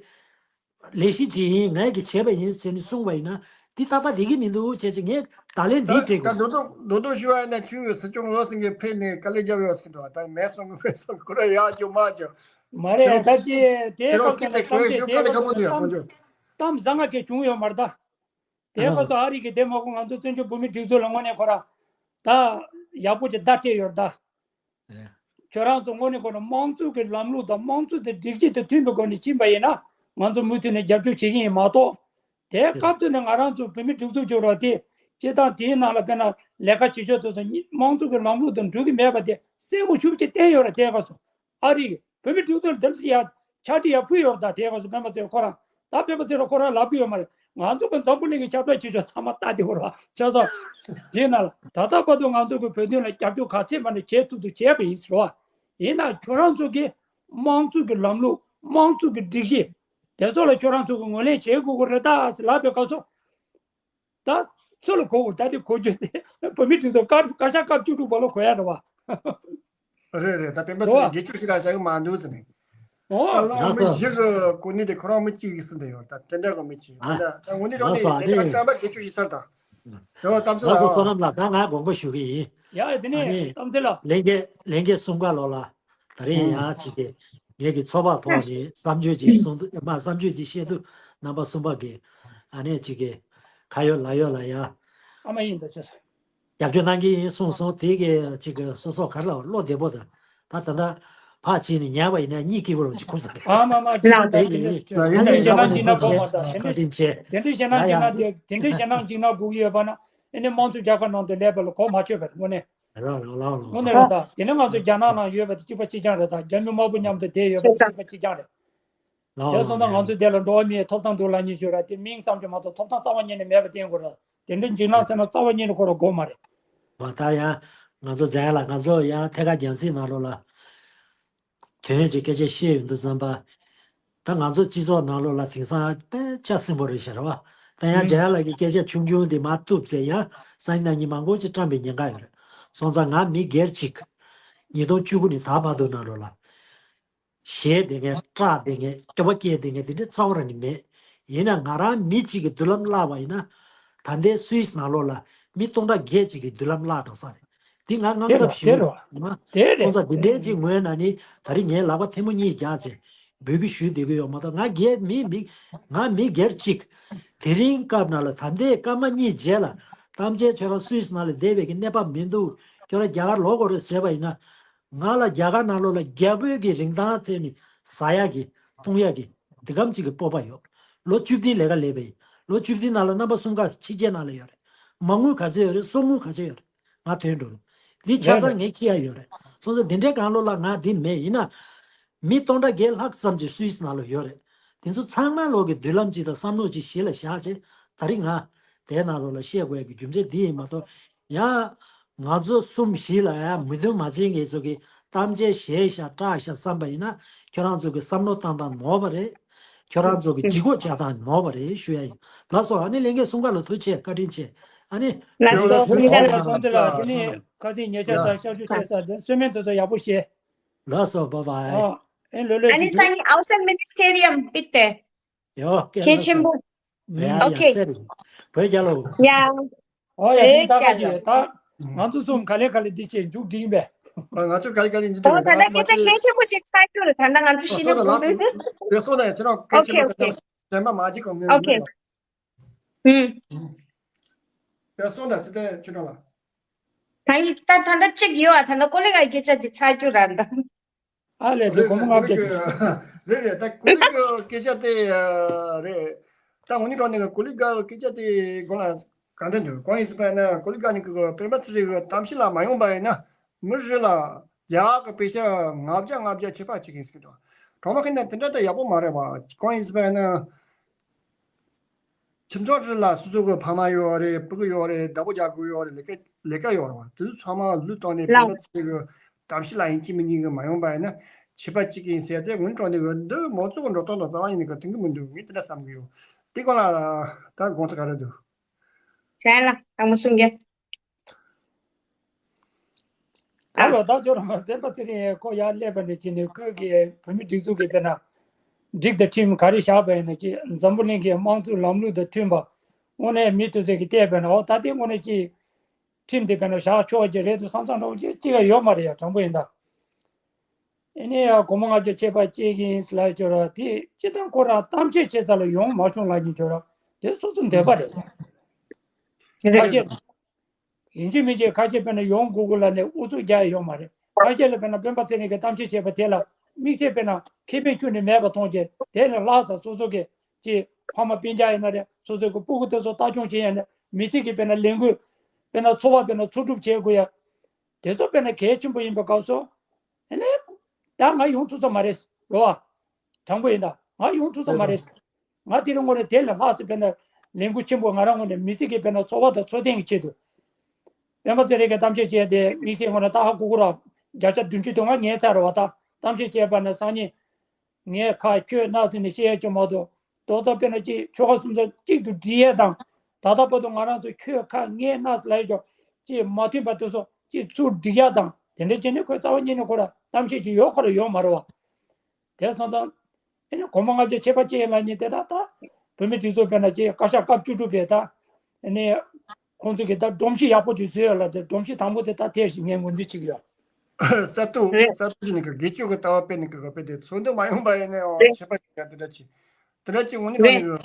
ལས་གཞི་ཅིག་ཡིན། ངའི་གི་བྱས་པ་ཡིན་ཟེར་ནས་གསུངས་པ་ཡིན་ན་དེ་ཏག་ཏག་བསྡད་ཀྱི་མི་འདུག་བྱས་ཙང་ངས་ད་ལན་འདི་ད་སྤྲད་ད་དགོས། རྡོ་རྡོ་རྡོ་རྡོ་ཞུ་བ་ཡིན་ན་ཁྱོད་སྲིད་སྐྱོང་བློ་སེང་གི་ཕེབས་ནས་དཀའ་ལས་རྒྱབ་ཡོད་ཟེར་འདུག་ད་མེད་སོང་གི་མེད་སོང་གི་ཁོ་ར་ཡག་ཅོ་མ་ཅོ། མ་རེད། ད་ཅི་དེའི་ཁྱེད་རང་སྐབས་ཀྱི་སྐད་ལ་གཏམ་དེ་དེའི་དཀའ་ལས་ཁག་པོ་འདུག་ཡ་ཁོང་ཚོ། གཏམ་བཟང་ང་གལ་བྱུང་ཡོད་མ་རེད་ད། དེ་ཨ་སྐབས་སུ་ཨ་རི་གི་དེ་མ་གོ་ང་ཚོ་བཙན་བྱོལ་བོད་མི་སྒྲིག་འཛུགས་ལ་དངོས་གནས་ཁོ་ར་ད་ཡག་པོ་ཅིག་བརྡ་སྤྲད་ཡོད་རེད་ད། ཨེ། ཁྱོད་རང་ཚོ་དངོས་གནས་ཁོ་ན་དམངས་གཙོ་གི་ལམ་ལུགས་དང་དམངས་གཙོ་དང་སྒྲིག་གཞི་དང་མཐུན་པའི་སྒོ་ནས་ཕྱིན་པ་ཡིན་ན་ང་ཚོ་མུ་མཐུད་ནས་རྒྱབ་སྐྱོར་བྱེད་ཀྱི་ཡིན་མ་གཏོགས། དེ་སྐབས་དེ་ནས་ང་རང་ཚོ་བོད་མི་སྒྲིག་འཛུགས་ཀྱི་རོགས་དེ་སྤྱི་བཏང་དེའི་ནང་ལ་དཔེར་ན་ལས་ཀ་བྱེད་ཕྱོགས་དེ་ཚོ་དམངས་གཙོ་གི་ལམ་ལུགས་དང་འགྲིག་གི་མེད་པ་དེ་གསལ་པོ་ཞེ་པོ་ཅིག་བསྟན་ཡོད་རེད། དེ་སྐབས་སུ་ཨ་རིག་བོད་མི་སྒྲིག་འཛུགས་དེ་ཚོ་ཡ་ཕྱག་བྲིས་ཡ་ཕུལ་ཡོད་རེད། ད་དེ་སྐབས་སུ་སྤེན་པ་ཚེ་རིང་ཁོ་རང་ད་སྤེན་པ་ཚེ་རིང་ཁོ་རང་ལབ་གི་ཡོད་མ་རེད། ང་ཚོ་གི་འཛམ་བུ་གླིང་གི་ཁྱབ་བསྒྲགས་བྱེད་ཕྱོགས་ཚང་མ་ལྟ་དེ་ཧོར་བ་ཆ་ཚང་དེ་ནང་ལ་ད་ལྟ་བར་དུ་ང་ཚོ་གི་བོད་དོན་ལ་རྒྱབ་སྐྱོར་ག་ཚད་མ་ནས་བྱེད་ཐུབ་ཐུབ་བྱས་པ་ཡིན་ཟེར་བ། ཡིན་ན་ཁྱོད་རང་ཚོ་གི་དམངས་གཙོ་གི་ལམ་ལུགས་དམངས་གཙོ་གི་སྒྲིག་གཞི་དེ་ཚོ་ལ་ཁྱོད་རང་ཚོ་གི་ངོས་ལེན་བྱེད་དགོས་ཀྱི་རེད་ད་ཟེར་ལབ་པའི་སྐབས་སུ། ད་ཚུར་ལ་གོ་དགོས། ད་དེ་གོ་རྒྱུ་དེ་བོད་མི་སྒྲིག་འཛུགས་བཀའ་བཀའ་ཤག་སྐབས་བཅུ་དྲུག་པ་ལ་གོ་ཡ་རེད་བ། རེད་རེད། ད་སྤེན་པ་རེད་བ། ཚེ་རིང་དགེ་ཆོས་ཤིག་ར་བྱ་གི་མ་འདུག་ཟེར་ནས། ཨོ། ཨ་ལགས་མི་སོ། གཞི་གི་གོ་གནས་དེ་ཁོ་རང་མི་གཅིག་གིས་ཟིན་བསྡད་ཡོད། ད་དེ་འདྲ་གི་མི་གཅིག་ཨ། དེ་འདྲ་ད་དངོས་གནས་རང་ལགས་སོ། ནས་ཨ་ལས་ཀ་ནི་རྐྱང་པ་དགེ་ཆོས་ཤིག་ཚར་ད། རེད་བ། གཏམ་ཚེ་ལགས་སོ། ལགས། བསོད་ནམས་ལགས། ད་ང་དགོངས་པ་ཞུ་གི་ཡིན། ཡ་དེ་ཨ་ནི་ནི་གཏམ་ཚེ་ལགས། ལྷན་རྒྱས་ལྷན་རྒྱས་གསུམ་ཀ་ལོ་ལ་ད་རིང་ཡང་ཅིག་གི་ངེད་ཀྱི་ཚོགས་པ་ཐོག་ནས་བསམ་བརྗོད་ཅིག་གསུང་དུ་མ་བསམ་བརྗོད་ཅིག་བཤད་དུས་རྣམ་པ་གསུམ་པ་གི་ཨ་ནི་ཅིག་གི་ཁ་ཡོད་ལག་ཡོད་ལ་ཡ། ཨ་མ་ཡིན་ད་ཆོས། རྒྱབ་སྐྱོར་གནང་གི་ཡིན་གསུངས་སོང་། དེ་གི་ཅིག་གི་སོ་སོ་ག་རེ་ལ་བློ་བདེ་པོ་དང་ད་ད་ལྟ་ཕར་ཕྱིན་ནས་ཉལ་བ་ཡིན་ན་གཉིད་སྐྱིད་པོ་རུ་ཅིག་ཁུག་ས་རེད། ཨ་མ་མ་དེ་ལགས་ལ་དེ་དེ་གི་དེ་ལགས་ཡིན་ད་ཡིན་ད་ཡིན་ད་ཡིན་ད་ཡིན་ད་ཡིན་ད་ཡིན་ད་བཀའ་དྲིན་ཆེ། དེ་འདྲའི་ཞེད་སྣང་ཡ་ཡ། ཅིག་ན་དེ་དེ་འདྲའི་ཞེད་སྣང་ཅིག་ན་དགོས་ཀྱི་ཡོད་པ་ན་ཨ་ནི་དམངས་གཙོ་རྒྱལ་ཁབ་ནང་དུ་སླེབས་པ་ལ་གོ་མ་ཆོད་པ་རེད་དངོས་གནས། རེད་རེད་རེད་རེད། དངོས་གནས་རེད། ད་དེ་ནི་ང་ཚོ་རྒྱ་ནག་ནང་ཡོད་པ་དེ་གཅིག་པ་གཅིག་རྐྱང་རེད། ད་རྒྱ་མི་དམར་པོ་མཉམ་དུ་བསྡད་ཡོད་པ་དེ་གཅིག་པ་གཅིག་རྐྱང་རེད། རེད་དེ་སོང་ཙང་ང་ཚོ་དེ་ལ་འགྲོ་བ་མིའི་ཐོབ་ཐང་འདུག་ལབ་མཁན་ཞིག་རེད། དེ་མིང་ཙམ་གྱིས་མ་གཏོགས་ཐོབ་ཐང་རྩ་བ་ཉིད་ནས་མེད་པ་བསྟན་དགོས་རེད། དེ་འདྲའི་འཇིགས་སྣང་ཚད་ན་རྩ་བ་ཉིད་ནས་ཁོ་རང་དགོས་མ་རེད། མ་ད་ཡང་ང་ཚོ་འཛིན་ཡ་ལ་ང་ཚོ་ཡང་ཐད་ཀར་རྒྱང་སྲིང་ནང་ལོགས་ལ། དོན་གྱི་སྐད་ཆ་བཤད་ཡོང་དུས་ཙམ་པ། ད་ང་ཚོ་སྤྱི་ཚོགས་ནང་ལོགས་ལ་དེང་སང་དཔེ་ཆ་སིམ་པོ་རེད་ཤག་རེད་བ། ད་ཡང་འཇམ་དབྱངས་ལགས་ཀྱི་སྐད་ཆ་ཆུང་ཆུང་དེ་མ་བཏུབ་ཚེ་ཡང་སང་ཉིན་གནངས་ཉིན་མང་པོ་ཅིག་བཀྲམ་པའི་ཉེན་ཁ་ཡོད་རེད། སོང་ཙང་ང་མི་སྒེར་གཅིག་ཉིས་སྟོང་བཅུ་དགུ་ནས་ད་བར་དུ་ནང་ལོགས་ལ། ཞེད་བསྡད་མཁན་སྐྲག་བསྡད་མཁན་སྐྱོ་པ་སྐྱེས་བསྡད་མཁན་དེ་འདྲ་རྩ་བ་རང་ནས་མེད། ཡིན་ན་ང་རང་མི་གཅིག་གི་མདུན་ལམ་བརླག་པ་ཡིན་ན། ད་ལྟའི་སུད་སི་ནང་ལོགས་ལ་མི་སྟོང་ཕྲག་བརྒྱད་ཅིག་གི་མདུན་ལམ་བརླག་འགྲོ་ས་རེད། འདི་ང་དངངས་འཚབ་ཞུ། དེ་རེད་བ། དེ་རེད། ཁོང་ཚོ་འདི་འདྲའི་ཅིག་ངོས་ན་ནི་ད་རིང་ངས་ལག་པ་ཐལ་མོ་གཉིས་བརྒྱབ་བྱས་འབོད་སྐུལ་ཞུས་བསྡད་ཀྱི་ཡོད་མ་གཏོགས། ང་སྒེར་མི་མི་ང་མི་སྒེར་གཅིག་དེ་རིང་སྐབས་ནང་ལ་ད་ལྟའི་སྐར་མ་གཉིས་རྗེས་ལ་གཏམ་བྱས་ཁྱོད་རང་སུད་སི་ནང་ལ་བསྡད་པའི་གི་གནས་བབ་མི་འདུག་ཁྱོད་རང་རྒྱ་གར་ལོག་དགོས་རེད་ཟེར་བ་ཡིན་ན། ང་ལ་རྒྱ་གར་ནང་ལོགས་ལ་རྒྱ་བོད་ཀྱི་རིན་ཐང་ཐད་ནས་ཟ་ཡག་གི་འཐུང་ཡག་གི་འདི་གམ་གཅིག་གི་སྤོབས་པ་ཡོད། ལོ་བཅུ་བདུན་ལས་ཀ་ལས་པ་ཡིན། ལོ་བཅུ་བདུན་ནང་ལ་རྣམ་པ་གསུམ་ཀ་ཕྱི་རྒྱལ་ནང་ལ་ཡོད་རེད། མ་དངུལ་ག་ཚད་ཡོད་རེད། གསོག་དངུལ་ག་ཚད་ཡོད་རེད། ང་ཐོན་འགྲོ་རེད། འདི་ཆ་ཚང་ངས་འཁྱེར་ཡག་ཡོད་རེད། སོང་ཙང་འདི་འདྲའི་སྒང་ལོགས་ལ་ང་འདི་མེད། ཡིན་ན་མི་སྟོང་ཕྲག་བརྒྱད་ལྷག་ཙམ་ཅིག་སུད་སི་ནང་ལ་ཡོད་རེད། དེ་ཚོ་ཚང་མ་ལོག་གི་མདུན་ལམ་ཅིག་དང་བསམ་བློ་ཅིག་གཞི་ལ་བཞག་བྱས་ད་རིང་ང་དེའི་ནང་ལོགས་ལ་བཤད་དགོས་ཡག་གི་རྒྱུ་མཚན་འདི་ཡིན་མ་གཏོགས། ཡང་ང་ཚོ་གསུམ་བཞི་ལ་ཡང་མོས་མཐུན་མ་བྱེད་མཁན་ཚོ་གིས་གཏམ་བྱས་ཞེད་ཤག་སྐྲག་ཤག་བསམ་པ་ཡིན་ན་ཁྱོད་རང་ཚོ་གི་བསམ་བློ་བཏང་སྟངས་ནོར་བ་རེད། ཁྱོད་རང་ཚོ་གི་ལྗིད་ཁོག་བཅག་སྟངས་ནོར་བ་རེད་ཞུ་ཡ་ཡིན། ལགས་སོ། ཨ་ནི་ལྷན་རྒྱས་གསུམ་ཀ་ལ་ཐུགས་རྗེ་ཆེ། བཀའ་དྲིན་ཆེ། ཨ་ནི་ལགས་སོ། ལགས་སོ། ལགས་སོ། ལགས་སོ། ལགས་སོ། ལགས་སོ། ཁ་སང་ཉེ་ཆར་ཡ། ས་བསྐྱར་བཅོས་བྱས་ས་དེ་སྲོལ་མེད་དེ་ཚོ་ཡག་པོ་བྱས། ལགས་སོ། བྷའི་བྷའི། ཨ་ཨེ་ལོས་ལོས་ཨ་ནི་ཀྱི་སང་ཉིན་outside ministerium་པིག་ཏེ། ཡོ་ཀེ་གལ་ལགས་ཆེན་སོ། པོ། ཡ་ཡ་ཨོ་ཁེ། སེ་རི། བོད་རྒྱལ་ལོ། ཡ། ཨོ་ཡ་ཨེ་དེ་ད་རྒྱལ་ལོ། ག་ཅི་ད། ང་ཚོ་གསུམ་ག་ལེ་ག་ལེ་འདི་བྱས་མཇུག་སྒྲིལ་པས། ཨ་ང་ཚོ་ག་ལེ་ག་ལེ་འདི་ཨོ་ད་ལྟ་སྐད་ཆ་གལ་ཆེན་པོ་ཅིག་ཆགས་རྒྱུ་རེད། ད་ལྟ་ང་ཚོ་ཤི་ན་དགོས་འདུག་དེ་སོང་ན་ཡ་ཁྱེད་རང་གལ་ཆེན་པོ་ཨོ་ཁེ་ཨོ་ཁེ། དྲན་པ་མ་བརྗེད་གོང་ཨོ་ཁེ། ནས། ཨུམ། དེ་སོང་ན་ཚེ་བརྟན་ཁྱོད་རང་ལ། ད་ཡིན་ད་ད་ལྟ་གཅིག་ཡོད་ཨ། ད་ལྟ་ཀོ་ལི་ག་སྐད་ཆ་འདི་ཆགས་རྒྱུ་རེད་ད། ཨ་ལས་དེ་རེད་སྒོར་མོ་ལྔ་བརྒྱ་རེད་དེ། རེད་རེད། ད་ཀོ་ལི་གི་སྐད་ཆ་དེ་རེད། ད་དངོས་གནས་དྲང་གནས་ཀོ་ལི་གི་སྐད་ཆ་དེ་དགོངས་ལ་ག་འདྲ་འདུག་གང་ཡིན་ཟེར་བ་ཡིན་ན་ཀོ་ལི་ག་ནི་གི་སྤེན་པ་ཚེ་རིང་གི་གཏམ་བཤད་ལ་མ་ཡོང་པ་ཡིན་ན་མི་རེ་ལ་རྒྱ་གི་པེ་ཤ་ལྔ་བརྒྱ་ལྔ་བརྒྱ་ཁྱད་པར་ཅིག་ཡིན་ཟེར་གི་འདུག་གྲོགས་མོ་ཁྱེད་ནི་དེ་འདྲ་ད་ཡག་པོ་མ་རེད་བ། གང་ཡིན་ཟེར་བ་ཡིན་ན། ཁྱིམ་ཚང་རེ་ལ་སོ་སོ་གི་ཕ་མ་ཡོད་རེད། སྤུ་གུ་ཡོད་རེད། བདག་པོ་རྒྱག་དགོས་ཡོད་རེད། ལས་ཀ་ལས་ཀ་ཡོད་རེད་བ། དེ་ཚོ་ཚང་མ་ལུས་བཏང་ནས་ལགས། སྤེན་པ་ཚེ་རིང་གི་གཏམ་བཤད་ལ་ཡིན་གཅིག་མིན་གཉིས་ཀྱི་མ་ཡོང་པ་ཡིན་ན་ཁྱད་པར་གཅིག་ཡིན་ཟེར་ཏེ་དངོས་གྲོགས་འདི་གི་འདི་མང་གཙོ་གི་འགྲོ་སྟངས་དང་རྩ་བ་ཉིད་ནས་གི་མཐུན་གི་མི་འདུག་ངས་དེ་འདྲ་བསམ་གི་ཡོད། དེ་སྒང་ལ་ད་དགོངས་ཚུལ་ག་རེ་འདུག་བྱས་ལ་དང་པོ་གསུང་གི། ད་ལོ་ད་ཅོ་ར་མ་སྤེན་པ་ཚེ་རིང་ཁོ་ཡར་སླེབས་པ་ནས་བྱས་ནས་ཁོས་ཀྱི་བོད་མི་སྒྲིག་འཛུགས་ཀྱི་དཔེར་ན་སྒྲིག་དང་ཁྲིམས་ག་རེ་བཞག་པ་ཡིན་ན་ཅི་འཛམ་བུ་གླིང་གི་དམངས་གཙོའི་ལམ་ལུགས་དང་མཐུན་པ་དངོས་གནས་མི་དེ་ཚོ་གི་བལྟས་པ་ན་ཨོ་ད་ལྟའི་དངོས་གནས་ཅི་ཁྲིམས་དེ་དཔེར་ན་བཞག་ཆོག་གི་རེད་དུ་བསམ་བསམ་འདྲ་བོ་ཅི་ཅི་ག་ཡོད་མ་རེད་ཡ། དྲང་པོ་ཡིན་ད། ཨེ་ནས་ཡ་སྒོར་མོ་ལྔ་བརྒྱ་ཁྱད་པར་ཅི་གི་ཡིན་ཟེར་ལབ་ཅོ་ར་དེ་སྤྱི་བཏང་ཁོ་རང་གཏམ་བཤད་བྱེད་ས་ལ་ཡོང་མ་བྱུང་ལབ་ཀྱིན་ཅོ་ར་དེ་སོ་སོ་འདོད་པ་རེད་ཡ། ཁ་ཤས། ཡིན་གཅིག་མིན་གཅིག་ཁ་ཤས་དཔེར་ན་ཡོང་དགོས་དགོས་ལབ་ནས་ཨུ་ཚུགས་རྒྱག་ཡ་ཡོད་མ་རེད། ཁ་ཤས་ལ་དཔེར་ན་སྤེན་པ་ཚེ་རིང་གིས་གཏམ་བཤད་བྱས་པ་དེ་ལ་དམིགས་བསལ་དཔེར་ན་ཁེ་ཕན་ཁྱོན་ནས་མེད་པ་མཐོང་བྱས། དེ་ལས་ལྷག་ཙམ་སོ་སོ་གི་ཅིག་ཕ་མ་སྤུན་ཀྱག་ཡིན་ན་རེད། སོ་སོ་གི་སྤུ་གུ་དེ་ཚོ་ལྟ་སྐྱོང་བྱེད་ཡ་ནས་མི་ཚེ་གི་དཔེར་ན་ལས་འགུལ་དཔེར་ན་འཚོ་བ་དཔེར་ན་འཚོ་སྒྲུབ་བྱེད་དགོས་ཡ། དེ་ཚོ་དཔེར་ན་གལ་ཆེན་པོ་ཡིན་པའི་སྐབས་སུ། ཨ་ནི་ད་ང་ཡོང་ཐུབ་ས་མ་རེད་རོ། དྲང་པོ་ཡིན་ད། ང་ཡོང་ཐུབ་ས་མ་རེད། ང་དེ་རིང་ངོ་ནས་དེ་ལས་ལྷག་ཙམ་དཔེར་ན་ལས་འགུལ་ཆེན་པོ་ང་རང་ངོ་ནས་མི་ཚེ་གི་དཔེར་ན་འཚོ་བ་དང་འཚོ་རྟེན་གྱི་ཆེད་དུ། སྤེན་པ་ཚེ་རིང་གིས་གཏམ་བཤད་བྱས་ཏེ་དམིགས་བསལ་ངོ་ནས་ད་ཧ་གོ་གོ་ར། བརྒྱ་ཆ་བདུན་ཅུ་དོན་ལྔ་ངས་ཚར་བ་ད་གཏམ་བཤད་བྱས་པ་ནས་སང་ཉིན། ངས་ཁ་ཁྱོད་ན་ཟེར་ནས་བཤད་ཡ་ཅིག་མ་གཏོགས། རྡོག་རྩ་དཔེར་ན་ཅིག་ཆོལ་ཁ་གསུམ་ཚོ་གཅིག་ཏུ་སྒྲིལ་ཡས་དང་། ད་ལྟ་བར་དུ་ང་རང་ཚོ་ཁྱོད་ཁ་ངས་ན་ཟེར་ལབ་ཡས་ཅིག་ཅིག་མ་མཐུན་པ་དེ་ཚོ་ཅིག་ཚུར་སྒྲིག་ཡ་དང་། དེ་འདྲ་བྱས་ནས་ཁོས་རྩ་བ་ཉིད་ནས་ཁོ་ར་གཏམ་བཤད་ཅིག་ཡོད་ཁོ་ར་ཡོད་མ་རེད་བ། དེ་སོང་ཙང་། ཨེ་ནི་གོང་མ་ལྔ་བརྒྱ་ཆེ་བ་ཅན་ལ་ཉིན་དེ་དག་ད། བོད་མི་སྒྲིག་འཛུགས་དཔེར་ན་ཅིག་བཀའ་ཤག་སྐབས་བཅུ་དྲུག་པའི་ད། ཨེ་ནི། ཁོང་ཚོ་གིས་ད་སྒྲོམ་གཞི་ཡག་པོ་ཅིག་བཟོས་ཡོད་ལ། དེ་སྒྲོམ་གཞི་དང་པོ་དེ་ད་ཐེར་ཞིག་ངས་ངོས་འཛིན་བྱེད་ཀྱི་ཡོད། ས་ཏུ་རེད། ས་ཏུ་ཞིག་ནི་གི་དགེ་ཆོས་ཀྱི་ལྟ་བ་སྤེལ་ནི་གི་གི་དཔེ་དེ་ཚོ་འདི་མ་ཡོང་པ་ཡིན་ནའང་རེད། ཆད་པ་ཞིག་ཡ་དེ་འདྲ་ཅིག་དེ་འདྲ་ཅིག་འོང་ནི་ག་རེད། ནི་གི་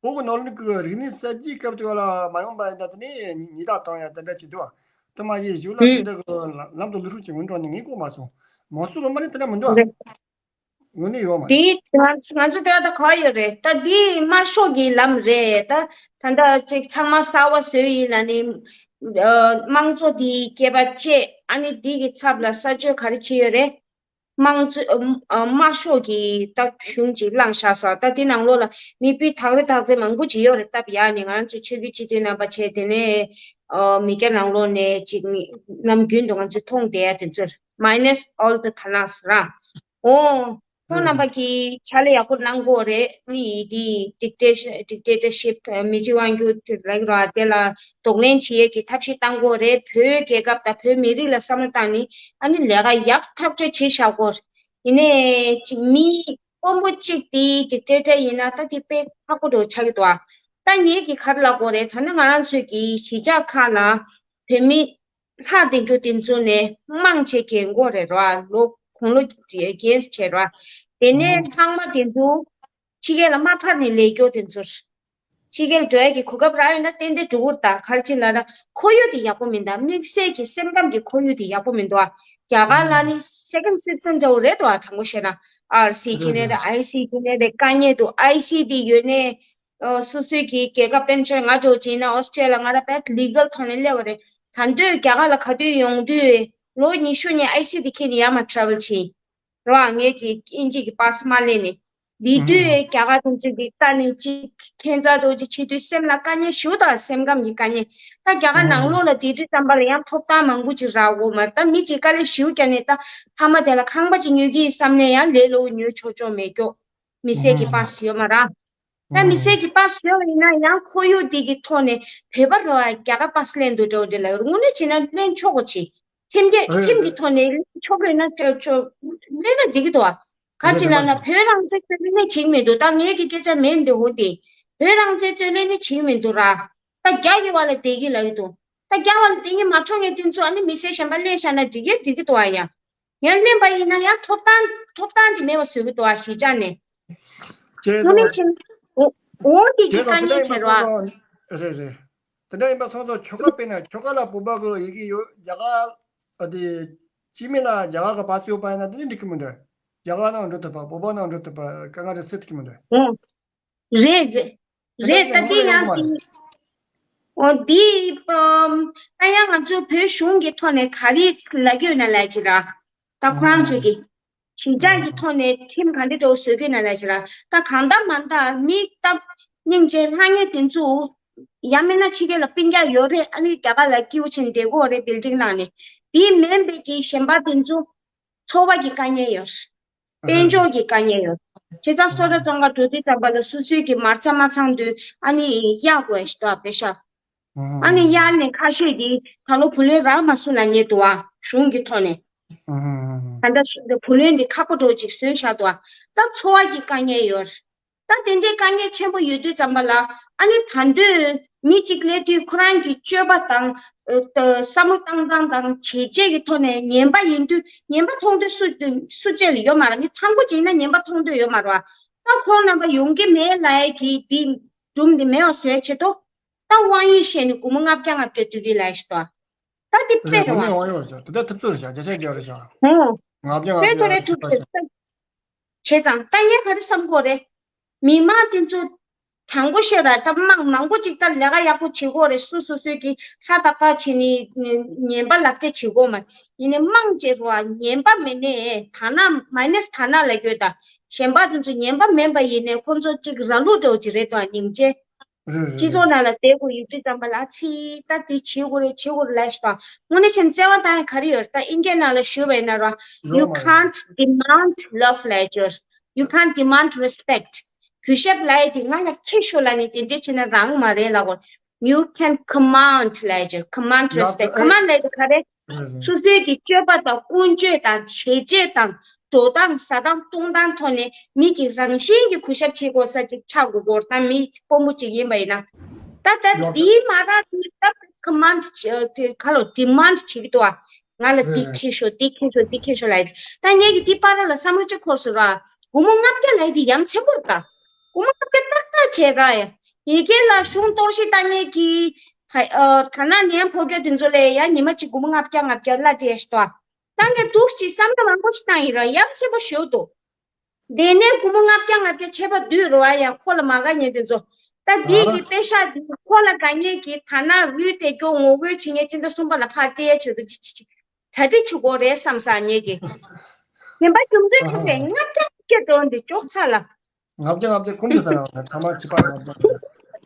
བོད་ཀྱི་ནང་ལོགས་ཀྱི་རིག་གནས་གསར་བརྗེའི་སྐབས་དེ་བ་ལ་མ་ཡོང་པ་ཡིན་ད་དེ་ནི་ཉི་ཉི་ཟླ་དང་ཡ་དེ་འདྲ་ཅིག་འདུག་བ། དེ་མ་ཡིན་གཞུག་ལ་དེ་ཨུ། འདྲ་གི་ལམ་དུ་ལུས་ཧྲུག་ཅིག་འོང་འགྲོ་ནི་ངས་གོ་མ་སོང་། མང་ཚོགས་ལ་མ་ནི་དེ་འདྲ་མི་འདུག་བ། རེད། ཡོང་ནི་ཡོད་མ་རེད། དེ་ང་ང་ཚོ་དེ་ད་ག་ཡོད་རེད། ད་འདི་དམར་ཤོག་གི་ལམ་རེད། ད་ད་ལྟ་ཅིག་ཚང་མ་གསར་བ་བཟོས་ཡིན་ན་ནི། ཨ། དམངས་གཙོ་འདི་སྐྱེད་པ་བཅས། ཨ་ནི་འདི་གི་ཚབ་ལ་གསར་བཅོས་ག་རེ་བྱས་ཡོད་རེད། དམངས་གཙོ། ཨ། དམར་ཤོག་གི་ད་གཞུང་ཅིག་བླངས་བཞག་ས། ད་འདི་ནང་ལོགས་ལ་མི་སྤུས་དག་རེ་དག་ཚད་མང་པོ་ཅིག་ཡོད་རེད། སྟབས་ཡག་ནས་ང་རང་ཚོ་ཆོས་བརྒྱུད་སྤྱི་འཐུས་རྣམ་པ་བྱས། དེ་ནས་ཨ། མི་སྐྱ་ནང་ལོགས་ནས་ཅིག་ནམ་རྒྱུན་དུ་ང་ཚོས་མཐོང་བསྡད་ཡ་དེ་ཚོར། minus all the Thanas ར། ཨོ། ཁོང་རྣམ་པ་གིས་ཕྱག་ལས་ཡག་པོ་གནང་གི་ཡོད་རེད། ཨ་ནི་འདི་dictator- dictatorship མི་གཅིག་དབང་སྒྱུར་དེ་ལབ་ར། དེ་ལ་གདོང་ལེན་བྱེད་ཡས་ཀྱི་ཐབས་ཤེས་བཏང་གི་ཡོད་རེད། བོད་རྒྱལ་ཁབ་དང་བོད་མི་རིགས་ལ་བསམ་བློ་བཏང་ནི་ཨ་ནི་ལས་ཀ་ཡག་ཐག་ཆོད་བྱས་བཞག་གི་ཡོད་རེད། ཡིན་ནའི་ཅིག་མི་དཔོན་པོ་གཅིག་དེ་dictator ཡིན་ན་ད་དེ་དཔེ་ཁག་པོ་འདྲ་ཆགས་ཀྱི་འདུག་ཨ། ད་ངས་ཀྱིས་ག་རེ་ལབ་དགོས་རེད། ད་ནི་ང་རང་ཚོའི་གི་གཞིས་ཆགས་ཁག་ལ་བོད་མི་ལྷག་བསྡད་རྒྱུ་དེ་ཚོ་ནས་དམངས་བྱས་རྒན་གོག་རེད་ར། ལོ་དགུང་ལོ་རྒན་བྱས་ར། དེ་ནས་ལྷག་མ་དེ་ཚོ་ཕྱི་རྒྱལ་ལ་མ་ཐར་ནས་ལས་རྒྱུ་དེ་ཚོ། ཕྱི་རྒྱལ་འགྲོ་ཡ་གི་གོ་སྐབས་རག་ཡོད་ན་ཏན་ཏན་འགྲོ་གི་རེད། ད་ག་རེ་བྱས་ལབ་ན་ཁོར་ཡུག་དེ་ཡག་པོ་མིན། ད་དམིགས་བསལ་གྱི་སེམས་ཁམས་ཀྱི་ཁོར་ཡུག་དེ་ཡག་པོ་མི་འདུག་ཨ། རྒྱ་གར་ལ་ནི་second citizen འདྲ་བོ་རེད་འདུག་ཨ། དྲང་པོ་བཤད་ན་ཨར་སི་རྒྱུ་ནས་རེད། ཨའི་སི་རྒྱུ་ནས་རེད། དཀའ་ངལ་འདུག་ཨའི་སི་དེ་ཡོད་ནས། ཨ། སོ་སོའི་གི་རྒྱལ་ཁབ་དཔེར་ན་ང་འདྲ་བོ་བྱས་ན་ཨོ་སི་ཀྲི་ཡ་ལ་ང་རང་ད་legal ཐོག་ནས་སླེབས་པ་རེད། ད་དུང་རྒྱ་གར་ལ་ག་དུས་ཡོང་དུས་ལོ་ཉི་ཤུ་ནས་ཨའི་སི་དེ་འཁྱེར་ནས་ཡར་མར་travel བྱས། རེད་བ། ངས་ཀྱི་དབྱིན་ཇི་གི་པཱ་སི་མ་ལེན་ནས། འདི་དུས་རྒྱ་གར་དུ་ཅིག་འདི་ལྟ་ནས་ཅིག་ཁྱད་མཚར་འདྲ་བོ་ཅིག་བྱེད་དུས་སེམས་ལ་དཀའ་ངལ་ཞེ་པོ་དང་། སེམས་ཁམས་ཀྱི་དཀའ་ངལ། ད་རྒྱ་གར་ནང་ལོགས་ལ་བསྡད་དུས་ཙམ་པ་ལ་ཡང་ཐོབ་ཐང་མང་པོ་ཅིག་རག་གི་ཡོད་མ་རེད། ད་མི་ཅིག་དཀའ་ལས་ཞེ་པོ་བརྒྱབ་ནས་ད་མཐའ་མ་དེ་ལ་ཁང་པ་ཅིག་ཉོ་གི་ཡིན་བསམ་ནས་ཡང་ལས་སླ་པོ་ཉོ་ཆོག་ཆོག་མེད་ཀྱོག་མི་སེར་གྱི་པཱ་སི་ཡོད་མ་རེད། ད་མི་སེར་གྱི་པཱ་སི་ཡོད་པ་ཡིན་ན་ཡང་ཁོར་ཡུག་འདི་གི་ཐོག་ནས་བོད་པ་རེད་བ། རྒྱ་གར་པཱ་སི་ལེན་འདུག་འདྲ་བོ་འདི་ལ་དངོས་གནས་བྱས་ན་ལེན་ཆོག་གོ་ཆེ། ཁྲིམས་ཀྱི་ཁྲིམས་ཀྱི་ཐོག་ནས་ལེན་ཆོག་རེད་ན་ཆོག་ཆོག་ལེན་ན་འགྲིག་གི་འདུག་བ། ག་རེ་ཅིག་ལབ་ན་བོད་རང་བཙན་རྩོད་ལེན་ནི་བྱེད་ཀྱི་མི་འདུག་ད་ངེད་ཀྱི་སྐད་ཆ་མིན་འདི་འོ་དེ། བོད་རང་བཙན་རྩོད་ལེན་ནི་བྱེད་ཀྱི་མི་འདུག་ར། ད་རྒྱ་གི་བར་ལ་བསྡད་ཀྱི་ལབ་ཀྱི་འདུག་ད་རྒྱ་བར་ལ་བསྡད་ཀྱི་མ་འཕྲོད་མཁན་དེ་ཚོ་ཨ་ནི་མི་སེར་གཞན་པ་ལེན་བཞག་ན་འགྲིག་གི་འགྲིག་གི་འདུག་བ། ཡ། ཡང་ལེན་པ་ཡིན་ན་ཡང་ཐོབ་ཐང་ཐོབ་ཐང་དེ་མེད་པ་བཟོ་གི་འདུག་ཨ། གཞིས་ཆགས་ནས། ཁྱེད་ངོ་མས་ཚོ་ཆེན། འོ་འོ་དེ་གི་ཁྱེད་ཚོ་དཀའ་དེ་འདྲ་ངལ་ཡིན་པ་ཆེ་རོ་ཨ། སོང་ཙང་། རེད་རེད། དེ་འདྲ་ཡིན་པ་སོང་ཙང་ཆོལ་ཁ་དཔེར་ན་ཆོལ་ཁ་ལ་བོད་པ་གི་ཡི་གེ་ཡོད། རྒྱ་གར་ཨ་དེ་སྤྱི་མི་ལ་རྒྱ་གར་གི་པཱ་སི་ཡོད་པ་ཡིན་ན་དེ་ནི་འགྲིག་གི་མི་འདུག་རྒྱ་གར་ནང་འགྲོ་ཐུབ་པ། བོད་པ་ནང་འགྲོ་ཐུབ་པ་དཀའ་ངལ་རེ་སེལ་ཐུབ་ཀྱི་མི་འདུག་ཨོ། རེད་རེད། རེད། ད་འདི་ཡང་འདི། འོ་འདི། ཨམ། ད་ཡང་ང་ཚོ་བོད་གཞུང་གི་ཐོག་ནས་ག་རེ་ལབ་ཀྱི་ཡོད་ན་ལབ་ཅིག་ར། ད་ཁོ་རང་ཚོ་གི་གཞིས་ཆགས་ཀྱི་ཐོག་ནས་ཁྲིམས་ག་འདྲ་འདྲ་བོ་བཟོ་གི་ཡོད་ན་ལབ་ཅིག་ར། ད་གང་ལྟར་མ་ལྟར་མི་སྟབས་སྙིང་རྗེ་ལྷང་ངེ་དེ་ཚོ། ཡང་མིན་ན་ཕྱི་རྒྱལ་ལ་སྤུན་ཀྱག་ཡོད་རེད། ཨ་ནི་རྒྱ་གར་ལ་སྐྱིད་པོ་བྱས་ནས་བསྡད་ཀྱི་ཡོད་རེད། བིལ་ཌིང་ནང་ནས། དེ་མིན་པའི་གི་གཞན་པ་དེ་ཚོ་འཚོ་བ་གི་དཀའ་ངལ་ཡོད། དཔལ་འབྱོར་གྱི་དཀའ་ངལ་ཡོད། བྱས་ཙང་སོ་ལྟར་བཙོང་ག་འགྲོ་དུས་ཙམ་པ་ལ་སོ་སོའི་གི་མ་རྩ་མ་ཚང་དུས་ཨ་ནི་གཡར་དགོས་ཞེས་དོགས་པ་ཤར། ཨ་ནི་གཡར་ནས་ཁ་ཤས་ཀྱིས་ད་ལོ་བུ་ལོན་རག་མ་སོང་ལབ་མཁན་འདུག་བ། གཞུང་གི་ཐོག་ནས། ད་ལྟ་བུ་ལོན་འདི་ཁག་པོ་འདྲ་ཅིག་བཟོས་བཞག་འདུག་བ། ད་འཚོ་བ་གི་དཀའ་ངལ་ཡོད། ད་དེ་འདྲའི་དཀའ་ངལ་ཆེན་པོ་ཡོད་དུས་ཙམ་པ་ལ་ཨ་ནི་ད་དུང་མི་གཅིག་སླེབས་དུས་ཁོ་རང་གི་སྤྱོད་པ་དང་། ཨ། བསམ་བློ་བཏང་སྟངས་དང་བྱས་རྗེས་ཀྱི་ཐོག་ནས་ངན་པ་ཡིན་དུས་ངན་པ་མཐོང་འདོད་སུ་སུ་གཅིག་ལ་ཡོད་མ་རེད། མི་ཚང་པོ་ཅིག་ཡིན་ན་ངན་པ་མཐོང་འདོད་ཡོད་མ་རེད་བ། ད་ཁོང་རྣམ་པ་ཡོང་གི་མེད་ལབ་ཡས་ཀྱི་འདི་སྒྲུང་འདི་མེད་པ་བཟོ་ཡས་ཆེད་དུ། ད་དབང་ཡོད་བཤད་ནས་སྒོར་མོ་ལྔ་བརྒྱ་ལྔ་བརྒྱ་སྡུད་ཀྱི་ལབ་ཡས་ཤིག་འདུག་ད་དེ་དཔེ་རེད་བ། ངོ་ཡོད་ཤག་དེ་ལྟར་ཐུབ་ཚོད་རེད་ཤག་བརྒྱ་ཆ་བརྒྱ་རེད་ཤག་ཧུང་། ང་བརྒྱ་ང་བརྒྱ་ཐོ་རེ་ཐུབ་ཚོད་བྱས་ཙང་། ད་ངས་ག་རེ་བསམ་གོ་རེད། མི་མང་དེ་ཚོ་དྲང་པོ་བཤད་ར་ད་དམངས་མང་པོ་ཅིག་ད་ལས་ཀ་ཡག་པོ་བྱེད་གོ་རེད། སུ་སུ་སུས་ཀྱི་ཧྲ་ཏག་ཏག་བྱེད་ནི་ཉན་པ་ལག་ཆ་བྱེད་གོ་མ་ཡིན་ནི་དམངས་བྱེད་རོ་ཉན་པ་མེད་ནས་ཐ་ན་མ་ནེས་ཐ་ན་ལ་གྱོད་ད་གཞན་པ་དེ་ཚོ་ཉན་པ་མེད་པ་ཡིན་ནས་ཁོ་ཚོ་ཅིག་ར་ལུག་འདྲ་བོ་ཅིག་རེད་དོ་སྙིང་རྗེ། རེད་རེད་སྤྱི་ཚོགས་རེད། ནང་ལ་བསྡད་དགོས་ཡོད་དུས་ཙམ་པ་ལ་ཚིག་ད་འདི་བྱེད་དགོས་རེད་བྱེད་དགོས་རེད་ལབ་ཤི་པ། དངོས་གནས་བྱས་ན་བརྩེ་བ་བཏང་ཡ་ག་རེ་ཡོད་རེད། ད་ཨིན་སྐད་ནང་ལ་ཞུས་པ་ཡིན་ན་ར། You can't demand love ལབ་ཡ་ཅིག You can't demand respect. གུས་ཞབས་ལབ་ཡ་དེ་ང་ལ་ཁྱེར་ཤོག་ལབ་ནས་དེ་འདྲས་བྱས་ན་རང་མ་རེད་ལབ་དགོས། You can command ལབ་ཡ་ཅིག command ཡ་respect. ད་Command ལབ་ཡ་དེ་ག་རེ། རེད་རེད། སོ་སོའི་གི་སྤྱོད་པ་དང་ཀུན་སྤྱོད་དང་བྱས་རྗེས་དང་འགྲོ་སྟངས་ཟ་སྟངས་གཏོང་སྟངས་ཐོག་ནས་མི་གི་རང་བཞིན་གྱི་གུས་ཞབས་བྱེད་དགོས་ས་ཅིག་ཆགས་དགོས་སྐོར་དང་མི་དཔོན་པོ་ཅིག་ཡིན་པ་ཡིན་ན། ད་ད་ཡ་ད་འདིའི་མ་རག་གི་ད་command དེ་ག་ལོ་demand བྱེད་ཀྱི་འདུག་ཨ། ང་ལ་འདི་རེད་རེད། ཁྱེར་ཤོག་འདི་ཁྱེར་ཤོག་འདི་ཁྱེར་ཤོག་ལབ་ཡ་དེ། ད་ངས་ཀྱི་འདི་པར་ལ་བསམ་བློ་ཅིག་འཁོར་སོང་ར། སྒོར་མོ་ལྔ་བརྒྱ་ལབ་ཡ་དེ་ཡ་མཚན་པོ་རེད་ད། སྒོར་མོ་ལྔ་བརྒྱ་ཏག་ཏག་བྱས་ར་ཡ། ཡི་གེ་ལ་གཞུང་གཏོར་བཤིག་བཏང་མཁན་གྱི་ད་ཨ་ད་ནང་ནས་ཕོ་རྒྱས་དེ་ཚོ་ལ་ཡ་ཉི་མ་གཅིག་སྒོར་མོ་ལྔ་བརྒྱ་ལྔ་བརྒྱ་གླ་སྤྲད་ཤི་ཏོ། ད་ངས་འདུག་ཅིག་བསམ་བློ་མང་པོ་ཞིག་བཏང་ཡིན་ར་ཡ་མཚན་པོ་ཞེ་པོ་འདུག་དེ་ནས་སྒོར་མོ་ལྔ་བརྒྱ་ལྔ་བརྒྱ་ཆད་པ་བསྡུས་རོ་ཨ་ཡ་ཁོ་ལ་མ་དགའ་མཁན་དེ་ཚོ། ད་འདི་གི་པེ་ཤག་འདི་ཁོ་ལ་དགའ་མཁན་གྱི་ད་ནང་རུལ་དེ་སྐྱོ་ངོ་རྒོལ་བྱེད་མཁན་སྤྱི་ཟླ་གསུམ་པ་ལ་ཕར་སྤྲད་ཡ་བྱོས་འདུག་ཅིག་ཅིག་ཅིག་གྲ་སྒྲིག་བྱེད་དགོས་རེད་བསམ་ས་ངེད་ཀྱིས། ཉན་པ་རྒྱུ་མཚན་ག་རེ་ལྔ་བརྒྱ་ལྔ་བརྒྱ་འགྲོ་འདི་ཅོག་ཚ་ལ། ལྔ་བརྒྱ་ལྔ་བརྒྱ་ཁུམ་དུ་ཟ་ཡང་ཐ་མ་ཁྱི་པར་ལྔ་བརྒྱ་ལྔ་བརྒྱ་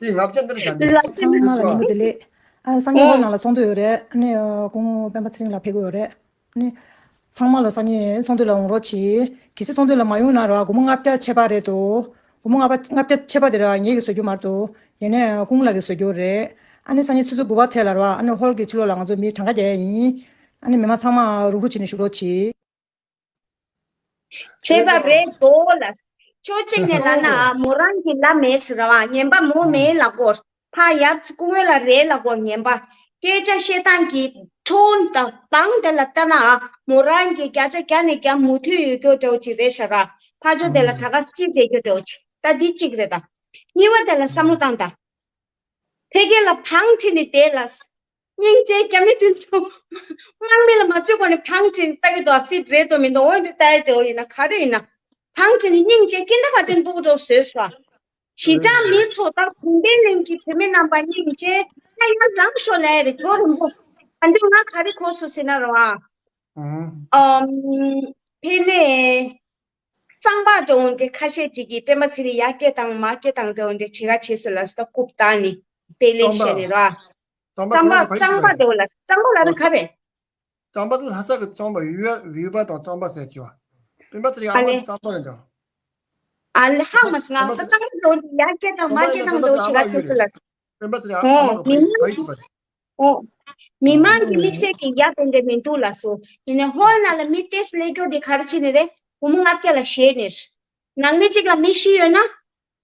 དེ་ལྔ་བརྒྱ་འདིར་བཞག་འདི་ཚང་མ་ལ་ཉིན་མོ་བདེ་ལེགས། ཨ་སང་ཉིན་ཧོལ་ནང་ལ་ཚོགས་འདུ་ཡོད་རེད། ཨ་ནི་སྐུ་ངོ་སྤེན་པ་ཚེ་རིང་ལགས་ཕེབས་ཀྱི་ཡོད་རེད། ཨ་ནི་ཚང་མ་ལ་སང་ཉིན་ཚོགས་འདུ་ལ་འོང་རོགས་གྱིས། གལ་སྲིད་ཚོགས་འདུ་ལ་མ་ཡོང་ན་ར་སྒོར་མོ་ལྔ་བརྒྱ་ཆད་པ་རེད་དོ། སྒོར་མོ་ལྔ་བརྒྱ་ལྔ་བརྒྱ་ཆད་པ་དེ་ར་ངེད་ཀྱིས་བཟོ་རྒྱུ་མ་རེད་དོ། ཡིན་ནའི་སྐུ་ངོ་ལགས་ཀྱིས་བཟོ་རྒྱུ་རེད། ཨ་ནི་སང་ཉིན་ཆུ་ཚོད་དགུ་པ་ཐད་ལ་ར་ཨ་ནི་ཧོལ་གྱི་ཕྱི་ལོགས་ལ་ང་ཚོ་མི་གྲངས་ཀ་རྒྱག་ཡ་ཡིན། ཨ་ནི་མི་མང་ཚང་མ་རུག་རུག་བྱས་ནས་བཞུགས་རོགས་གྱིས། བྱས་པ་རེད་དོ་ལ། ཕྱོགས་གཅིག་ནས་ལབ་ན་མོ་རང་གི་ལ་མེད་ཟེར་བ་ཉན་པ་མོ་མེད་ལ་གོ། ཕ་ཡབ་སྐུ་ངོ་ལ་རེད་ལ་གོ་ཉན་པ། སྐད་ཆ་བཤད་སྟངས་ཀྱི་ཐོན་དང་སྟངས་དེ་ལ་ལྟ་ན་མོ་རང་གི་བརྒྱ་ཆ་བརྒྱ་ནས་བརྒྱ་མོས་མཐུན་ཡོད་རྒྱུ་འདྲ་བོ་ཅིག་རེད་ཤག་ར། ཕ་ཇོ་དེ་ལ་ད་ག་ཅི་བྱེད་རྒྱུ་འདྲ་བོ་ཅིག་ད་འདི་གཅིག་རེད་ད། གཉིས་པ་དེ་ལ་བསམ་བློ་བཏང་ད། ཕ་གི་ལ་བང་ཁྲིད་ནས་བསྡད་ལ། སྙིང་རྗེ་རྒྱ་མི་དེ་ཚོ། དམག་མི་ལ་མ་བཅོས་གོང་ནས་བང་ཁྲིད་ནས་ལྟ་གི་འདུག་ཨ་ཕིཊ་རེད་དོ་མི་འདུག་འོན་ཏེ་ལྟ་ཡ་འདྲ་བོ་ཡིན་ན་ག་རེ་ཡིན་ན། བང་ཁྲིད་ནས་སྙིང་རྗེ་ཀིན་ཌར་ག་ཊན་སྤུ་གུ་འདྲ་བོ་བཟོས་སོང་ཨ། གཞིས་ཆགས་མི་ཚོ་དང་གུང་པའི་གླིང་གི་བུད་མེད་རྣམ་པ་སྙིང་རྗེ་ད་ཡར་ལངས་ཤོག་ལབ་ཡ་རེད། ཇོ་རིན་པོ། ད་འདི་ང་ག་རེ་གོ་སོང་ཟེར་ན་རོ་ཨ། ཨམ། ཕེ་ནེ། གཙང་པ་འདྲ་བོ་འདྲ་ཁ་ཤས་ཅིག་གིས་སྤེན་པ་ཚེ་རིང་ཡར་སྐད་བཏང་མར་སྐད་བཏང་འདྲ་བོ་འདྲ་བྱེད་ག་བྱེད་ཟེར་ལ་སི་ད་རྐུབ་བཏང་ནི་དཔེ་ལེགས་བཤད་ནི་ར། གཙང་པ་གཙང་པ་འདྲ་བོ་ལ་གཙང་པ་ལ་ནི་ག་རེ། གཙང་པ་ལ་ལྷ་ས་གི་གཙང་པ་ཡུལ་ཡུལ་པ་དང་གཙང་པ་ཟེར་གྱི་བ། སྤེན་པ་ཚེ་རིང་ཨ་མ་གཙང་པ་རེད་འདྲ། ཨ་ལེ་ཧ་མ་སི་ང་ད་གཙང་པ་འདྲ་བོ་འདྲ་ཡར་སྐད་བཏང་མར་སྐད་བཏང་འདྲ་བོ་བྱེད་ག་བྱེད་ཟེར་ལ། སྤེན་པ་ཚེ་རིང་ཨ་མ་ཧོ་གི་མི་ཕ་ཡུལ་གཅིག་པ་རེད། ཨོ། མི་མང་གི་དམིགས་བསལ་གྱི་ཡ་དེ་འདྲ་མི་འདུག་ལགས་སོ། ཡིན་ནའི་ཧོལ་ནང་ལ་མི་ཏེས་སླེབས་རྒྱུ་དེ་ག་རེ་བྱས་ནས་རེད། སྒོར་མོ་ལྔ་བརྒྱ་ལ་བཞེས་ནས། ནང་མི་གཅིག་ལ་མི་བཞི་ཡོད་ན།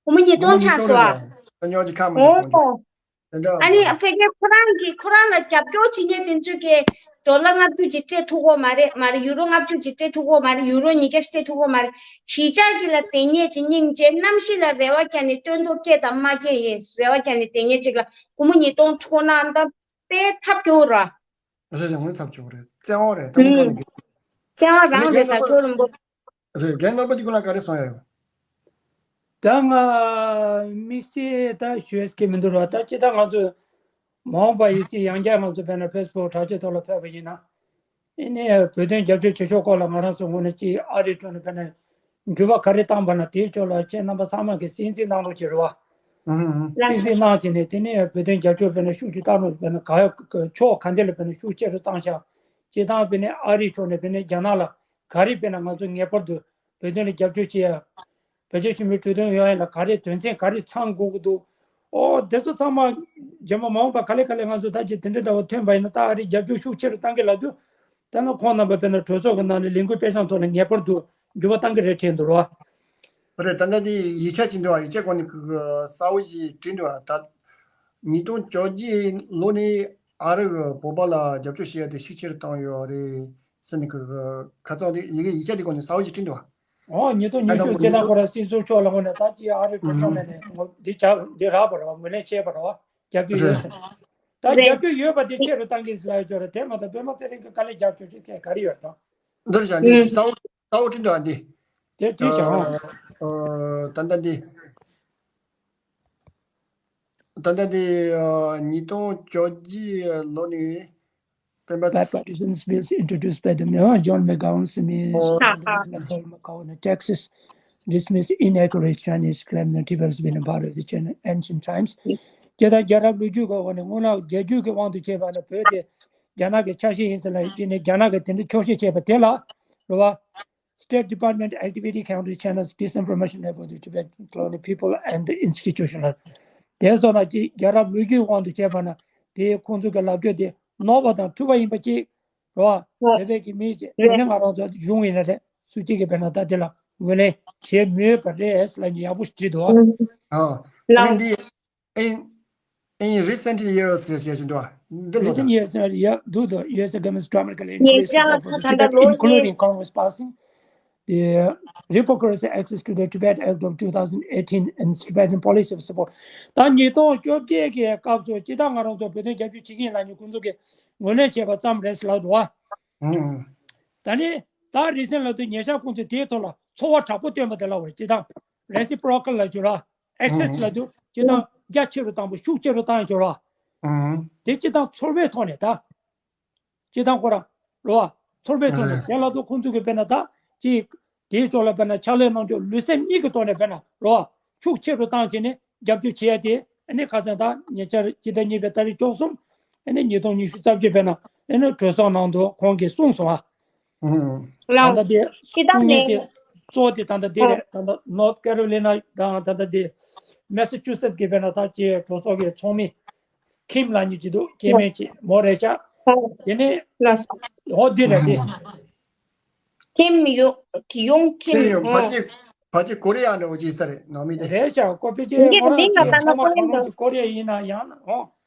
སྒོར་མོ་ཉིས་སྟོང་ཆགས་སོང་ཨ། ཉོ་གི་ཁ་མ་དེ་ཁོང་ཨོ། ཨ་ནི་ཕ་གིར་ཁོ་རང་གིས་ཁོ་རང་ལ་རྒྱབ་སྐྱོར་བྱེད་མཁན་དེ་ཚོས་ཀྱིས་ཌོ་ལར་ལྔ་བཅུ་ཅིག་སྤྲད་ཐུབ་ཀྱི་མ་རེད། མ་རེད་ཡུ་རོ་ལྔ་བཅུ་ཅིག་སྤྲད་ཐུབ་ཀྱི་མ་རེད། ཡུ་རོ་ཉིས་བརྒྱ་ཞིག་སྤྲད་ཐུབ་ཀྱི་མ་རེད། གཞིས་ཆགས་ཀྱི་ལ་དེ་ཉེད་ཀྱི་སྙིང་རྗེ། གནམ་གཤིས་ལ་རེ་བ་བརྒྱབ་ནས་སྟོན་ཐོག་སྐྱེས་དང་མ་སྐྱེས་ཡིན། རེ་བ་བརྒྱབ་ནས་དེ་ཉེད་ཅིག་ལ་སྒོར་མོ་ཉིས་སྟོང་འཕྲོག་ན་ད་དཔེ་ཐབས་སྐྱོ་ར། རེད་རེད། ངོས་ཐབས་སྐྱོ་རེད། བཙན་དབང་རེད། ད་ངོས་ཐོག་ནས་གི། བཙན་དབང་རང་རེད་ད་ཇོ་རིན་པོ། རེད། རྒན་རྣམ་པ་འདི་ཀུན་ལ་ག་རེ་གསུང་ཡ་ཡོད། ད་ང་དམིགས་བསལ་ད་ཞུ་ཡས་ཀྱི་མི་འདུག་ར། ད་ཅི་ད་ང་ཚོ་མ་འོངས་པ་ཡིན་སྲིད་ཡང་བསྐྱར་ང་ཚོ་དཔེར་ན་ཕེ་སི་བུག་དྲ་རྒྱའི་ཐོག་ལ་ཕེབས་པ་ཡིན་ན། ཨེ་ནས་བོད་དོན་རྒྱབ་སྐྱོར་བྱེད་ཕྱོགས་སྐོར་ལ་ང་རང་ཚོ་ངོས་ནས་ཅིག་ཨ་རིའི་ཁྲོད་ནས་དཔེར་ན་འགྱུར་བ་ག་རེ་བཏང་པ་ན་དེའི་ཕྱོགས་ལ་ཁྱེད་རྣམ་པ་ཚང་མ་གིས་གསན་གཟིགས་གནང་རོགས་བྱེད་རོགས། ལགས་སོ། གསན་གཟིགས་གནང་བྱས་ནས་དེ་ནས་བོད་དོན་རྒྱབ་སྐྱོར་དཔེར་ན་ཤུགས་ཆེ་བཏང་རོགས། དཔེར་ན་ག་ཕྱོགས་ག་འདྲ་ལ་དཔེར་ན་ཤུགས་ཆེ་རུ་བཏང་ཤག་ཅེས་དང་དཔེར་ན་ཨ་རིའི་ཕྱོགས་ནས་དཔེར་ན་རྒྱ་ནག་ལ་ག་རེ་དཔེར་ན་ང་ཚོ་ངེས་པར་དུ་བོད་དོན་ལ་རྒྱབ་སྐྱོར་བྱེད་ཡ། བོད་རྒྱ་ཞི་མོལ་གྲོས་མཐུན་ཡོང་ཡ་ལ་ག་རེ་དོན་ཚན་ག་རེ་ཚང་དགོས་ཀྱི་འདུག་ཨོ་དེ་ཚོ་ཚང་མ་རྗེས་མ་མ་འོངས་པ་ག་ལེ་ག་ལེ་ང་ཚོ་ད་ཅི་དེ་འདྲ་འདྲ་བོ་ཐོན་པ་ཡིན་ན་ད་ཨ་རིའི་རྒྱབ་སྐྱོར་ཤུགས་ཆེ་རུ་བཏང་གི་ལབ་དུས། ད་ནི་ཁོང་རྣམ་པ་དཔེར་ན་གྲོས་ཚོགས་ཀྱི་ནང་ནས་ལས་འགུལ་སྤེལ་སྟངས་ཐོག་ནས་ངེས་པར་དུ་འགྱུར་བ་གཏང་གི་རེད་དྲན་འདུག་རོ། རེད། ད་ལྟ་དེ་ཡིག་ཆ་ཅིག་འདུག་ཨ། ཡིག་ཆ་སྐོར་ནས་གསལ་བོ་ཞིག་བྲིས་འདུག་ཨ། ད་ཉིས་སྟོང་བཅོ་བརྒྱད་ལོ་ནས་ཨ་རི་གི་བོད་པ་ལ་རྒྱབ་སྐྱོར་བྱེད་ཡ་དེ་ཤུགས་ཆེ་རུ་བཏང་ཡོད་རེད་ཟེར་ནས་གི་ཁ་རྩང་དེ་ཡི་གེ་ཡིག་ཆ་དེ་སྐོར་ནས་གསལ་བོ་ཞིག་བྲིས་འདུག་ཨ། ཨོ་ཉིས་སྟོང་ཉི་ཤུ་སྤྱི་ཟླ་སྐོར་སྲིད་ཟུར་མཆོག་ལ་ངོས་ནས་ད་ཅི་ཨ་རི་གྲོས་ཚོགས་ནས་ནས་འདི་བྱ་འདི་རག་པ་རེད་བ། ངོས་ལེན་བྱས་པ་རེད་བ། རྒྱབ་སྐྱོར་ཡོད་ཟེར། ད་རེད། རྒྱབ་སྐྱོར་ཡོད་པ་དེ་ཆེ་རུ་བཏང་གི་ཟེར་ལབ་ཡོད་རེད། དེ་མ་གཏོགས་པད་མ་ཚེ་རིང་གི་དཀའ་ལས་རྒྱབ་སྐྱོར་བྱེད་མཁན་ག་རེ་ཡོད་དང་། འདིར་བཞག་འདི་ཨུམ། ས་འོག་ས་འོག་ཁྲིན་ཏུ་ཨ་འདི། དེ་དེ་བྱ་འོང་། ད་ལྟ་འདི། ད་ལྟ་འདི་ཉིས་སྟོང་བཅོ་བརྒྱད་ལོ་ནས། By partitions bills introduced by the Mayor John McGovern, Smith, Paul McGovern, Texas, dismissed inaccurate Chinese claim that Tibet has been a part of the China ancient times. དེ་དང་རྒྱལ་རབས་ལོ་རྒྱུས་ཀྱི་འོག་ནས་སྔོན་ལ་རྒྱལ་རྒྱུད་ཀྱི་དབང་དུ་བྱས་པ་ལ་བོད་དེ་རྒྱ་ནག་གི་ཆ་ཤས་ཡིན་ཟེར་ལ་ཡིན་ནས་རྒྱ་ནག་གིས་དེ་འདྲ་འཁྱོག་བཤད་བྱས་པ་དེ་ལ་རེད་བ། State Department activity counter China's disinformation about the Tibetan colony people and the institutional. དེ་སོགས་ན་ཅིག་རྒྱལ་རབས་ལོ་རྒྱུས་དབང་དུ་བྱས་པ་ན་དེ་ཁོང་ཚོ་གི་ལབ་རྒྱུ་དེ་ནོར་བ་དང་འཁྲུལ་བ་ཡིན་པ་ཅིག་རེད་བ། བོད་པའི་གི་མི་ཅིག་དེ་ནི་ང་རང་ཚོ་གཞུང་ཡིན་ན་རེད། སུ་གཅིག་གིས་བས་ན་ད་དེ་ལ་ངོས་ལེན་བྱེད་མི་ཡོད་པ་རེད་ཟེར་ལབ་མཁན་ཡག་པོ་ཞིག་བྲིས་འདུག་ཨ། ཨ། དེ་ནི་འདི། In, in recent years, yes, yes, འདུག་ཨ། འདི་ལོ་Recent དང་years, uh, yeah, due to U S government's dramatically ཉེ་ཆར་increased support ད་to ལྟ་Tibet, ལོ་གཉིས། including Congress passing the Hypocrisy Access to the Tibet Act of two thousand eighteen and Tibetan policy of support. ད་ཉིས་སྟོང་བཅོ་བརྒྱད་ཀྱི་སྐབས་སུ་སྤྱི་བཏང་ང་རང་ཚོ་བོད་དོན་རྒྱབ་སྐྱོར་བྱེད་ཀྱི་ཡིན་ལབ་མཁན་ཁོང་ཚོ་གིས་ངོས་ལེན་བྱས་པ་ཙམ་རེད་ཟེར་ལབ་འདུག་ཨ། ཨང་། ད་ནི་ད་recent ལབ་དུས་ཉེ་ཆར་ཁོང་ཚོས་དེའི་ཐོག་ལ་ཚོར་བ་དྲག་པོ་བཏོན་པ་དེ་ལབ་པ་རེད། སྤྱི་བཏང་reciprocal ལབ་རྒྱུ་ར། Access ལབ་དུས་སྤྱི་བཏང་རྒྱ་ཆེ་རུ་བཏང་པ་ཤུགས་ཆེ་རུ་བཏང་ཡོད་ར། ཨང་། དེ་སྤྱི་བཏང་ཚོར་བའི་ཐོག་ནས་ད། སྤྱི་བཏང་ཁོ་རང་རེད་བ། ཚོར་བའི་ཐོག་ནས་དེ་ལབ་དུས་ཁོང་ཚོ་གིས་དཔེར་ན་ད་ཅིག་དེའི་ཕྱོགས་ལ་དཔེར་ན་ཕྱག་ལས་གནང་ཕྱོགས་ལུས་སེམས་གཉིས་ཀྱི་ཐོག་ནས་དཔེར་ན་རེད་བ། ཤུགས་ཆེ་རུ་བཏང་བྱས་ནས་རྒྱབ་སྐྱོར་བྱེད་ཡ་དེ་ཨ་ནི་ཁ་སང་ད་ཉེ་ཆར་སྤྱི་ཟླ་གཉིས་པའི་ཏ་རིག་བཅུ་གསུམ་ཨ་ནི་ཉིས་སྟོང་ཉི་ཤུ་རྩ་བརྒྱད་དཔེར་ན་ཨ་ནི་གྲོས་ཚོགས་ནང་དུ་ཁོང་གིས་གསུངས་སོང་བ། ཨང་། ད་ལྟ་དེ་སྤྱི་བཏང་གསུང་མཁན་ནས་དེ་གཙོ་བོ་དེ་ད་ལྟ་དེ་ཨང་། རེད། ད་ལྟ་North Carolina དང་ད་ལྟ་དེ་Massachusetts གི་དཔེར་ན་ད་ཅེས་གྲོས་ཚོགས་ཀྱི་ཚོགས་མི་ཁིམ་ལབ་མཁན་ཅིག་འདུག་སྐྱེ་དམན་ཅིག་མོ་རེད་ཤག་ཨང་། དེ་ནས་ལགས་སོ། འོ་འདི་རེད་དེ། ཁིམ་ཡོང་ཁིམ་ཡོང་ཨང་། ཕལ་ཆེར་ཕལ་ཆེར་ཀོ་རི་ཡ་འདྲ་བོ་ཅིག་ས་རེད་ནང་མི་དེ། རེད་ཤག་ཀོ་ཕལ་ཆེར་མོ་རང་མིང་ལ་ཅིག་ད་ན་ཚང་མ་ཀོ་རི་གང་རུང་ཅིག་ཀོ་རི་ཡ་ཡིན་ན་ཡང་ན་འོ་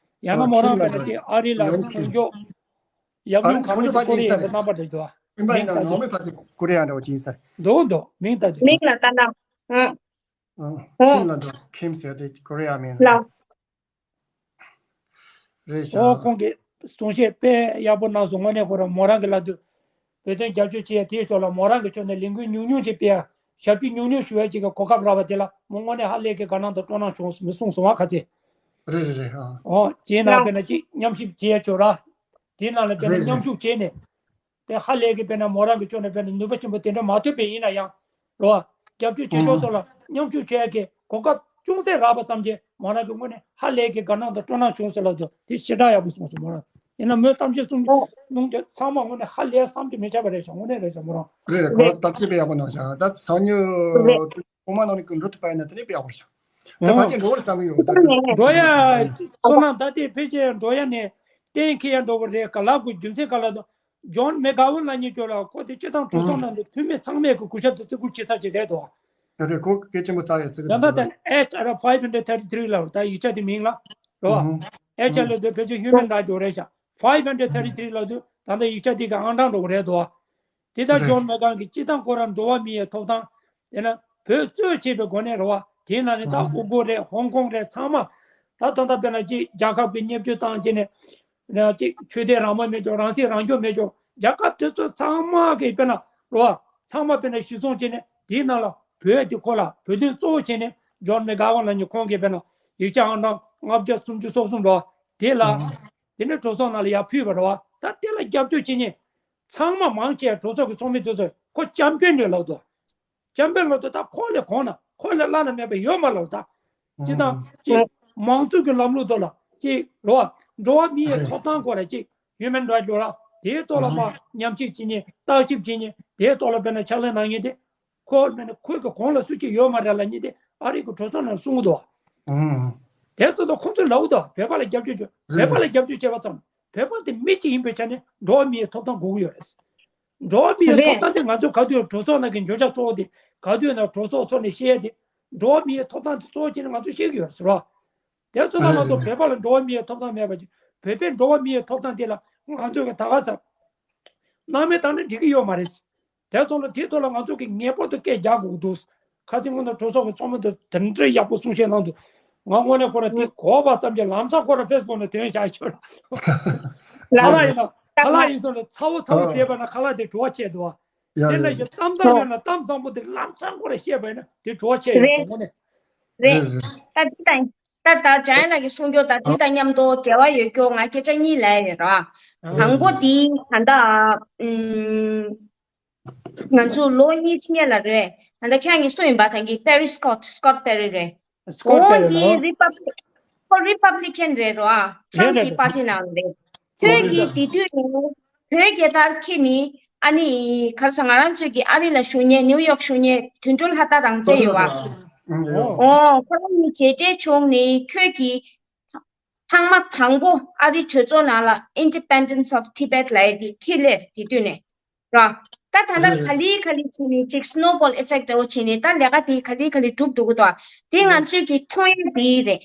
ཡང་ན་མོ་རང་དཔེར་ན་ཅིག་ཨ་རི་ལ་ཡོང་ཁིམ་ཆོག་ཡབ་ཡུམ་གང་རུང་ཅིག་ཀོ་རི་ཡ་ཡིན་པའི་རྣམ་པ་རེད་འདུག་ཨ། ཡིན་པ་ཡིན་ན་ནང་མི་ཕལ་ཆེར་ཀོ་རི་ཡ་འདྲ་བོ་ཅིག་ཡིན་ས་རེད། འདུག་འདུག་མིང་ལྟ་དུས། མིང་ལ་ལྟ་ན། ཨང་། ཨང་། ཁིམ་ལ་འདུག་ཁིམ་ཟེར་དེ་ཀོ་རི་ཡ་མིང་ལ། རེད་ཤག་ཨོ་ཁོང་གིས་གསུང་བཤད་དཔེ་ཡག་པོ་གནང་སོང་། དངོས་གནས་ཁོ་རང་མོ་རང་གི་ལབ་དུས་བོད་དོན་རྒྱབ་སྐྱོར་བྱེད་ཡ་དེའི་ཕྱོགས་ལ་མོ་རང་གི་ཕྱོགས་ནས་ལས་འགུལ་ཉུང་ཉུང་ཅིག་སྤེལ་ཡ་ཞབས་ཕྱི་ཉུང་ཉུང་ཞུ་ཡ་ཅིག་གི་གོ་སྐབས་རག་པ་དེ་ལ་མོ་དངོས་གནས་ཧ་ལས་ཀྱི་དགའ་སྣང་དང་སྤྲོ་སྣང་བྱུང་མི་གསུངས་སོང་བ་ཁ་ཚེ། རེད་རེད་རེད་ཨང་། ཨོ་བྱས་ན་དཔེར་ན་ཅིག་མཉམ་ཞུགས་བྱེད་ཡ་ཆོག་ར། དེ་ནང་ལ་དཔེར་ན་མཉམ་ཞུགས་བྱས་ནས། དེ་ཧ་ལས་ཀྱི་དཔེར་ན་མོ་རང་གི་ཕྱོགས་ནས་དཔེར་ན་ནུས་པ་ཆེན་པོ་དེ་འདྲ་མ་ཐོབ་པས་ཡིན་ན་ཡང་རོ། རྒྱབ་སྐྱོར་བྱེད་ཕྱོགས་སོགས་ལ་མཉམ་ཞུགས་བྱེད་ཡ་གི་གོ་སྐབས་ཅུང་ཟད་རག་པ་ཙམ་གྱིས་མོ་རང་གི་དངོས་གནས་ཧ་ལས་ཀྱི་དགའ་སྣང་དང་སྤྲོ་སྣང་བྱུང་ཟེར་ལབ་དུས་དེ་ཞེ་དྲག་ཡག་པོ་གསུངས་སོང་མོ་རང་། ཡིན་ན་མོས་གཏམ་བཤད་གསུང་གནང་རྒྱུ་ཚང་མ་དངོས་གནས་ཧ་ལས་བསམ་གྱིས་མི་ཁྱབ་པ་རེད་ཤག་དངོས་གནས་རེད་ཤག་མོ་རང་། རེད་རེད་ཁོ་རང་གཏམ་བཤད་དཔེ་ཡག་པོ་གནང་ཤག་ད་སང་ཉིན་ཐོག་མ་ནང་ནས་འགྲོ་ཐུབ་པ་ཡིན་ན་དེ་ནས་དཔེ་ཡག་པོ་རེད་ཤག་ད་ཕལ་ཆེར་འགྲོ་བར་བསམ་གྱི་ཡོད་ད། འགྲོ་ཡ། བསོད་ནམས་ད་ལྟའི་ཕལ་ཆེར་འགྲོ་ཡ་ནས་གཏན་འཁེལ་ཡ་འགྲོ་བ་རེད། ག་ལ་གོ་རྒྱུ་མཚན་ག་ལ་དང་། ཇོན་མེ་ག་ཝན་ལབ་མཁན་ཅོ་ལ་ཁོ་དེ་སྤྱི་བཏང་གྲོས་ཚོགས་ནང་དུ་འཐུས་མི་ཚང་མས་གི་གུས་ཞབས་དང་བརྩི་བཀུར་བྱེད་ས་ཅིག་རེད་དོ། ད་རེད་ཁོ་སྐད་ཆེན་པོ་ཚ་ཡ་ཚིག་ཡང་ད་ལྟ་ཨེཆ་ཨར་ཕའིབ་ཧན་ཌེ་ཐར་ཊི་ཐི་རི་ལབ་ད་ཡིག་ཆ་དེ་མིང་ལ་རོ། ཨེཆ་ཨར་ལ་དེ་ཕལ་ཆེར་ཧིའུ་མན་རའིཊ་འགྲོ་རེད་ཤག་ཕའིབ་ཧན་ཌེ་ཐར་ཊི་ཐི་རི་ལབ་དུས་ད་ལྟ་ཡིག་ཆ་དེ་གི་ཨང་གྲངས་འགྲོ་གི་རེད་དོ། དེ་ལྟར་རེད། ཇོན་མེ་ག་ཝན་གྱིས་སྤྱི་བཏང་ཁོ་རང་འགྲོ་བ་མི་ཡི་ཐོབ་ཐང་། དེ་ན་བོད་གཙོས་བྱས་པའི་སྒོ་ནས་རེད་བ། དེའི་ནང་ནས་ད་ཨུ་གུར་རེད། ཧོང་ཀོང་རེད། ཚང་མ་ད་ད་ལྟ་དཔེར་ན་ཅིག་རྒྱལ་ཁབ་ཀྱི་བརྙས་བཅོས་བཏང་བྱས་ནས་ཅིག་ཆོས་དད་རང་དབང་མེད་ཅོག་རང་སྲིད་རང་སྐྱོང་མེད་ཅོག་རྒྱལ་ཁབ་དེ་ཚོ་ཚང་མ་གིས་དཔེར་ན་རེད་བ། ཚང་མ་དཔེར་ན་གཞི་བཟུང་བྱས་ནས་དེའི་ནང་ལ་བོད་དེ་ཁོ་ལ་བོད་དོན་གཙོ་བོ་བྱས་ནས་ཇོན་མེ་ག་ཝན་ལབ་མཁན་ཁོང་གིས་དཔེར་ན་ཡིག་ཆ་ཨང་གྲངས་ལྔ་བརྒྱ་སུམ་ཅུ་སོ་གསུམ་རེད་བ། དེ་ལ་དེ་ནས་གྲོས་ཚོགས་ནང་ལ་ཡར་ཕུལ་བ་རེད་བ། ད་དེ་ལ་རྒྱབ་སྐྱོར་བྱེད་མཁན་ཚང་མ་མང་ཆེ་གྲོས་ཚོགས་ཀྱི་ཚོགས་མི་དེ་ཚོས་ཁོ་ཅམ་པེན་རེད་ལབ་འདུག་ཅམ་པེན་ལབ་དུས་ད་ཁོ་ལས་གོང་ན་ཁོ་ལས་བླ་ན་མེད་པ་ཡོད་མ་ལབ་ད། ཅི་དང་ཅི། མང་གཙོ་གི་ལམ་ལུགས་ཐོག་ལ་ཅི་རེད་བ། འགྲོ་བ་མི་ཡི་ཐོབ་ཐང་སྐོར་ལ་ཅི། ཧིའུ་མན་རའིཊ་ལབ་ར། དེའི་ཐོག་ལ་མ་ཉམས་ཞིབ་བྱེད་མཁན་བརྟག་ཞིབ་བྱེད་མཁན་དེའི་ཐོག་ལ་དཔེར་ན་ཕྱག་ལས་གནང་མཁན་དེ། ཁོ་དཔེར་ན་ཁོའི་གི་གོང་ལ་སུ་གཅིག་ཡོད་མ་རེད་ལབ་མཁན་དེ་ཨ་རི་གི་གྲོས་ཚོགས་ནང་གསུང་གི་འདུག་བ། དེ་ཚོ་ད་ཁོང་ཚོས་ལབ་འདུག་བོད་པ་ལ་རྒྱབ་སྐྱོར་བྱོས། བོད་པ་ལ་རྒྱབ་སྐྱོར་བྱས་པ་ཙམ། བོད་པ་དེ་མི་གཅིག་ཡིན་པའི་ཆ་ནས་འགྲོ་བ་མིའི་ཐོབ་ཐང་དགོས་ཀྱི་ཡོད་རེད། འགྲོ་བ་མིའི་རེད། ཐོབ་ཐང་དེ་ང་ཚོ་ག་དུས་གྲོས་ཚོགས་ནང་གི་བརྗོད་བྱ་གཙོ་བོ་དེ་ག་དུས་ན་གྲོས་ཚོགས་ཚོགས་ནས་བཤད་ཡ་དེ་འགྲོ་བ་མིའི་ཐོབ་ཐང་དེ་གཙོ་བོ་བྱས་ནས་ང་ཚོ་བཤད་ཀྱི་ཡོད་རེད་ཟེར་བ། དེ་ཚོ་ལ་ང་ཚོ་བོད་པ་ལ་འགྲོ་བ་མིའི་ཐོབ་ཐང་མེད་པ་ཅིག་བོད་པའི་འགྲོ་བ་མིའི་ཐོབ་ཐང་དེ་ལ་ང་ཚོ་གི་ད་ག་ས་སྣང་མེད་བཏང་ན་འགྲིག་གི་ཡོད་མ་རེད། དེ་ཚོ་ལ་དེའི་ཐོག་ལ་ང་ཚོ་གི་ངེས་པར་དུ་སྐད་རྒྱག་དགོས་ཀྱི་འདུག་ཁ་སང་སྔོན་ལ་གྲོས་ཚོགས་ཀྱི་ཚོགས་མི་དང་དེ་འདྲའི་ཡག་པོ་གསུང་བཤད་གནང་འདུག་ང་དངོས་གནས་ཁོ་ར་དེ་གོ་བ་ཙམ་གྱི་ལམ་སང་ཁོ་ར་ཕེ་སི་བུག་ནང་དོན་བཞག་ཆོག་ལ། ཁ་ལག་ཡིན་ན་ཁ་ལག་ཡིན་སོང་ལ་ཚ་བོ་ཚ་བོ་བྱས་པ་ན་ཁ་ལག་དེ་བྲོ་བ་ཆེ་འདུག་བ། ཡ་དེ་ལ་ཡ་ཡ། ཡོད་གཏམ་དང་ཡོད་ན་གཏམ་བཟང་པོ་དེ་ལམ་སང་ཁོ་ར་བཤད་པ་ཡིན་ན་དེ་བྲོ་བ་ཆེ་ཡོད་རེད། དོ་དངོས་གནས། རེད། རེད་རེད། ད་འདི་དང་ད་ད་ཇ་ཡ་ལགས་ཀྱིས་གསུང་རྒྱུ་དང་འདི་དང་མཉམ་དུ་འབྲེལ་བ་ཡོད་རྒྱུ་ང་སྐད་ཆ་གཉིས་ལབ་ཡོད་ར། དང་པོ་འདི་ད་ལྟ་ཨུམ། ང་ཚོ་ལོ་གཉིས་སྔོན་ལ་རེད། ད་ལྟ་ཁྱེད་རང་གིས་སུ་ཡིན་པ་ད་གིན་པེ་རི་སི་ཀོཊ་སི་ཀོཊ་པེ་རི་རེད། སི་ཀོཊ་པེ་ཁོང་རི་འདི་ལ། རི་པབ་ལི་ཁོ་རི་པབ་ལི་ཀན་རེད་རོ་ཨ། རེད་ཊམ་རེད་གྱི་རེད། པར་ཊི་ནང་རེད། ཁོ་རེད་ཁོས་ཀྱིས་རེད། དེ་དུས་ནས་བོད་རྒྱལ་དར་འཁྱེར་ནས་ཨ་ནི་ག་རེ་ཟེར་ང་རང་ཚོས་ཀྱི་ཨ་རི་ལ་བཞུགས་མཁན་ནིའུ་ཡོག་བཞུགས་མཁན་དོན་གྲུབ་ལྷ་དར་རང་བཙན་ཡོད་པ། ཨོ། ཨོ་ཁོ་རང་གཉིས་མཇལ་འཕྲད་བྱུང་ནས་ཁོས་ཀྱིས། ཐེངས་མ་དང་པོ་ཨ་རིའི་གྲོས་ཚོགས་ནང་ལ་Independence of Tibet ལབ་ཡ་དེ་འཁྱེར་སླེབས་དེ་དུས་ནས་ར། ད་ད་ལྟ་ག་ལེ་ག་ལེ་བྱས་ནས་ཅིག་སི་ནོ་བོལ་ཨི་ཕེག་འདྲ་བོ་བྱས་ནས་ད་ལས་ཀ་དེ་ག་ལེ་ག་ལེ་འགྲུབ་འགྲོ་གི་འདུག་དེ་ང་ཚོས་ཀྱི་མཐོང་ཡ་དེ་རེད།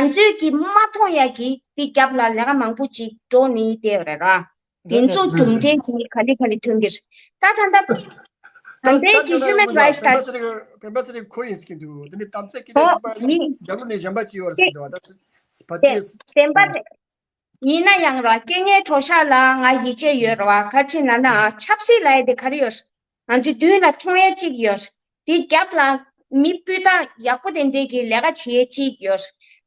ང་ཚོས་ཀྱི་མ་མཐོང་ཡ་གི་དེ་རྒྱབ་ལ་ལས་ཀ་མང་པོ་ཅིག་འགྲོ་ནས་བསྡད་ཡོད་རེད་ར། དེ་ཚོ་གྲུབ་འབྲས་དེ་ག་ལེ་ག་ལེ་ཐོན་གྱི་རེད། ད་ད་ལྟ་ད་ལྟའི་གི་ཧིའུ་མན་རའིཊ་ད་བན་པ་ཚེ་རིང་ཁོ་ཡིན་ཟེར་གྱི་འདུག་དེ་ནི་དམ་ཚིག་གི་ཨོ་ཡིན། རྒྱ་ལོ་ནས་གཞན་པ་ཅི་ཡོད་རེད་ཟེར་འདུག་ད་བ་ཅི་བདེན་པ་རེད། ཡིན་ན་ཡང་ར་སྐད་ངན་གྲོ་ཤ་ལ་ང་ཡིད་ཆེས་ཡོད་ར་བ། ག་ཅི་ན་ན་ཆབ་སྲིད་ལབ་ཡ་དེ་ག་རེ་ཡོད། ང་ཚོའི་མདུན་ལ་མཐོང་ཡས་གཅིག་ཡོད། དེ་རྒྱབ་ལ་མི་སྤུས་དག་ཡག་པོ་དེ་འདྲས་ཀྱི་ལས་ཀ་བྱེད་ཡས་གཅིག་ཡོད།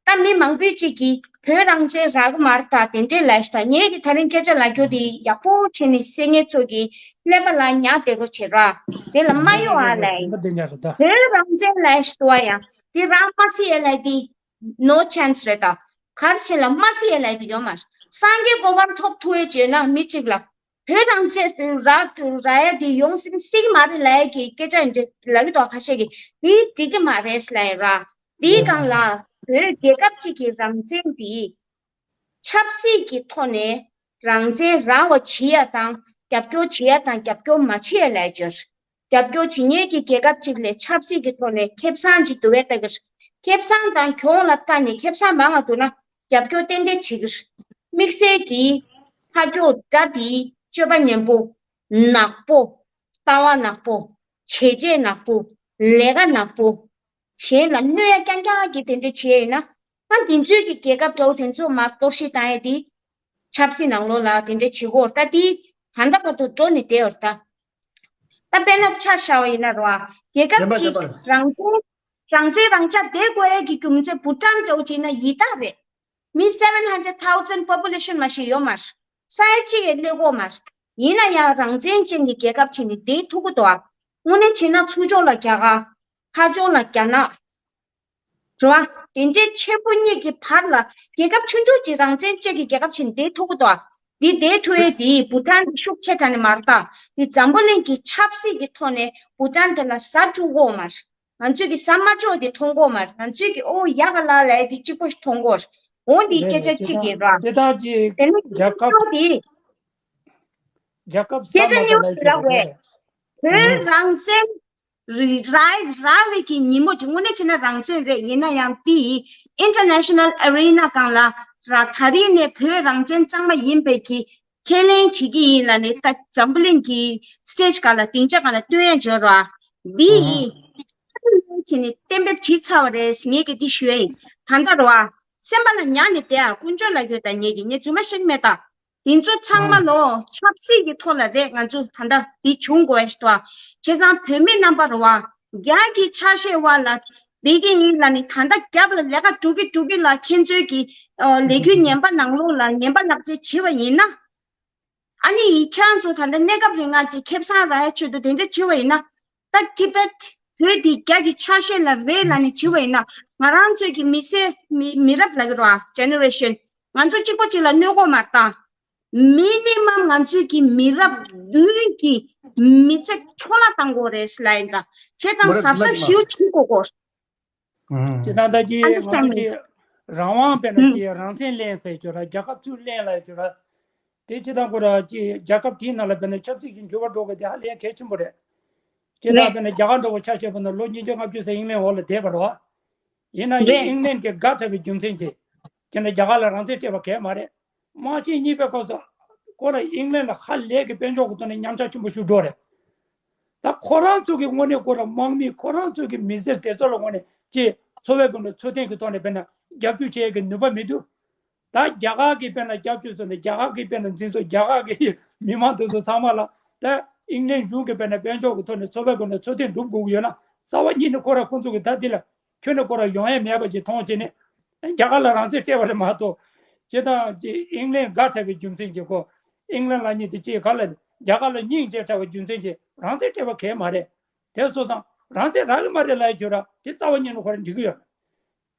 ད་མི་མང་པོས་གཅིག་གིས་བོད་རང་བཙན་རག་གི་མ་རེད་ད་དེ་འདྲས་ལབ་ཤག་ད་ངས་ཀྱི་ད་རིང་སྐད་ཆ་ལབ་རྒྱུ་དེ་ཡག་པོ་བྱས་ནས་སེ་ངེ་ཚོ་གི་ཀླད་པ་ལ་ཉར་བསྡད་རོགས་བྱེད་ར། དེ་ལ་མ་གཡོ་ཨ་ལབ་ཡིན། བོད་རང་བཙན་ལབ་ཤག་ཏུ་བ་ཡང་དེ་རང་མ་སྲིད་ཡས་ལབ་དེ་ནོ་ཆན་སི་རེད་ད། ག་རེ་བྱས་ལ་མ་སྲིད་ཡས་ལབ་དེ་ཡོད་མ་རེད། སངས་རྒྱས་གོ་འཕང་ཐོབ་ཐུབ་ཡས་བྱས་ན་མི་གཅིག་ལ། བོད་རང་བཙན་རག་རག་ཡ་དེ་ཡོང་སྲིད་སྲིད་ཀྱི་མ་རེད་ལབ་ཡ་གི་སྐད་ཆ་ཡིན་གྱི་ལབ་ཀྱི་འདུག་ཁ་ཤས་ཀྱིས་དེ་འགྲིག་གི་མ་རེད་ལབ་ཡ་ར། དེའི་སྒང་ལ་བོད་རྒྱལ་ཁབ་ཅིག་གི་རང་བཙན་དེ་ཆབ་སྲིད་ཀྱི་ཐོག་ནས་རང་བཙན་རག་པ་བྱེད་ཡ་དང་རྒྱབ་སྐྱོར་བྱེད་ཡ་དང་རྒྱབ་སྐྱོར་མ་བྱེད་ཡ་ལབ་ཡ་ཅིག་ཡོད་རེད། རྒྱབ་སྐྱོར་བྱེད་མཁན་གྱི་རྒྱལ་ཁབ་ཅིག་ལ་ཆབ་སྲིད་ཀྱི་ཐོག་ནས་ཁེ་བཟང་ཅིག་འདུག་པས་ལྟ་གི་རེད། ཁེ་བཟང་དང་གྱོང་ལ་ལྟ་ནས་ཁེ་བཟང་མང་བ་འདུག་ན་རྒྱབ་སྐྱོར་ཏན་ཏན་བྱེད་ཀྱི་རེད། དམིགས་བསལ་གྱིས་ལྷ་ཆོས་དགྲ་དེའི་སྤྱོད་པ་ངན་པོ། ནག་པོ། ལྟ་བ་ནག་པོ། བྱས་རྗེས་ནག་པོ། ལས་ཀ་ནག་པོ། གཞན་ལ་གནོད་ཡ་རྐྱང་རྐྱང་གི་དེ་འདྲ་བྱས་ཡིན་ན། ཨ་འདི་ཚོའི་གི་རྒྱལ་ཁབ་འདྲ་བོ་དེ་ཚོ་མར་གཏོར་བཤིག་བཏང་ཡས་དེ། ཆབ་སྲིད་ནང་ལོགས་ལ་དེ་འདྲ་བྱེད་དགོས་ད་དེ་ད་ལྟ་བར་དུ་འགྲོ་ནས་བསྡད་ཡོད་ད། ད་དཔེར་ན་ཆ་བཞག་པ་ཡིན་ན་རོ་ཨ་རྒྱལ་ཁབ་ཅིག་རང་བཙན་རང་བཙན་རང་ཅག་བསྡད་དགོས་ཡས་ཀྱི་རྒྱུ་མཚན་བྷུ་ཊན་འདྲ་བོ་བྱས་ན་ཡི་དྭགས་རེད། མི་seven hundred thousand population མ་ཞིག་ཡོད་མ་རེད། ས་ཡ་གཅིག་ཡས་སླེབས་དགོས་མ་རེད། ཡིན་ན་ཡང་རང་བཙན་ཅན་གྱི་རྒྱལ་ཁབ་བྱས་ནས་བསྡད་ཐུབ་ཀྱི་འདུག་ཨ། དངོས་གནས་བྱས་ན་ཚུར་ཕྱོགས་ལ་རྒྱ་གར། ཕར་ཕྱོགས་ལ་རྒྱ་ནག་རེད་བ། དེ་འདྲའི་ཆེན་པོ་གཉིས་ཀྱི་བར་ལ་རྒྱལ་ཁབ་ཆུང་ཆུང་ཅིག་རང་བཙན་ཅན་གྱི་རྒྱལ་ཁབ་ཅིག་བསྡད་ཐུབ་ཀྱི་འདུག་ཨ། འདི་བསྡད་ཐུབ་ཡས་དེ་བྷུ་ཊན་གྱི་ཤུགས་ཆེ་དྲགས་ནས་མ་རེད་ད། འདི་འཛམ་བུ་གླིང་གི་ཆབ་སྲིད་ཀྱི་ཐོག་ནས་བྷུ་ཊན་དེ་ལ་ཟ་འགྲོ་གི་ཡོད་མ་རེད། ང་ཚོས་ཀྱི་ཟ་མ་འཇོག་དེ་མཐོང་གི་ཡོད་མ་རེད། ང་ཚོས་ཀྱི་ཨོ་ཡག་ག་ལ་ལ་ཡ་དེ་གཅིག་པོ་ཞིག་མཐོང་གི་ཡོད་རེད། འོ་འདི་སྐད་ཆ་གཅིག་ཡིན་ར། དེ་དག་ཅིག་དེ་ནས་རྒྱལ་ཁབ་གཅིག་པོ་དེ་རྒྱལ་ཁབ་སྐད་ཆ་ཉུང་ཞིག་ར་བས། བོད་རང་བཙན་ར་ར་བའི་གི་ཉིན་མོ་ཅིག་དངོས་གནས་བྱས་ན་རང་བཙན་རེད། ཡིན་ན་ཡང་དེ་International Arena སྒང་ལ་ར་ད་རིང་ནས་བོད་རང་བཙན་གཙང་མ་ཡིན་པའི་གི་ཁས་ལེན་བྱེད་ཀྱི་ཡིན་ལབ་ནས་ད་འཛམ་བུ་གླིང་གི་སི་ཊེཇ་སྒང་ལ་སྡིངས་ཆ་སྒང་ལ་སྟོན་ཡ་འབྱོར་ར། འདི་ཡིན། བྱས་ནས་གཏན་འབེབས་བྱེད་ཚར་བ་རེད། ངས་གི་འདི་ཞུ་ཡ་ཡིན། ད་ལྟ་ར་བ། སེམས་པ་ལ་ཉར་ནས་བསྡད་ཨ། དཀོན་མཆོག་ལ་ཡོད་ད། ངས་གི་ངས་རྫུན་མ་བཤད་ཀྱི་མེད་ད། དེ་ཚོ་ཚང་མ་ལོ་ཆབ་སྲིད་ཀྱི་ཐོག་ལ་རེད། ང་ཚོ་ད་ལྟ་འདི་བྱུང་དགོས་ཡ་ཞིག་འདུག་ཨ། བྱས་ཙང་བོད་མི་རྣམ་པ་ར་བ། རྒྱ་གི་ཆ་ཤས་བ་ལ་བསྡད་ཀྱི་ཡིན་ལབ་ནས་ད་ལྟ་རྒྱབ་ལ་ལས་ཀ་འགྲོ་གི་འགྲོ་གི་ལ་ཁྱེད་ཚོའི་གི་ལས་འགུལ་ངན་པ་ནང་ལོགས་ལ་ངན་པ་ལག་རྗེས་བྱེད་པ་ཡིན་ན། ཨ་ནི་ཁྱེད་རང་ཚོ་ད་ལྟ་གནས་སྐབས་རིང་ང་ཅིག་ཁེ་བཟང་རག་ཡ་ཆེད་དུ་དེ་འདྲ་བྱེད་པ་ཡིན་ན། ད་ཊི་བེཊ་བོད་འདི་རྒྱ་གི་ཆ་ཤས་ལ་རེད་ལབ་ནས་བྱེད་པ་ཡིན་ན། ང་རང་ཚོའི་གི་མི་སེར་མི་མི་རབས་ལབ་ཀྱི་རེད་བ། ཇེ་ནེ་རེ་ཤན། ང་ཚོ་གཅིག་པོ་གཅིག་ལ་གནོད་གོ་མ་རེད་ད། མི་ནི་མམ་ང་ཚོའི་གི་མི་རབས་བདུན་གྱི་མི་ཚེ་འཕྲོ་བརླག་བཏང་དགོས་རེད་ལབ་ཡིན་ད། བྱས་ཙང་གཟབ་གཟབ་ཞེ་པོ་བྱེད་དགོས་གོ། ཅེས་དང་ད་ཅི་ང་ཚོ་ཅི་རང་དབང་དཔེར་ན་ཅི་རང་བཙན་ལེན་ཟེར་ཅོ་ར། རྒྱལ་ཁབ་ཚུར་ལེན་ལ་ཅོ་ར། དེ་ཅི་དང་ཁོ་ར་ཅི་རྒྱལ་ཁབ་དེའི་ནང་ལ་དཔེར་ན་ཆབ་སྲིད་ཀྱི་འགྱུར་བ་འགྲོ་དགོས་དེ་ཧ་ལས་གལ་ཆེན་པོ་རེད། ཅི་དང་དཔེར་ན་རྒྱ་གར་འདྲ་བོ་ཆ་བཞག་པ་ན་ལོ་ཉིས་བརྒྱ་ལྔ་བཅུ་ཙམ་ཨིང་ལན་འོག་ལ་བསྡད་པ་རེད་བ། ཡིན་ན་ཡང་ཨིང་ལན་གྱིས་དགའ་དྲགས་པའི་རྒྱུ་མཚན་གྱིས་ཁྱེད་ནི་རྒྱ་གར་ལ་རང་བཙན་སྤྲད་པ་གལ་མ་རེད། དམག་ཆེན་གཉིས་པའི་སྐབས་སུ་ཁོ་ར་ཨིང་ལན་ལ་ཧ་ལས་ཀྱི་དཔལ་འབྱོར་གྱི་ཐོག་ནས་ཉམས་ཆག་ཆེན་པོ་ཞིག་འགྲོ་རེད། ད་ཁོ་རང་ཚོ་གི་དངོས་གནས་ཁོ་ར་དམག་མི་ཁོ་རང་ཚོ་གི་མི་སེར་དེ་ཚོ་ལ་དངོས་གནས་ཅི་ འཚོ་བའི་སྒོ་ནས་འཚོ་རྟེན་གྱི་ཐོག་ནས་དཔེར་ན་རྒྱབ་སྐྱོར་བྱེད་ཡས་ཀྱི་ནུས་པ་མི་འདུག་ད་རྒྱ་གར་གྱིས་དཔེར་ན་སྐྱབས་བཅོལ་བཟོས་ནས་རྒྱ་གར་གྱིས་དཔེར་ན་འཛིན་བཟུང་རྒྱ་གར་གྱི་མི་མང་དེ་ཚོ་ཚང་མ་ལ་ད་ཨིང་ལན་གཞུང་གིས་དཔེར་ན་དཔལ་འབྱོར་གྱི་ཐོག་ནས་འཚོ་བའི་སྒོ་ནས་འཚོ་རྟེན་སྒྲུབ་དགོས་ཀྱི་ཡོད་ན་རྩ་བ་ཉིད་ནས་ཁོ་ར་ཁོ་ཚོ་གིས་ད་འདི་ལ་ཁྱོན་ནས་ཁོ་ར་ཡོང་ཡས་མེད་པ་ཅིག་མཐོང་བྱས་ནས་རྒྱ་གར་ལ་རང་བཙན་སྤྲད་པ་རེད་མ་གཏོགས་ཇི་ལྟར་ཅིག་ཨིང་ལན་དགའ་དྲགས་པའི་རྒྱུ་མཚན་གྱིས་ཁོ་ཨིང་ལན་ལ་ཉིད་དེ་ཅིག་ག་ལ་རྒྱ་གར་ལ་སྙིང་རྗེ་དྲགས་པའི་རྒྱུ་མཚན་གྱིས་རང་བཙན་སྤྲད་པ་གལ་མ་རེད། དེ་སོང་ཙང་རང་བཙན་རག་གི་མ་རེད་ལབ་ཡས་ཁྱོད་ར་དེ་རྩ་བ་ཉིད་ནས་ཁོ་ར་འགྲིག་གི་ཡོད་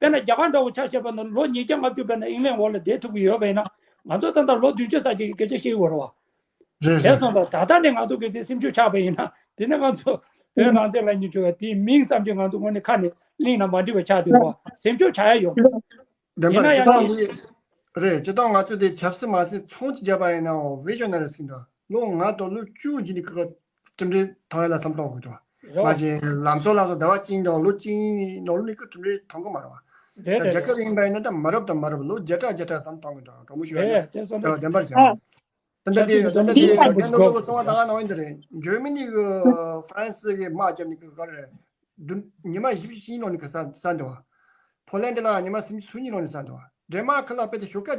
མེད། དཔེར་ན་རྒྱ་གར་འདྲ་བོ་ཆ་བཞག་པ་ན་ལོ་ཉིས་བརྒྱ་ལྔ་བཅུ་དཔེར་ན་ཨིང་ལན་འོག་ལ་བསྡད་ཐུབ་ཀྱི་ཡོད་པ་ཡིན་ན་ང་ཚོ་ད་ལྟ་ལོ་བདུན་ཅུ་ཙམ་ཅིག་གི་སྐད་ཆ་བཤད་ཀྱི་ཡོད་རེད་བ། རེད་དེ་རེད། སོང་ཙང་ད་ལྟ་ནས་ང་ཚོ་གི་ཚེ་སེམས་ཤུགས་ཆག་པ་ཡིན་ན་དེ་ནས་ང་ཚོ་བོད་རང་བཙན་ལབ་མཁན་ཚོ་དེའི་མིང་ཙམ་གྱིས་ང་ཚོ་དངོས་གནས་ཁ་ནས་གླེང་ན་མ་འགྲིག་པ་ཆགས་འདུག་བ། སེམས་ཤུགས་ཆག་ཡ་ཡོད་མ་རེད། བདེན་པ་ཡིན་ན་རེད། ཡང་སྤྱིར་བཏང་འདི་རེད། སྤྱིར་བཏང་ང་ཚོ་དེ་ཆབ་སྲིད་མ་ཟད་ཚོང་ཅིག་བརྒྱབ་པ་ཡིན་ནའང་བི་ཤོ་ན་རི་ཟེར་གྱི་འདུག་ལོ་ལྔ་དང་ལོ་བཅུ་བརྒྱུད་ནས་ཁག་གྲུབ་འབྲས་ཐོན་ཡ་ལ་བསམ་བློ་གཏོང་དགོས་འདུག་རེད་བ། ང་ཚོའི་ལམ་སང་ལམ་སང་ཟླ་བ་གཅིག་དང་ལོ་གཅིག་ནང་ལོགས་ནས་ཀྱི་གྲུབ་འབྲས་ཐོན་གི་མ་རེད་བ། རེད་ད་རེད་རྒྱལ་ཁབ་རེད། ཡིན་པ་ཡིན་ན་ད་མ་རབས་དང་མ་རབས་ལོ་བརྒྱ་ཕྲག་བརྒྱ་ཕྲག་བསམ་གཏོང་གི་འདུག་གྲོགས་མོ་ཞུ་ཡ་རེད་ཡ། དེ་སོང་ད་བདེན་པར་བྱ། ཨ། ད་ལྟ་དེ་ད་ལྟ་དེ་ད་ལྟ་དེ་རྒན་ནོར་བུ་གསུང་བ་ད་ག་ནང་ཡིན་དུ་རེད། འཇར་མ་ནི་གི་ཧྥ་རན་སི་གི་དམག་རྒྱབ་ནི་གི་ག་རེ་རེད། བདུན་ཉི་མ་བཞི་བཅུ་ཞིག་ནང་ནི་གི་ས་ས་འདུག་བ། ཕོ་ལན་ཌི་ལ་ཉི་མ་སུམ་ཅུ་སོ་གཉིས་ནང་ནི་ས་འདུག་བ། ཌེན་མཱར་ཁི་ལ་དཔེ་དེ་ཞོགས་ཀ་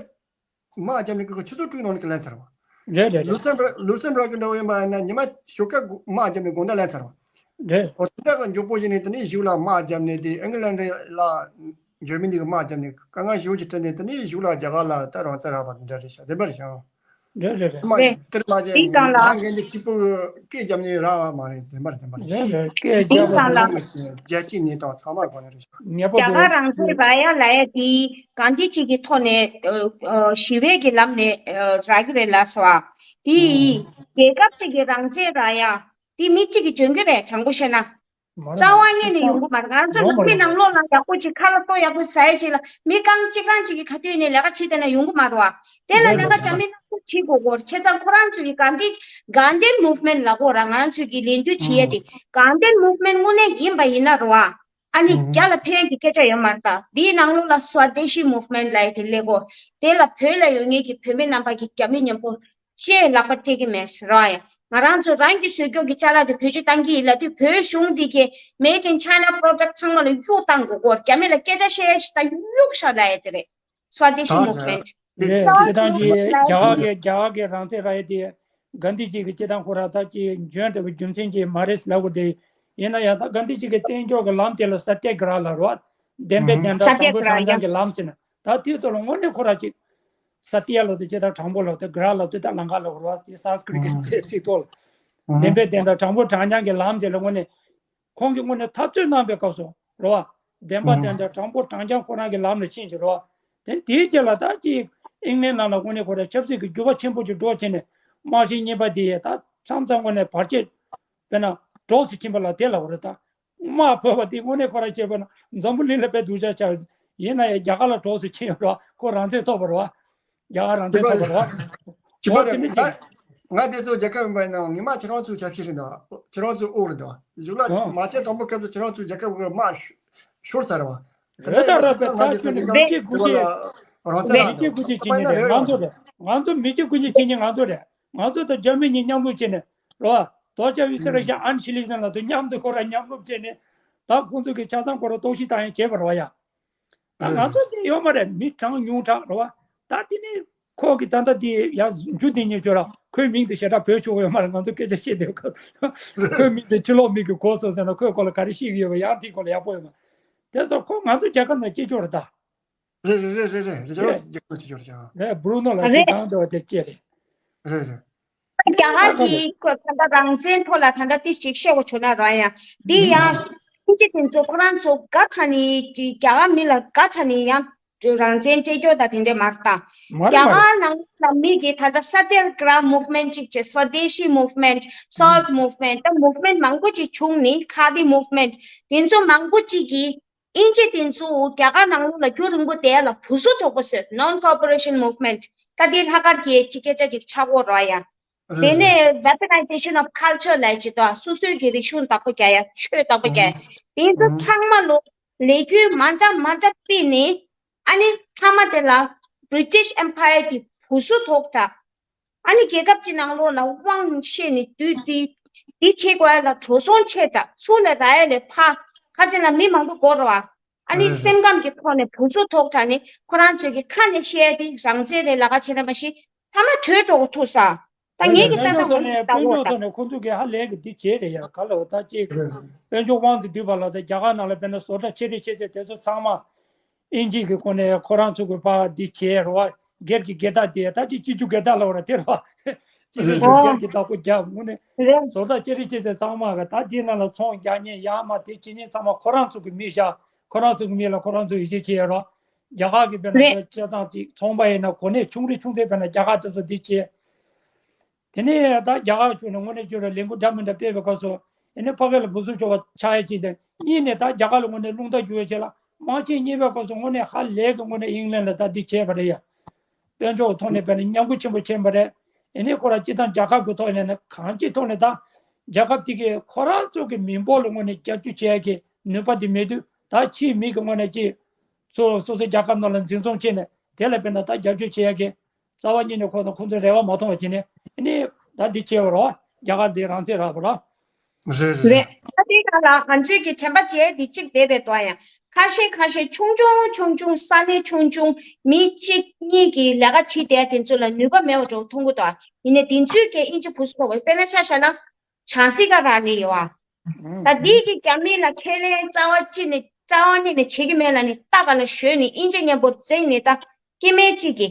དམག་རྒྱབ་ནི་གི་ཆུ་ཚོད་དྲུག་ནང་ནི་གི་ལན་ཚར་བ། རེད་རེད་རེད། ལུག་སེམ་བྷར་ལུག་སེམ་བྷར་གི་འདྲ་བོ་ཡིན་པ་ཡིན་ན་ཉི་མ་ཞོགས་ཀ་དམག་རྒྱབ་ནི་དགོང་དག་ལན་ཚར་བ། རེད། འོ་དེ་འདྲ་གི་མགྱོགས་པོ་ཞིག་ནས་དེ་ནས་གཞུག་ལ་དམག་རྒྱབ་ནས་དེ་ཨིང་ལན་ཌི་ལ་འཇར་མ་ནི་གི་དམག་རྒྱབ་ནས་དཀའ་ངལ་ཞེ་པོ་ཅིག་འཕྲད་ནས་དེ་ནས་གཞུག་ལ་རྒྱ་གར་ལ་ད་རང་བཙན་རག་པ་དེ་འདྲ་རེད་ཤག་བདེན་པ་རེད་ཤག་རེད་རེད་རེད། དམག་རེད། དེར་མ་བྱས་དེའི་སྒང་ལ་ད་འགན་དེ་གཅིག་པུ་སྐད་རྒྱབ་ནས་རག་པ་མ་རེད། བདེན་པ་རེད། བདེན་པ་རེད། རེད་རེད། སྐད་དེའི་རྒྱབ་སྒང་ལ་ལ་རྒྱལ་སྤྱིའི་གནས་སྟངས་ཚང་མ་སྒོ་ནས་རེད་ཤག་ངེས་པར་རྒྱ་དུ་གར་རང་བཙན་རག་ཡ་ལབ་ཡ་དེ་གང་འདི་གཅིག་གི་ཐོག་ནས་ཨ་ཨ་ཞི་བའི་གི་ལམ་ནས་ཨ་རག་གི་རེད་ལབ་སོང་ཨ། དེ་ཨ་ཡིས་རྒྱལ་ཁབ་གཅིག་གི་རང་བཙན་རག་ཡ་དེ་མི་གཅིག་གིས་འཇོན་གི་རེད། དྲང་པོ་བཤད་ན། མ་རེད། རྩ་བ་ཉིད་ནས་ཡོང་གི་མ་རེད། ང་ཚོ་ཡོང་མ་ནང་མི་རེད། ནང་ལོགས་ལ་ཡག་པོ་ཅིག་ཁ་ལག་ཏོ་ཡག་པོ་ཟ་ཡ་ཅིག་ལ་མི་རྐང་གཅིག་རྐང་གཅིག་གི་ཁ་ཐུག་ནས་ལས་ཀ་བྱེད་བསྡད་ན་ཡོང་གི་མ་རེད་བ། དེ་ལ་རེད་ལས་ཀ་རེད་རྒྱ་མི་རེད། ནང་ཁུལ་བྱེད་དགོས་གོ། བྱས་ཙང་ཁོ་རང་ཚོ་གི་ག་འདི་ག་འདི་མུབ་མེན་ལབ་གོ་ར། ང་རང་ཚོ་གི་ལས་འགུལ་བྱེད་ཡ་དེ་ག་འདི་མུབ་མེན་དངོས་གནས་ཡིན་པ་ཡིན་ན་རེད་བ། ཨ་ནི་རྒྱ་ལ་ཕན་གི་སྐད་ཆ་ཡོད་མ་རེད་ད། འདིའི་ནང་ལོགས་ལ་སྭ་དེ་ཤི་མུབ་མེན་ལབ་ཡ་དེ་སླེབས་གོ། དེ་ལ་བོད་ལ་ཡོད་མཁན་གྱི་བོད་མི་རྣམ་པ་གི་རྒྱ་མི་མཉམ་པོ་ཆེས་ལག་པ་སྤྲད་ཀྱི་མེད་ཟེར་ར་ཡ། ང་རང་ཚོ་རང་གི་བཟོས་ཀྱོག་གི་ཅ་ལག་དེ་བེད་སྤྱོད་བཏང་གི་ཡིན་ལབ་དུས་བོད་གཞུང་འདི་གས་Made in China product ཚང་མ་ལ་གཡུག་བཏང་དགོས་སྐོར་རྒྱ་མི་ལ་སྐད་ཆ་བཤད་ཡ་ཞིག་ད་གཡུག་ཤག་ལབ་ཡ་དེ་རེད། Swadeshi movement། རེད། སྤྱིར་བཏང་གི་རྒྱ་གར་གི་རྒྱ་གར་གི་རང་བཙན་རག་ཡ་དེ་གྷན་དྷི་ཇི་གི་སྤྱིར་བཏང་ཁོ་རང་ད་ཅི་འཇོན་དྲགས་པའི་རྒྱུ་མཚན་གྱིས་མ་རེད་ལབ་དགོས་དེ། ཡིན་ན་ཡང་ད་གྷན་དྷི་ཇི་གི་བསྟན་འགྱུར་གྱི་ལམ་དེ་ལ་ས་ཏྱ་གྷི་ར་ལབ་རེད་བ། བདེན་པའི་བདེན་མཐའ་དྲང་པོ་དྲང་རྐྱང་གི་ལམ་ཟེར་ན་ད་དེའི་ཐོག་ལ་དངོས་གནས་ཁོ་རང་ཅིག་ས་ཏྱ་ལབ་དུས་ཇི་ལྟར་དྲང་པོ་ལབ་དུས་གྷི་ར་ལབ་དུས་ད་ལམ་ཁ་ལབ་རེད་བ། དེ་སཾ་སྐྲྀ་ཏ་གི་ཚིག་ཐོག་ལ། བདེན་པའི་བདེན་མཐའ་དྲང་པོ་དྲང་རྐྱང་གི་ལམ་དེ་ལ་དངོས་གནས་ཁོང་གིས་དངོས་གནས་འཐབ་རྩོད་གནང་པའི་སྐབས་སུ་རེད་བ། བདེན་པ་བདེན་མཐའ་དྲང་པོ་དྲང་རྐྱང་ཁོ་རང་གི་ལམ་ལ་ཕྱིན་ཅིག་རེད་བ། དེ་དེའི་རྗེས་ལ་ད་ཅིག་ཨིང་ལན་ནང་ལ་དངོས་གནས་ཁོ་རང་ཆབ་སྲིད་ཀྱི་འགྱུར་བ་ཆེན་པོ་ཅིག་འགྲོ་བྱས་ནས་དམག་ཆེན་གཉིས་པ་དེ་ཡས་ད་མཚམས་མཚམས་དངོས་གནས་བར་ཆད་དཔེར་ན་གྲོགས་སུ་ཕྱིན་པ་ལ་དེ་ལབ་པ་རེད་ད། དམག་བོད་པ་དེ་དངོས་གནས་ཁོ་རང་བྱས་པ་ན་འཛམ་བུ་གླིང་ལ་དཔེ་སྡུག་ཅག་ཆགས་ཡོད། ཡིན་ན་ཡང་རྒྱ་གར་ལ་གྲོགས་སུ་ཕྱིན་ཡོད་རེད་བ། ཁོ་རང་བཙན་ཐོབ་པ་རེད་བ། རྒྱ་གར་རང་བཙན་ཐོབ་པ་རེད་བ། གཅིག་པ་འོ་དེ་རེད། ནི་ང་ཅིག་ང་དེ་ཚོ་རྒྱལ་ཁབ་ཡིན་པ་ཡིན་ནའང་ངོ་མ་ཁྱེད་རང་ཚོའི་ཆ་ཤས་རེད་འདུག་ཁྱེད་རང་ཚོའི་དབུ་རེད་འདུག་གཞུག་ལ་ཨོ། མ་བྱས་དང་པོ་སྐབས་སུ་ཁྱེད་རང་ཚོའི་རྒྱལ་ཁབ་གི་དམག་ཤོར་ཚར་བ། རེད་ད་རེད་པས། ད་ཁྱོད་ནི་མི་གཅིག་དགུ་གཅིག་རང་བཙན་མི་གཅིག་དགུ་གཅིག་བྱེད་ཉན་རེད། ང་ཚོ་རེད། ང་ཚོ་མི་གཅིག་དགུ་གཅིག་བྱེད་ཉན་ང་ཚོ་རེད། ང་ཚོ་དང་རྒྱ་མི་གཉིས་མཉམ་རུབ་བྱས་ནས་རེད་བ། རྡོ་ཆ་ཝི་སི་རེ་ཤ་ཨན་ཤི་ལི་ཟན་ལ་དུ་མཉམ་དུ་ཁོ་ར་མཉམ་རུབ་བྱས་ནས་ད་ཁོང་ཚོ་གི་ཆ་ཚང་ཁོ་ར་གཏོར་བཤིག་བཏང་ཡང་བྱས་པ་རེད་བ་ཡ། ད་ང་ཚོ་དེ་ཡོད་མ་རེད། མི་གྲངས་ཉུང་དྲགས་རེད་བ། ད་དེ་ནི་ཁོ་གི་ད་ལྟ་དེ་ཡ་འཇུ་དེ་ཉིད་བྱོས་ར། ཁོའི་མིང་དེ་ཞེ་དྲག་བོད་ཆོག་ཡོད་མ་རེད། ང་ཚོ་སྐད་ཆ་བཤད་དེ་ཁོ་ཁོའི་མིང་དེ་ཕྱི་ལོགས་མི་གི་གོ་སོང་ཟེར་ན་ཁོས་ཁོ་ལ་ག་རེ་བཤད་གི་ཡོད་པ་ཡང་དེ་ཁོ་ལ་ཡག་པོ་ཡོད་མ་རེད། དེ་ཚོ་ཁོ་ང་ཚོ་རྒྱལ་ཁབ་ནང་སྐྱེས་ཆོག་རེད་ད། རེད་རེད་རེད་རེད་རེད། རེད་རེད། རེད་རེད། རེད། བུ་རུ་ནོ་ལགས་ཀྱིས་གང་འདྲ་བ་དེ་སྐྱེས་རེད། རེད་རེད། རྒྱ་གར་གྱི་ཁོ་ད་ལྟ་རང་བཙན་ཐོག་ལ་ད་ལྟ་ཏིས་ཅིག་བཤད་དགོས་བྱུང་ན་རང་ཡང་འདི་ཡང་ཨིན་ཇི་དེ་ཚོ་ཁོ་རང་ཚོ་དགའ་ཚ་ནི་རྒྱ་གར་མི་ལ་དགའ་ཚ་ནི་ཡང་རང་བཙན་སྤྲད་རྒྱུ་ད་དེ་འདྲས་མ་རེད་ད། མ་རེད་རྒྱ་མ་རེད། གར་ནང་ལ་མི་གི་ད་ལྟ་ས་ཏྱ་གྷི་ར་མུབ་མེན་ཊི་ཅིག་བྱས། སྭ་དེ་ཤི་མུབ་མེན་ཊི། སཱལཊ་མུབ་མེན་ཊི། ད་མུབ་མེན་ཊི་མང་པོ་ཅིག་བྱུང་ནི་ཁ་དི་མུབ་མེན་ཊི་དེ་ཚོ་མང་པོ་ཅིག་གིས། ཨིན་ཇི་དེ་ཚོ་རྒྱ་གར་ནང་ལོགས་ལ་རྒྱུན་རིང་པོ་བསྡད་ཡ་ལ་བུ་སུ་དོག་པོ་བཟོས། Non-cooperation movement། ད་དེ་ལྷག་དཀར་གྱི་ཅི་སྐད་ཆ་ཅིག་ཆགས་ཡོད་རེད་ཡ། དེ་ནས་weaponization of culture ལབ་ཅིག་འདུག་སོ་སོའི་གི་རིག་གཞུང་བདག་པོ་རྒྱག་ཡ། ཆོས་བདག་པོ་རྒྱག་ཡ། དེ་ཚོ་ཚང་མ་ལོ་ལས་འགུལ་མ་འདྲ་མ་འདྲ་སྤེལ་ནས། ཨ་ནི་མཐའ་མ་དེ་ལ་British Empire གྱི་བུ་སུ་དོག་དྲགས། ཨ་ནི་རྒྱལ་ཁབ་ཀྱི་ནང་ལོགས་ལ་དབང་བཤད་ནས་དུས་འདི་འདི་བྱེད་དགོས་ཡ་ལ་འགྲོ་སོང་ཆེ་དྲགས། ཚུར་ལ་རག་ཡ་ལས་ཕར་ཁ་ཅིག་ལ་མི་མང་པོ་འགོར་བ། ཨ་ནི་རེད་རེད། སེམས་ཁམས་ཀྱི་ཐོག་ནས་བུ་སུ་ཐོག་དྲགས་ནས་ཁོ་རང་ཚོས་ཀྱི་ཁ་ནས་བཤད་དེ་རང་བཙན་རེད་ལ་ཁ་བྱེད་ན་མ་ཤེས་ཐ་མ་བྲོས་འགྲོ་གི་ཐུག་ས། ད་ངེད་ཀྱི་ལྟ་སྟངས་འོ་ནི་ཞིག་ལྟ་དཔལ་འབྱོར་ཐོག་ནས་ཁོང་ཚོ་གི་ཧ་ལས་ཀྱི་འདི་བྱས་རེད་ཡ་ག་ལ་འོ་ད་ཅིག་རེད་རེད། དཔལ་འབྱོར་དབང་དུ་བསྡུས་པ་ལ་ད་རྒྱ་གར་ནང་ལ་དཔེར་ན་བཟོ་གྲྭ་ཆེ་གྲས་ཆེ་ཚད་དེ་ཚོ་ཚང་མ་ཨིན་ཇི་གི་སྒོ་ནས་ཁོ་རང་ཚོ་གི་ཕར་འདི་བྱས་རེད་བ། སྒེར་གྱི་སྒེར་བདག་དེ་ད་ཅིག་སྤྱི་རྒྱུ་སྒེར་བདག་ལ་འོ་ར་དེ་རེད་བ། སྤྱི་རེད་ཚོགས་རེད། སྒེར་གྱི་བདག་པོ་རྒྱག་དངོས་གནས་རེད། བཟོ་གྲྭ་ཆེ་གྲས་ཆེ་ཚད་ཚང་མ་ག་ད་འདི་ནང་ལ་ཚོང་རྒྱག་མཁན་ཡག་མ་དེ་བྱེད་མཁན་ཚང་མ་ཁོ་རང་ཚོ་གི་མི་བཞག་ཁོ་རང་ཚོ་གི་མི་ལ་ཁོ་རང་ཚོ་ཡིད་ཆེས་བྱེད་ཡ་རོགས། རྒྱ་གར་གི་དཔེར་ན་རེད། ཁོ་བྱས་ཙང་ཅིག་ཚོང་པ་ཡིན་ན་གོ་གནས་ཆུང་རེ་ཆུང་ཚད་དཔེར་ན་རྒྱ་གར་དེ་ཚོ་འདི་བྱས། དེ་ནས་ད་རྒྱ་གར་ཕྱོགས་ནས་དངོས་གནས་བརྗོད་ན་ལས་འགུལ་འདྲ་མི་འདྲ་སྤེལ་བའི་སྐབས་སུ་ཨེ་ནས་ཕ་གི་ལ་འབུ་སུ་ཆོག་པ་ཆགས་ཡ་ཅིག་དང་གཉིས་ནས་ད་རྒྱ་གར་ལ་དངོས་གནས་རླུང་རྟ་རྒྱུག་ཡ་བྱས་ལ་དམག་ཆེན་གཉིས་པའི་སྐབས་སུ་དངོས་གནས་ཧ་ལས་ཀྱི་དངོས་གནས་ཨིང་ལན་ལ་ད་འདི་བྱས་པ་རེད་ཡ། དཔལ་འབྱོར་ཐོག་ནས་བས་ནས་མཉམ་འགུལ་ཆེན་པོ་ཕྱིན་པ་རེད། ཨེ་ནས་ཁོ་རང་སྤྱི་བཏང་རྒྱལ་ཁབ་ཀྱི་ཐོག་ནས་ནི་གང་ཅིའི་ཐོག་ནས་ད་རྒྱལ་ཁབ་དེ་གས་ཁོ་རང་ཚོ་གི་མི་འབོར་ལ་དངོས་གནས་རྒྱབ་སྐྱོར་བྱེད་ཡ་གི་ནུས་པ་དེ་མེད་དུས་ད་ཕྱིའི་མི་གི་དངོས་གནས་ཅིག་སོ་སོ་སོའི་རྒྱལ་ཁབ་ནང་ལ་འཛིན་བཟུང་བྱས་ནས་དེ་ལ་དཔེར་ན་ད་རྒྱབ་སྐྱོར་བྱེད་ཡ་གི་རྩ་བ་ཉིད་ནས་ཁོ་དང་ཁོ་ཚོའི་རེ་བ་མ་མཐོང་བ་བྱས་ནས་ཨེ་ནས་ད་འདི་བྱས་པ་རོ་རྒྱ་གར་འདི་རང་བཙན་རག་པ་རོ། རེད་རེད་རེད། རེད། ད་དེ་ག་ལ་ང་ཚོའི་གི་དྲན་པ་བརྗེད་དེ་གཅིག་བསྡད་པའི་དོན་ཡང་ཁ་ཤས་ཁ་ཤས་ཆུང་ཆུང་ཆུང་ཆུང་ས་གནས་ཆུང་ཆུང་མི་གཅིག་གཉིས་ཀྱི་ལས་ཀ་བྱེད་བསྡད་དེ་ཚོ་ལ་ནུས་པ་མེད་པ་འདྲ་བོ་མཐོང་གི་འདུག་ཡིན་ནའི་དེ་ཚོའི་གི་ཨིན་ཇི་བུ་སུ་ལ་བ་དཔེར་ན་ཆ་བཞག་ན་ཆང་སི་ཀ་རག་ལས་ཡོད་ཨ། ད་འདི་གི་རྒྱ་མི་ལ་ཁས་ལེན་རྩ་བ་གཅིག་ནས་རྩ་བ་ཉིད་ནས་བྱེད་ཀྱི་མེད་ལ་ནི་ལྟ་ག་ལ་ཞོན་ནས་ཨིན་ཇི་མཉམ་པོ་འཛིང་ནས་ད་སྐྱེ་དམན་གཅིག་གི་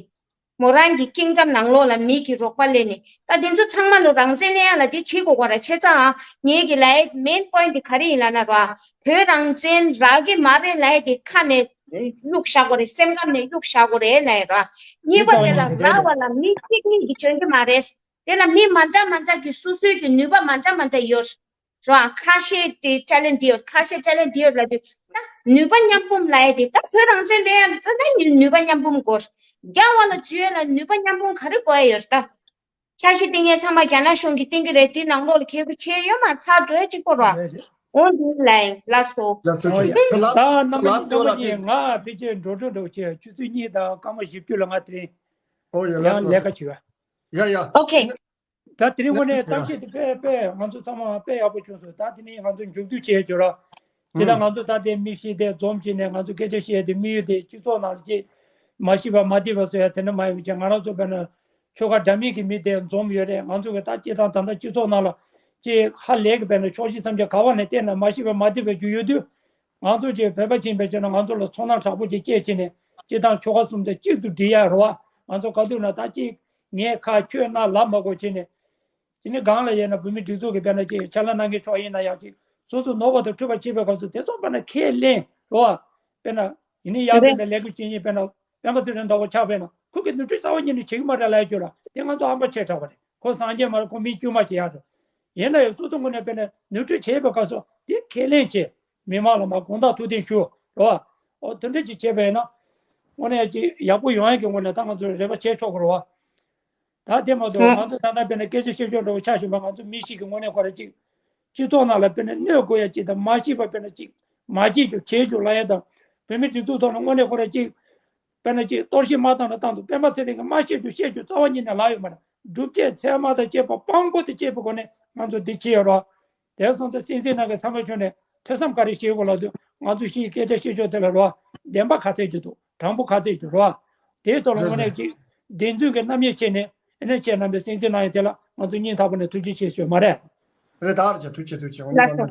མོ་རང་གི་ཀིང་ཌམ་ནང་ལོགས་ལ་མི་གི་རོགས་པ་ལེན་ནས་ད་དེ་ཚོ་ཚང་མ་ལོ་རང་བཙན་ལེན་ཡ་ལ་དེ་བྱེད་དགོས་གོ་ར་བྱས་ཙང་ངེད་ཀྱི་ལའི་མེན་པོ་ཡིན་དེ་ག་རེ་ཡིན་ལ་ན་ར་བོད་རང་བཙན་རག་གི་མ་རེད་ལའི་དེ་ཁ་ནས་གཡུག་བཞག་གོ་རེད་སེམས་ཁམས་ནས་གཡུག་བཞག་གོ་རེད་ལའི་ར་གཉིས་པ་དེ་ལ་རག་པ་ལ་མི་གཅིག་གཉིས་ཀྱིས་འཇོན་གི་མ་རེད། དེ་ལ་མི་མ་འདྲ་མ་འདྲ་གི་སོ་སོའི་གི་ནུས་པ་མ་འདྲ་མ་འདྲ་ཡོད། ར་ཁ་ཤས་དེ་ཅ་ལན་འདི་ཡོད་ཁ་ཤས་ཅ་ལན་འདི་ཡོད་ལབ་དུས་ད་ནུས་པ་མཉམ་སྤུངས་ལབ་ཡ་དེ་ད་བོད་རང་བཙན་ལེན་ཡ་ད་ད་ནུས་ནུས་པ་མཉམ་སྤུངས་དགོས། རྒྱ་བ་ལ་འཇུ་ཡ་ལ་ནུས་པ་མཉམ་སྤུངས་ག་རེ་དགོས་ཡ་ཡོད་ད། འཆར་གཞི་བཏིང་ཡ་ཚང་མ་རྒྱ་ནག་གཞུང་གིས་བཏིང་གི་རེད་དེ་ནང་ལོགས་ལ་ཁེ་པོ་ཆེ་ཡོད་མ་ཐག་འགྲོ་ཡ་གཅིག་པོ་ར། འོ་འདི་ལ་ཡིན་ལ་སོ། ལ་སོ་ཨོ་ཡ། ད་རྣམ་པ་ཚོ་རྣམ་པ་གཉིས་ང་ཕལ་ཆེར་འགྲོ་འགྲོ་འགྲོ་བྱས་ཆུ་ཚོད་གཉིས་དང་སྐར་མ་བཞི་བཅུ་ལ་ང་དེ་རིང་ཡང་ལས་ཀ་བྱེད་པ། ཡ་ཡ། ཨོ་ཁེ། ད་དེ་རིང་དངོས་གནས་གཏམ་བཤད་དེ་དཔེ་དཔེ་ང་ཚོ་ཚང་མ་དཔེ་ཡག་པོ་བྱུང་སོང་། ད་དེ་ནས་ང་ཚོ་མཇུག་བསྡུ་བྱས་ཆོག་ར། དེ་ལ་ང་ཚོ་ད་ལྟའི་མི་ཤི་དེ་འཛོམས་བྱས་ནས་ང་ཚོ་སྐད་ཆ་བཤད་དེ་དམིགས་ཡུལ་དེ་སྤྱི་ཚོགས་ནང་ལ་ཅིག་མ་ཤི་བ་མ་བདེ་བ་བཟོ་ཡ་དེ་འདྲ་མ་ཡོང་བྱས་ང་རང་ཚོ་དཔེར་ན་ཆོལ་ཁ་འདྲ་མིན་གྱི་མི་དེ་འཛོམས་ཡོད་རེད། ང་ཚོ་གི་ད་སྤྱི་བཏང་ད་ལྟ་སྤྱི་ཚོགས་ནང་ལ་ཅིག་ཧ་ལས་ཀྱི་དཔེར་ན་ཕྱོགས་བཞི་མཚམས་བརྒྱད་ག་བ་ནས་བལྟས་ན་མ་ཤི་བ་མ་བདེ་བ་རྒྱུ་ཡོད་དུས། ང་ཚོ་ཅིག་བོད་པ་ཅིག་ཡིན་པའི་ཆ་ནས་ང་ཚོ་ལ་ཚོར་སྣང་དྲག་པོ་ཅིག་སྐྱེས་བྱས་ནས་སྤྱི་བཏང་ཆོལ་ཁ་གསུམ་དེ་གཅིག་ཏུ་སྒྲིལ་ཡ་རེད་བ། ང་ཚོ་ག་དུས་ན་ད་ཅིག་ངས་ཁ་ཁྱོད་རྣ་ལབ་མ་དགོས་བྱས་ནས། དེ་ནས་སྒང་ལ་ཡིན་ན་བོད་མི་སྒྲིག་འཛུགས་ཀྱི་དཔེར་ན་ཅིག་ཕྱག་ལས་གནང་མཁན་ཕྱོགས་ཡིན་ན་ཡང་ཅིག་སོ་སོ་ནོར་བ་དང་འཁྲུལ་པ་ཕྱེ་བའི་སྐབས་སུ་དེ་ཚོ་དཔེར་ན་ཁས་ལེན་རེད་བ། དཔེར་ན་ཡིན་ན་ཡང་དཔེར་ན་ལས་འགུལ་བྱེད་མཁན་དཔེར་ན་སྤེན་པ་ཚེ་རིང་འདྲ་བོ་ཆགས་པས་ན་ཁོ་གི་ནོར་འཁྲུལ་རྩ་བ་ཉིད་ནས་བྱེད་ཀྱི་མ་རེད་ལབ་ཡ་ཅིག་ཡོད་ར། དེ་ང་ཚོ་ཧམ་པ་ཆེ་དྲགས་པ་རེད། ཁོ་སངས་རྒྱས་མ་རེད། ཁོ་མིའི་དཀྱུས་མ་བྱེད་ཡག་རེད། ཡིན་ན་ཡང་སོ་སོ་ངོས་ནས་དཔེར་ན་ནོར་འཁྲུལ་བྱས་པའི་སྐབས་སུ་དེ་ཁས་ལེན་བྱེད། མི་མང་ལ་མ་དགོངས་དག་ཐུགས་བདེན་ཞུ་རེད་བ། འོ་དེ་འདྲ་ཅིག་བྱས་པ་ཡིན་ན་དངོས་གནས་ཅིག་ཡག་པོ་ཡོང་ཡག་གི་ངོས་ནས་ད་ང་ཚོས་རེ་བ་བྱས་ཆོག་གི་རེད་བ། ད་དེ་མ་གཏོགས་ང་ཚོ་ད་ལྟ་དཔེར་ན་སྐད་ཆ་བཤད་ཕྱོགས་འདྲ་བོ་ཆགས་བཞིན་པ་ང་ཚོ་མི་ཞིག་གི་ངོས་ནས་ཁོ་ར་ཅིག་སྤྱི་ཚོགས་ནང་ལ་དཔེར་ན་གནོད་དགོས་ཡ་ཅིག་དང་མ་ཤེས་པ་དཔེར་ན་ཅིག་མ་བྱེད་རྒྱུ་བྱེད་རྒྱུ་ལབ་ཡ་དང་བོད་མི་སྒྲིག་འཛུགས་ཐོག་ནས་དངོས་གནས་ཁོ་ར་ཅིག་དཔེར་ན་ཅིག་གཏོར་བཤིག་མ་བཏང་ན་བཏང་འདུག་སྤེན་པ་ཚེ་རིང་གིས་མ་བཤད་རྒྱུ་བཤད་རྒྱུ་རྩ་བ་ཉིད་ནས་ལབ་ཡོད་མ་རེད། སྒྲུབ་བྱེད་ཚད་མ་དང་བཅས་པ་དཔང་པོ་དང་བཅས་པའི་སྒོ་ནས་ང་ཚོ་འདི་བྱེད་ཡོད་རོགས། དེ་སོང་ཙང་སྲིད་འཛིན་ལགས་ཀྱིས་ཚང་མ་ཁྱོན་ནས་ཐོས་བསམ་ག་རེ་བྱེད་དགོས་ལབ་དུས་ང་ཚོ་ཕྱིའི་སྐད་ཆ་བཤད་ཕྱོགས་དེ་ལ་རོགས། བདེན་པ་ག་ཚད་ཅིག་འདུག་དྲང་པོ་ག་ཚད་ཅིག་འདུག་རོགས། དེའི་ཐོག་ལ་དངོས་གནས་ཅིག་བདེན་རྫུན་གྱི་རྣམ་དབྱེ་ཕྱེ་ནས་ཨེ་ནས་ཁྱེད་རྣམ་པས་སྲིད་འཛིན་ལགས་ཡང་དེ་ལ་ང་ཚོ་སྙིང་ཐག་པ་ནས་ཐུགས་རྗེ་ཆེ་ཞུ་མ་རེད། རེད་ད་རེད་ཐུགས་རྗེ་ཐུགས་རྗེ་དངོས་གནས་ལགས་སོ།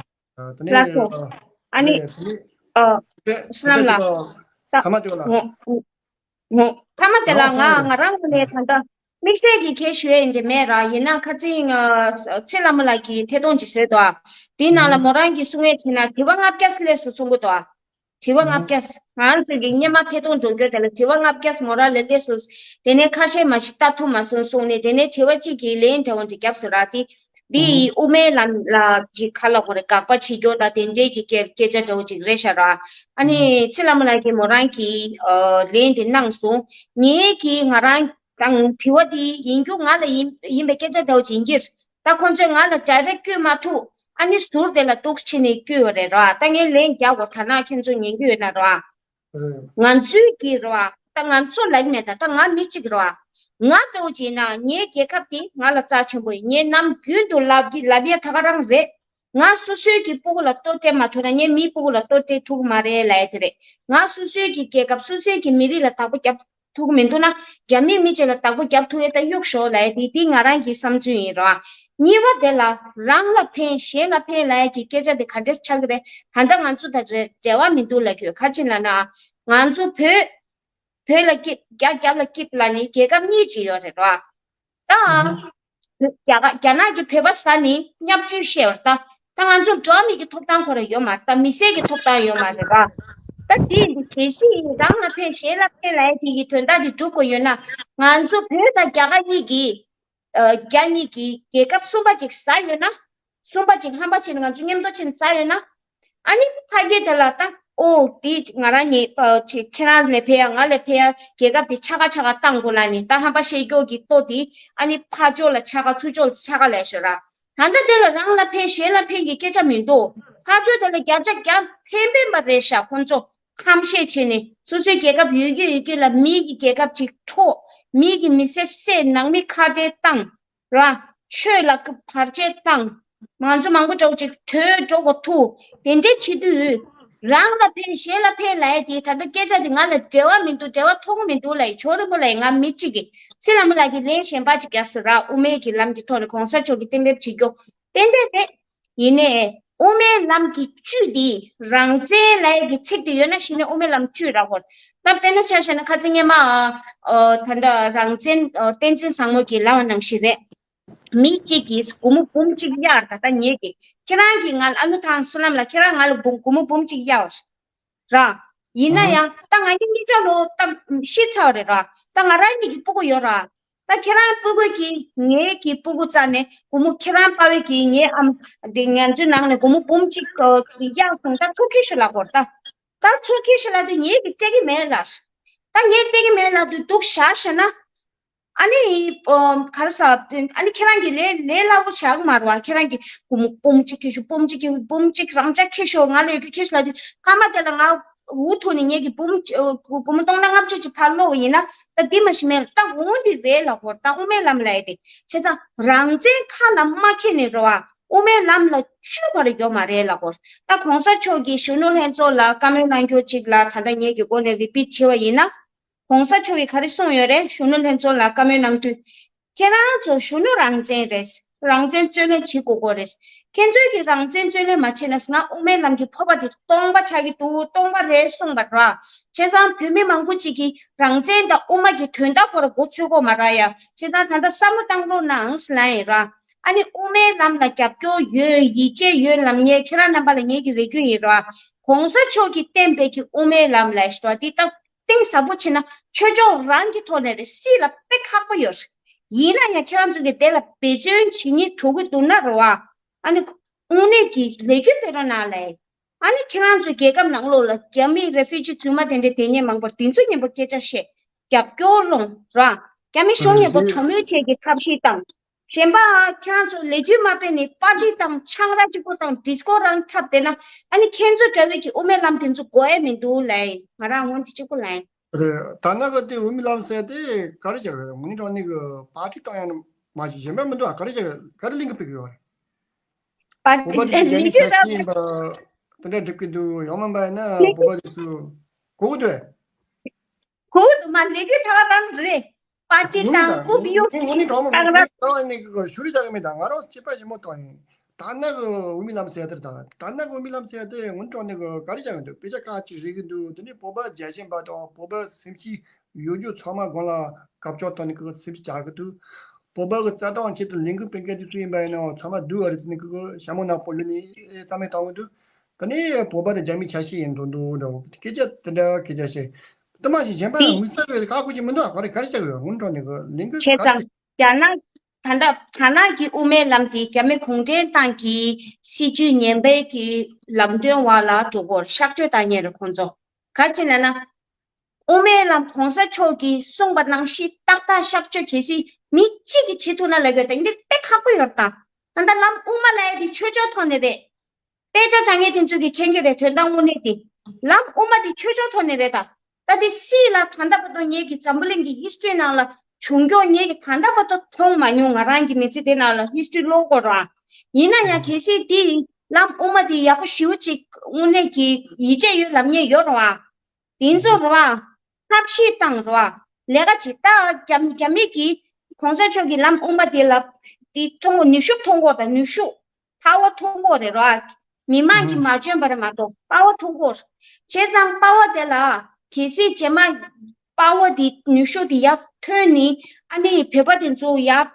དེ་ལགས་སོ། ནས་ཨ་ནི་ནས་དེ་ནས་ཨ་དེ་བསོད་ནམས་ལགས། ཐ་མ་དེ་ལ། ངོ་། ངོ་། ཐ་མ་དེ་ལ་ང་ང་རང་ངོས་ནས་ད་ལྟ་དམིགས་བསལ་གྱི་ཁྱད་ཞུ་ཡས་འདི་མེད་ར། ཡིན་ན་ཁ་ཚིག་ང་ཚེ་བླ་མ་ལགས་ཀྱིས་ཐད་གཏོང་ཅིག་བཟོས་འདུག་དེའི་ནང་ལ་མོ་རང་གིས་གསུང་ཡས་བྱས་ན་དྲི་བ་ལྔ་བརྒྱ་སླེབས་སོང་གསུང་གི་འདུག་དྲི་བ་ལྔ་བརྒྱ། ང་རང་ཚོ་གི་སྔོན་མ་ཐད་གཏོང་འགྲོ་རྒྱུ་དེ་ལ་དྲི་བ་ལྔ་བརྒྱ་མོ་རང་ལ་སླེབས་སོང་། དེ་ནས་ཁ་ཤས་མ་ཞིག་ལྟ་ཐུབ་མ་སོང་གསུངས་ནས་དེ་ནས་དྲི་བ་གཅིག་གི་ལན་འདྲ་བོ་འདི་བརྒྱབ་སོང་ར། དེ་འདི་ཡི་དབུ་མའི་ལམ་ལ་ཅིག་ག་ལབ་དགོས་རེད། དགག་པ་བྱེད་རྒྱུ་དང་དེ་འདྲའི་གི་སྐད་སྐད་ཆ་འདྲ་བོ་ཅིག་རེད་ཤག་ར། ཨ་ནི་ཚེ་བླ་མ་ལགས་ཀྱིས་མོ་རང་གི་ཨ་ལན་དེ་གནང་སོང་། ངས་ཀྱིས་ང་རང་དང་དྲི་བ་དེ་ཡིན་རྒྱུ་ང་ལ་ཡིན་ཡིན་པའི་སྐད་ཆ་འདྲ་བོ་ཅིག་ཡིན་གྱི་རེད། ད་ཁོང་ཚོས་ང་ལ་ཌའི་རེག་བསྐྱོད་མ་ཐུབ། ཨ་ནི་ཟུར་དེ་ལ་གཏུགས་བྱས་ནས་བསྐྱོད་ཡོད་རེད་ར། ད་ངས་ལན་རྒྱག་དགོས། ཐ་ན་ཁྱེད་ཚོ་ཉན་གྱི་ཡོད་ན་ར། རེད། ང་ཚོའི་གི་རེད་བ། ད་ང་ཚོ་ལབ་ཀྱི་མེད། ད་ད་ང་མི་གཅིག་རེད་བ། ང་ལྟ་བུ་ཅིག་ཡིན་ན་ངའི་རྒྱལ་ཁབ་དེ་ང་ལ་རྩ་ཆེན་པོ་ཡིན། ངས་ནམ་རྒྱུན་དུ་ལབ་ཀྱི་ལབ་ཡ་ད་ག་རང་རེད། ང་སོ་སོའི་གི་སྤུ་གུ་ལ་གཏོར་སྤྲད་མ་ཐུབ་ན་ངས་མིའི་སྤུ་གུ་ལ་གཏོར་སྤྲད་ཐུབ་ཀྱི་མ་རེད་ལབ་ཡ་དེ་རེད། ང་སོ་སོའི་གི་རྒྱལ་ཁབ་སོ་སོའི་གི་མི་རིགས་ལ་བདག་པོ་རྒྱབ་ཐུབ་ཀྱི་མི་འདུག་ན། རྒྱ་མིས་མི་གཅིག་ལ་བདག་པོ་རྒྱབ་ཐུབ་ཡས་ད་གཡུག་ཞོག་ལབ་ཡས་དེ་དེ་ང་རང་གི་བསམ་ཚུལ་ཡིན་རོ། གཉིས་པ་དེ་ལ་རང་ལ་ཕན་གཞན་ལ་ཕན་ལབ་ཡས་ཀྱི་སྐད་ཆ་དེ་ག་འདྲས་ཆགས་ཀྱི་རེད། ད་ལྟ་ང་ཚོ་དང་འབྲེལ་བ་མི་འདུག་ལབ་ཀྱི་ཡོད། ག་རེ་བྱས་ལབ་ན། ང་ཚོ་བོད་བོད་ལ་སྐྱིད་རྒྱ་རྒྱབ་ལ་སྐྱིད་ལབ་ནི་རྒྱལ་ཁབ་གཉིས་ཅིག་ཡོད་རེད་རོ། ད། རྒྱ་གར་རྒྱ་ནག་གི་བོད་པ་ཟེར་ནི་བརྙས་བཅོས་བཤད་པ་རེད་ད། ད་ང་ཚོ་འགྲོ་བ་མི་གི་ཐོབ་ཐང་ཁོ་རང་ཡོད་མ་རེད་ད། མི་སེར་གི་ཐོབ་ཐང་ཡོད་མ་རེད་པ། ད་དེ་ཡིན་དུས་གལ་སྲིད་རང་ལ་ཕན་གཞན་ལ་ཕན་ལབ་ཡས་དེ་གི་དོན་དག་དེ་སྒྲུབ་དགོས་ཡོད་ན། ང་ཚོ་བོད་དང་རྒྱ་གར་གཉིས་ཀྱི་ཨ། རྒྱ་གཉིས་ཀྱི་རྒྱལ་ཁབ་གསུམ་པ་ཅིག་ཟ་ཡོད་ན། གསུམ་པ་ཅིག་ཧམ་པ་བྱས་ནས་ང་ཚོ་མཉམ་དུ་ཕྱིན་ཟ་ཡོད་ན། ཨ་ནི་ཕ་གི་དེ་ལ་ད་ཨོ་དེ་ང་རང་ཉིད་ཨ། ཅིག་ཁྱེད་རང་ལ་ཕན་ཡ་ང་ལ་ཕན་ཡ་རྒྱལ་ཁབ་དེ་ཆ་ག་ཆ་ག་བཏང་དགོས་ལབ་ནི་ད་ཧམ་པ་བཤད་རྒྱུ་གི་ལྟོ་དེ་ཨ་ནི་ཕར་ཕྱོགས་ལ་ཆ་ག་ཚུར་ཕྱོགས་ལ་ཆ་ག་ལབ་ཤོད་ར། ད་ལྟ་དེ་ལ་རང་ལ་ཕན་གཞན་ལ་ཕན་གྱི་སྐད་ཆ་མི་འདུག་ཕར་ཕྱོགས་དེ་ལ་བརྒྱ་ཆ་བརྒྱ་ཕན་ཕན་པ་རེད་ཤག་ཁོང་ཚོ། ཧམ་བཤད་བྱས་ནས་སོ་སོའི་རྒྱལ་ཁབ་ཡོད་རྒྱུ་ཡོད་རྒྱུ་ལ་མིའི་གི་རྒྱལ་ཁབ་ཅིག་འཕྲོག་མིའི་གི་མི་སེར་བསད། ནང་མི་ཁ་བྲལ་བཏང་ར། ཆོས་ལ་བར་ཆད་བཏང་། ང་ཚོ་མང་པོ་འདྲ་བོ་ཅིག་བྲོས་འགྲོ་དགོས་ཐུག་དེ་འདྲའི་བྱེད་དུས་རང་ལ་ཕན་གཞན་ལ་ཕན་ལབ་ཡས་དེ་ད་ལྟ་སྐད་ཆ་དེ་ང་ལ་འབྲེལ་བ་མི་འདུག་འབྲེལ་བ་ཐོགས་མི་འདུག་ལབ་ཡས། ཇོ་རིན་པོ་ལབ་ཡས་ང་མི་གཅིག་གིས་ཚེ་ལ་མི་ལ་གི་ལན་གཞན་པ་ཅིག་རྒྱག་ཟེར་ར། དབུ་མའི་གི་ལམ་གྱི་ཐོག་ནས་གོང་ས་མཆོག་གི་གཏན་འབེབས་བྱེད་རྒྱུ་ཏན་ཏན་རེད། ཡིན་ནའི་དབུ་མའི་ལམ་གྱི་བཅུད་འདི་རང་བཙན་ལབ་ཡས་ཀྱི་ཚིག་འདི་ཡོད་ན་གཞི་ནས་དབུ་མའི་ལམ་བཅུད་རག་གོ། ད་དཔེར་ན་ཆ་བཞག་ན་ཁ་སང་སྔོན་མ་ཨ། ད་ལྟ་རང་བཙན་ཨ། བསྟན་འཛིན་བཟང་མོ་གིས་ལབ་པ་ནང་བཞིན་རེད། མི་གཅིག་གིས་སྒོར་མོ་འབུམ་གཅིག་གཡར། ད་ལྟ་ངེད་ཀྱིས་ཁྱེད་རང་གིས་ང་ལ་ཨ་ནུ་ཐང་བསོད་ནམས་ལགས་ཁྱེད་རང་ང་ལ་འབུམ་སྒོར་མོ་འབུམ་གཅིག་གཡར་ར། ཡིན་ན་ཡང་ད་ང་གཉིས་གཉིས་ཆ་ལོ་ད་ཤི་ཚར་བ་རེད་ར། ད་ང་རང་གཉིས་ཀྱི་སྤུ་གུ་ཡོད་ར། ད་ཁྱེད་རང་སྤུ་གུ་གིས་ངའི་གི་སྤུ་གུ་རྩ་ནས་སྒོར་མོ་ཁྱེད་རང་པ་ཝེ་གིས་ངའི་ཨམ་དེ་ང་ཚོའི་ནང་ནས་སྒོར་མོ་འབུམ་གཅིག་གཡར་སོང་། ད་ཚུར་ཁྱེར་ཤོག་ལབ་དགོས་རེད་ད། ད་ཚུར་ཁྱེར་ཤོག་ལབ་དུས་ངེད་ཀྱིས་སྤྲད་ཀྱི་མེད་ལབ། ད་ངས་སྤྲད་ཀྱི་མེད་ལབ་དུས་སྡུག་བཞག་བཞག་ན། ཨ་ནི་ཨོ་ག་རེ་ཟ། ཨ་ནི་ཁྱེད་རང་གིས་ལས་ལས་སླ་བོ་བཞག་མ་རེད་བ། ཁྱེད་རང་གིས་སྒོར་མོ་འབུམ་གཅིག་ཁྱེར་ཤོག་འབུམ་གཅིག་ཁྱེར་འབུམ་གཅིག་རང་འཇགས་ཁྱེར་ཤོག་ང་ལ་ཡོད་རྒྱུ་ཁྱེར་ཤོག་ལབ་དུས་སྐར་མ་དེ་ལ་ང་འུ་ཐུག་ནས་ངེད་ཀྱིས་འབུམ་ཨོ་སྒོར་མོ་སྟོང་ཕྲག་ལྔ་བཅུ་ཅིག་ཕར་སློག་པ་ཡིན་ན་ད་འདི་མ་གཞི་མེད་ལ་ད་འོང་འདི་རེད་ལབ་དགོས་རེད། ད་དབུ་མའི་ལམ་ལབ་ཡས་དེ་བྱས་ཙང་རང་བཙན་ཁ་ལ་མ་འཁྱེར་ནས་རེད་བ། དབུ་མའི་ལམ་ལ་བཅུད་པ་རེ་ཡོད་མ་རེད་ལབ་དགོས་རེད། ད་གོང་ས་མཆོག་གིས་གཞོན་ནུ་ལྷན་ཚོགས་ལ་བཀའ་མོལ་གནང་རྒྱུ་ཅིག་ལ་ད་ལྟ་ངེད་ཀྱི་སྒོ་ནས་རི་པིཊ་བྱས་པ་ཡིན་ན། གོང་ས་མཆོག་གིས་ག་རེ་གསུངས་ཡོད་རེད། གཞོན་ནུ་ལྷན་ཚོགས་ལ་བཀའ་མོལ་གནང་དུས། ཁྱེད་རང་ཚོ་གཞོན་ནུ་རང་བཙན་རེད། རང་བཙན་རྩོད་ལེན་བྱེད་དགོས་ཀྱི་རེད། ཁྱེད་ཚོས་ཀྱིས་རང་བཙན་རྩོད་ལེན་མ་བྱས་ན་ང་དབུ་མའི་ལམ་གྱི་ཕོར་པ་དེ་སྟོང་པ་ཆགས་ཀྱི་འདུག་སྟོང་པ་རེད་གསུངས་པ་རེད། བྱས་ཙང་བོད་མི་མང་པོ་ཅིག་གིས་རང་བཙན་དང་དབུ་མ་གི་དོན་དག་སྐོར་མགོ་ཚོད་ཀྱི་ཡོད་མ་རེད་ཡ། བྱས་ཙང་ད་ལྟ་བསམ་བློ་བཏང་རོགས་གནང་ཟེར་ལབ་ཡིན་ར། ཨ་ནི་དབུ་མའི་ལམ་ལ་རྒྱབ་སྐྱོར་ཡོད་ཡིད་ཆེས་ཡོད་ལབ་མཁན་ཁྱེད་རང་རྣམ་པ་ལ་ངེད་ཀྱི་རེ་སྐུལ་ཡིན་ར། གོང་ས་མཆོག་གིས་བསྟན་པའི་གི་དབུ་མའི་ལམ་ལབ་ཡས་ཞིག་འདུག་བ། འདི་ད་གཏིང་ཟབ་པོ་བྱས་ན་ཆོས་ཕྱོགས་རང་གི་ཐོག་ནས་རེད། སྲིད་ལ་དཔེ་ཁག་པོ་ཡོད་རེད། ཡིན་ན་ཡང་ཁྱེད་རང་ཚོ་གིས་དེ་ལ་འབད་བརྩོན་བྱེད་སྙིང་བྲོ་གི་འདུག་ན་རེད་བ། ཨ་ནི་དངོས་གནས་ཀྱི་ལས་འགུལ་སྤེལ་རོགས་གནང་ལབ་ཡས། ཨ་ནི་ཁྱེད་རང་ཚོའི་རྒྱལ་ཁབ་ནང་ལོགས་ལ་རྒྱ་མི་རེ་ཕུ་ཇི་རྫུན་མ་དེ་འདྲའི་བསྡད་མཁན་མང་པོ་དེ་ཚོ་མཉམ་པོ་སྐད་ཆ་བཤད། རྒྱབ་སྐྱོར་སློང་ར། རྒྱ་མི་གཞུང་མཉམ་པོ་གྲོས་མོལ་བྱེད་ཀྱི་ཐབས་ཤེས་དང་། གཞན་པ་ཁྱེད་རང་ཚོ་ལས་འགུལ་མ་སྤེལ་ནས་པར་ཊི་དང་ཆང་རག་གཅིག་པོ་དང་ཌི་སི་ཀོ་རང་འཁྲབ་བསྡད་ན་ཨ་ནི་ཁྱེད་ཚོ་འདྲ་བའི་གི་དབུ་མའི་ལམ་དེ་ཚོ་དགོས་ཡ་མི་འདུག་ལབ་ཡིན། ང་རང་ངོ་འདི་གཅིག་པོ་ལབ་ཡིན། རེད། ད་ནང་གི་དེ་དབུ་མའི་ལམ་ཟེར་དེ་ག་རེ་བྱ་གི་རེད། ངོ་ནི་དྲང་ནི་གི་པར་ཊི་བཏང་ཡ་ནི་མ་གཞི་གཞན་པ་མི་འདུག་ཨ། ག་རེ་བྱ་གི་རེད། ག་རེ་གླེང་གི་ཕེབས་གི་ཡོད་རེད། པར་ཊི་བོད་པ་དེ་ཚོ་རྒྱ་མི་ལས་འགུལ་ཆ་རག་ཤེས་ཡིན་པ་དེ་འདྲ་སྒྲུབ་ཀྱི་འདུག་ཡང་མིན་པ་ཡིན་ན་བོད་པ་དེ་ཚོ་གོ་གི་འདུག་གས། གོ་གི་འདུག་མ། ལས་འགུལ་ད་ག་རང་རེད། པར་ཊི་དང་ཀུ་པི་ཡོ་སི་ཆང་རག་གཅིག་པོ་དང་། ངས་ག་རེ་ཞུ་རེ་བྱ་གི་མེད། ད་ང་རང་སྐྱེས་པ་ཞིག་མོ་དང་ཡིན། ད་ནང་གི་དབུ་མའི་ལམ་ཟེར་དེར་ད་ད་ནང་གི་དབུ་མའི་ལམ་ཟེར་དེ་ངོ་དྲང་ནི་གི་ག་རེ་བྱ་གི་འདུག་དཔེ་ཆ་ཁག་ཅིག་རེག་གི་འདུག་དེ་ནས་བོད་པ་རྒྱལ་ཞེན་པ་དང་བོད་པ་སེམས་ཤུགས་ཡོད་རྒྱུ་ཚང་མ་སྒང་ལ་དགའ་ཕྱོགས་དང་ནི་གི་སེམས་ཤུགས་བྱ་གི་འདུག་བོད་པ་གི་རྩ་དོན་ཆེད་དུ་ལས་འགུལ་སྤེལ་མཁན་དེ་ཚོ་ཡིན་པ་ཡིན་ན་ཚང་མ་སྡུག་བ་རེད་ཟེར་ནས་ཀི་ཀི་ཞྭ་མོ་ནག་པོ་གཡུག་ནས་རྩ་མེད་བཏང་གི་འདུག་ད་ནི་བོད་པ་དང་རྒྱ་མི་ཆ་ཤས་ཡིན་མདོག་མདོག་འདྲ་བོ་སྐད་ཆ་དེ་འདྲ་སྐད་ཆ་བཤད། དེ་མ་གཞི་གཞན་པ་དེ་དམིགས་བསལ་བའི་ཁག་ཁུར་གྱི་མི་འདུག་ག་རེ་ག་རེ་བྱ་དགོས་ངོ་འདྲ་ནི་གི་ལས་འགུལ་བྱས་ག་རེ། ཙང་རྒྱ་ནག་ད་ལྟ་རྒྱ་ནག་གི་དབུ་མའི་ལམ་དེ་རྒྱ་མི་གུང་ཁྲན་ཏང་གི་སྲིད་ཇུས་ངན་པའི་གི་ལམ་སྟོན་འོག་ལ་འགྲོ་དགོས་གཤག་བཅོས་བཏང་མཁན་རེད་ཁོང་ཚོ། ག་རེ་བྱས་ན་ན། དབུ་མའི་ལམ་གོང་ས་མཆོག་གིས་གསུངས་པ་ནང་བཞིན་ཏག་ཏག་གཤག་བཅོས། གལ་སྲིད་མི་གཅིག་གིས་བྱེད་ཐུབ་ན་ལབ་དགོས། ད་འདི་དཔེ་ཁག་པོ་ཡོད་རེད་ད། ད་ལྟ་ལམ་དབུ་མ་ལབ་ཡ་དེ་ཆོས་ཕྱོགས་ཐོག་ནས་རེད། དཔེ་ཆ་སྦྱང་མཁན་དེ་ཚོ་གིས་མཁྱེན་གྱི་རེད། དོན་དག་དངོས་གནས་དེ། ལམ་དབུ་མ་དེ་ཆོས་ཕྱོགས་ཐོག་ནས་རེད་ད། ད་དེ་སྲིད་ལ་ད་ལྟ་བར་དུ་ངེད་ཀྱི་འཛམ་བུ་གླིང་གི་ཧི་སི་ཊོ་རི་ནང་ལ་བྱུང་ཀྱོག་ངེད་ཀྱིས་ད་ལྟ་བར་དུ་མཐོང་མ་མྱོང་། ང་རང་གི་མི་ཚེ་དེ་ནང་ལ་ཧི་སི་ཊོ་རི་ཀློག་དགོས་རེད། ཡིན་ན་ཡང་གལ་སྲིད་དེ་ ལམ་དབུ་མ་དེ་ཡག་པོ་ཞེ་པོ་ཅིག་དངོས་གནས་ཀྱི་ཡིད་ཆེས་ཡོད་ལབ་མཁན་ཡོད་རེད་བ། དེ་ཚོ་རེད་བ། ཐབས་ཤེས་བཏང་རེད་བ། ལས་ཀ་ཅིག་ད་རྒྱ་རྒྱ་མི་གིས་གོང་ས་མཆོག་གི་ལམ་དབུ་མ་དེ་ལ་དེ་ཐོང་གོ་ནུས་ཤུགས་ཐོང་གོ་དང་ནུས་ཤུགས་པ་ཝར་ཐོང་གོ་རེད་རེད་བ། མི་མང་གིས་མ་འཇོན་པ་རེད་མ་གཏོགས་པ་ཝར་ཐོང་གོ། བྱས་ཙང་པ་ཝར་དེ་ལ་གལ་སྲིད་རྗེས་མ་པ་ཝར་དེ་ནུས་ཤུགས་དེ་ཡར་ཐོན་ནས་ཨ་ནི་བོད་པ་དེ་ཚོ་ཡར་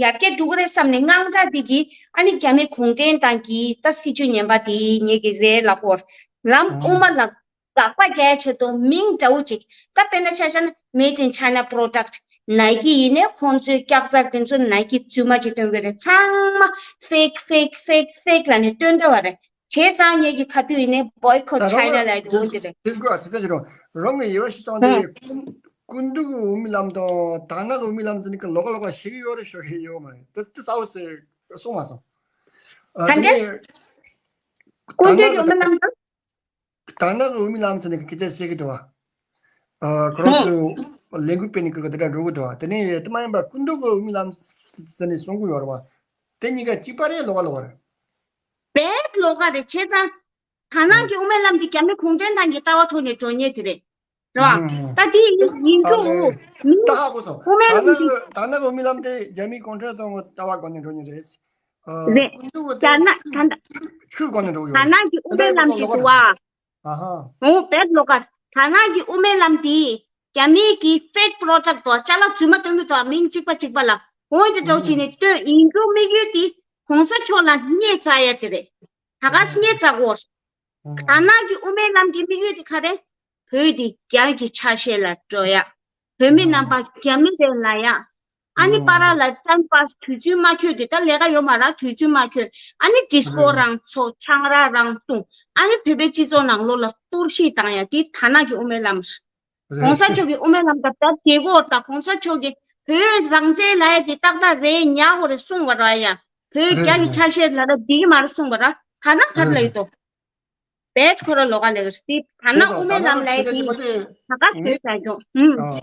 ཡར་རྒྱས་འགྲོ་གི་རེད་བསམ་ནས་དངངས་སྐྲག་དེ་གིས་ཨ་ནི་རྒྱ་མི་གུང་ཁྲན་ཏང་གི་ད་སྲིད་བྱུས་ངན་པ་དེ་ངེད་ཀྱི་རེད་ལབ་གོ། ལམ་དབུ་མ་ལ་དགག་པ་རྒྱག་ཆེད་དུ་མིང་འདྲ་བོ་ཅིག་ད་དཔེར་ན་ཆ་བཞག་ན་Made in China Product། Nike ཡིན་ནའི་ཁོང་ཚོའི་སྐྱག་རྫར་དེ་ཚོ་Nike རྫུན་མ་ཅིག་སྟོན་གི་རེད། ཚང་མ་fake fake fake fake ལབ་ནས་སྟོན་འདོད་པ་རེད། བྱས་ཙང་ངེད་ཀྱི་ཁ་ཐུག་ཡིན་ནའི་Boycott ད་རོང་China ལབ་ཡ་དེ་འོ་དེ་རེད། དེ་དགོས་ཨ་དེ་ཚ་ཅི་རུང་རང་གི་ཡེ་བ་ཞིག་བཏང་ཧུམ། སྟེ་སྐུ་སྐུ་མདུན་གྱི་དབུ་མའི་ལམ་དང་དར་ནག་གི་དབུ་མའི་ལམ་ཚོ་ནི་གི་ལོགས་ཀ་ལོགས་ཀ་ཤེས་ཀྱི་ཡོད་རེད་ཤོད་ཀྱི་ཡོད་མ་རེད། དེ་དེ་གསལ་པོ་ཟེར་གསུངས་མ་སོང་། ཨ་ག་དེ་འདྲས། ནས་སྐུ་དར་མདུན་ནག་གི་གི་དབུ་མའི་ལམ་དང་། དར་ནག་གི་དབུ་མའི་ལམ་ཟེར་ནས་སྐད་ཆ་བཤད་ཀྱི་འདུག་བ། ཨ་ཁོ་རང་ཧུམ། ཚོས་ལས་འགུལ་སྤེལ་ནས་ཀྱི་དེ་འདྲ་འགྲོ་གི་འདུག་བ། དེ་ནས་དེ་མ་ཡིན་པར་སྐུ་མདུན་གྱི་དབུ་མའི་ལམ་ཟེར་ནས་གསུང་གི་ཡོད་རེད་བ། དེ་གཉིས་ཀ་གཅིག་པ་རེད་ལོགས་ཀ་ལོགས་ཀ་རེད། བེད་ལོགས་ཀ་རེད། བྱས་ཙང་དར་ནག་ཨ་གི་དབུ་མའི་ལམ་འདི་རྒྱ་མི་གུང་ཁྲན་ཏང་གི་ལྟ་བ་ཐོག་ནས་འགྲོ་མཁན་དེ་རེད། རེད་བ། ཨ་ད་དེ་ཡིན་ཡིན་ཨ་རྒྱུ་ལས་མིན་ད་ཧ་གོ་སོང་། དབུ་མའི་དར་ལམ་ནག་འདི་གི་དར་ནག་གི་དབུ་མའི་ལམ་དེ་རྒྱ་མི་གུང་ཁྲན་ཏང་གི་ལྟ་བ་སྒོ་ནས་འགྲོ་མཁན་རེད། ཨ་རེད། སྐུ་མདུན་གྱི་དེ་དར་ནག་ཆོས་དར་ནག་ཆོས་སྒོ་ནས་འགྲོ་གི་ཡོད་དར་རེད། ནག་གི་དབུ་དེ་འདྲ་མའི་ཡིན་ལམ་པ་ཅིག་ལོགས་ཀ་འདུག་རེད། བ། ཨ་ཧ། འོ་བེད་ལོགས་ཀ། དར་ནག་གི་དབུ་མའི་ལམ་དེ་རྒྱ་མིའི་གི་fake product དོ་ཅ་ལག་རྫུན་མ་སྟོན་གི་དོ་མིང་གཅིག་པ་གཅིག་པ་ལ་འོ་དེ་འདྲ་བྱས་ནས་སྟོན་ཡིན་རྒྱུ་དམིགས་ཡུལ་དེ་གོང་ས་མཆོག་ལ་བརྙས་བཅག་ཡ་དེ་རེད། ད་ག་བརྙས་བཅག་གོ། དར་ནག་གི་དབུ་མའི་ལམ་གྱི་དམིགས་ཡུལ་དེ་ག་རེ། བོད་དེ་རྒྱ་གི་ཆ་ཤས་ལ་འགྲོ་ཡ། བོད་མི་རྣམ་པ་རྒྱ་མི་རེད་ལབ་ཡ། ཨ་ནི་པ་ར་ལ་time pass དུས་ཚོད་མ་འཁྱོལ་དུས་ད་ལས་ཀ་ཡོད་མ་ར་དུས་ཚོད་མ་འཁྱོལ། ཨ་ནི་disco རང་འཚོ་ཆང་རག་རང་བཏུང་། ཨ་ནི་བོད་པའི་སྤྱི་ཚོགས་ནང་ལོགས་ལ་གཏོར་བཤིག་བཏང་ཡ་དེ་དར་ནག་གི་དབུ་མའི་ལམ། གོང་ས་མཆོག་གི་དབུ་མའི་ལམ་དང་ད་དེ་གོ་ད་གོང་ས་མཆོག་གི་བོད་རང་བཙན་ལབ་ཡ་དེ་ཏག་ཏག་རེད་ཉག་གོ་རེད་གསུངས་པ་ར་ཡ། བོད་རྒྱ་གི་ཆ་ཤས་ལ་ར་འགྲིག་གི་མ་རེད་གསུངས་པ་ར་ད་ན་ག་རེ་ལ་ཡོད་དོ། བེད་ཁོ་ར་ལོགས་ཀ་ལས་ཀ་སི་ད་ན་དེ་དང་དབུ་མའི་ལམ་ལས་ད་ན་དེ་ད་ག་སི་ངས་ད་ཀྱོ་ཧུམ། ཨ།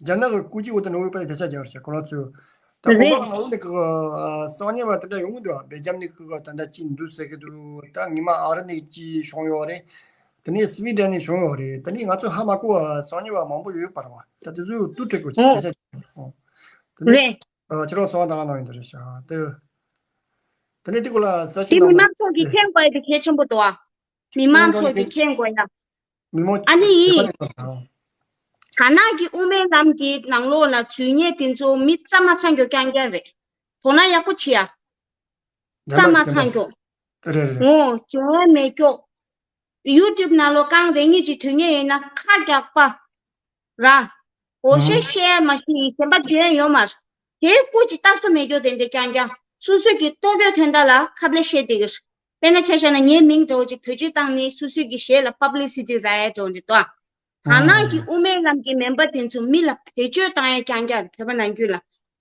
རྒྱ་ནག་གི་ཀུ་ཅི་འོ་དེ་ནོ་བི་པའི་དེ་ཆ་རྒྱག་རེད་ཁོ་རང་ཚོས། ད་དགོན་པ་རེད། གང་འོ་ནས་ཀི་གི་སང་ཉིན་བ་དེ་འདྲ་ཡོང་གི་འདུག་བེ་རྒྱབ་ནས་ཀི་གི་ད་ལྟ་ཅི་འདུག་ཟེར་གི་འདུག་ད་ཉི་མ་ཨ་རི་ནས་ཅི་བྱུང་ཡོད་རེད། དེ་ནས་སི་བི་ཌན་ནས་བྱུང་ཡོད་རེད། དེ་ནས་ང་ཚོ་ཧ་མ་གོ་བ་སང་ཉིན་བ་མང་པོ་ཡོད་པ་རེད་བ། ད་དེ་ཚོ་ཏུ་ཁྲིད་དགོས་ཅི་ཨོ་སྐད་ཆ་ཅི་ཨོ། དེ་ནས་རེད། ཨ་ཁྱེད་རང་སོང་བ་ད་ག་ནང་ཡིན་ད་རེད་ཤག་དེ། དེ་ནས་དེ་གོ་ལ་ས་ཞིག་དེ་མི་ནང་མ་མང་ཚོགས་ཀྱིས་མཁྱེན་དགོས་ཡ་དེ་གལ་ཆེན་པོ་འདུག་ཨ། མི་མང་ཚོགས་ཀྱིས་མཁྱེན་དགོས་ཡ། མི་མང་ཨ་ནི་ཡིན། དགྲ་ནག་གི་དབུ་མའི་ལམ་གྱི་ནང་ལོགས་ལ་འཛུལ་མཁན་དེ་ཚོ་མི་རྩ་མ་ཚང་ཀྱོག་རྐྱང་རྐྱང་རེད། དོ་སྣང་ཡག་པོ་བྱེད་ཡ། རྩ་མ་ཚང་ཀྱོག་རེད་རེད། ངོ་འཇོན་མེད་ཀྱོག YouTube ནང་ལོགས་རྐང་རེ་གཉིས་ཅིག་ཐོན་མཁན་ཡིན་ན་ཁ་རྒྱག་པ། ར། འོ་ཧུམ། ཤེས་བཤད་མ་ཤེས་ཡིན་གཞན་པ་འཇོན་ཡོད་མ་རེད། དེའི་སྐུ་ཅིག་ལྟ་སོ་མེད་རྒྱུ་དེ་འདྲ་རྐྱང་རྐྱང་སོ་སོས་ཀྱི་ལྟོ་གོས་ཐོན་ད་ལ་ཁ་བླེ་བཤད་དེ་གི། དཔེར་ན་ཆ་བཞག་ན་ངའི་མིང་འདྲ་བོ་ཅིག་བེད་སྤྱོད་བཏང་ནས་སོ་སོའི་གི་གཞས་ལ་publicity རག་ཡ་འདྲ་བོ་འདི་དོ། དར་ནག་གི་དབུ་མའི་ལམ་གྱི་མེམ་བར་དེ་ཚོ་མི་ལ་བེད་སྤྱོད་བཏང་ཡ་རྐྱང་རྐྱང་བོད་པ་ནང་ཁུལ་ལ།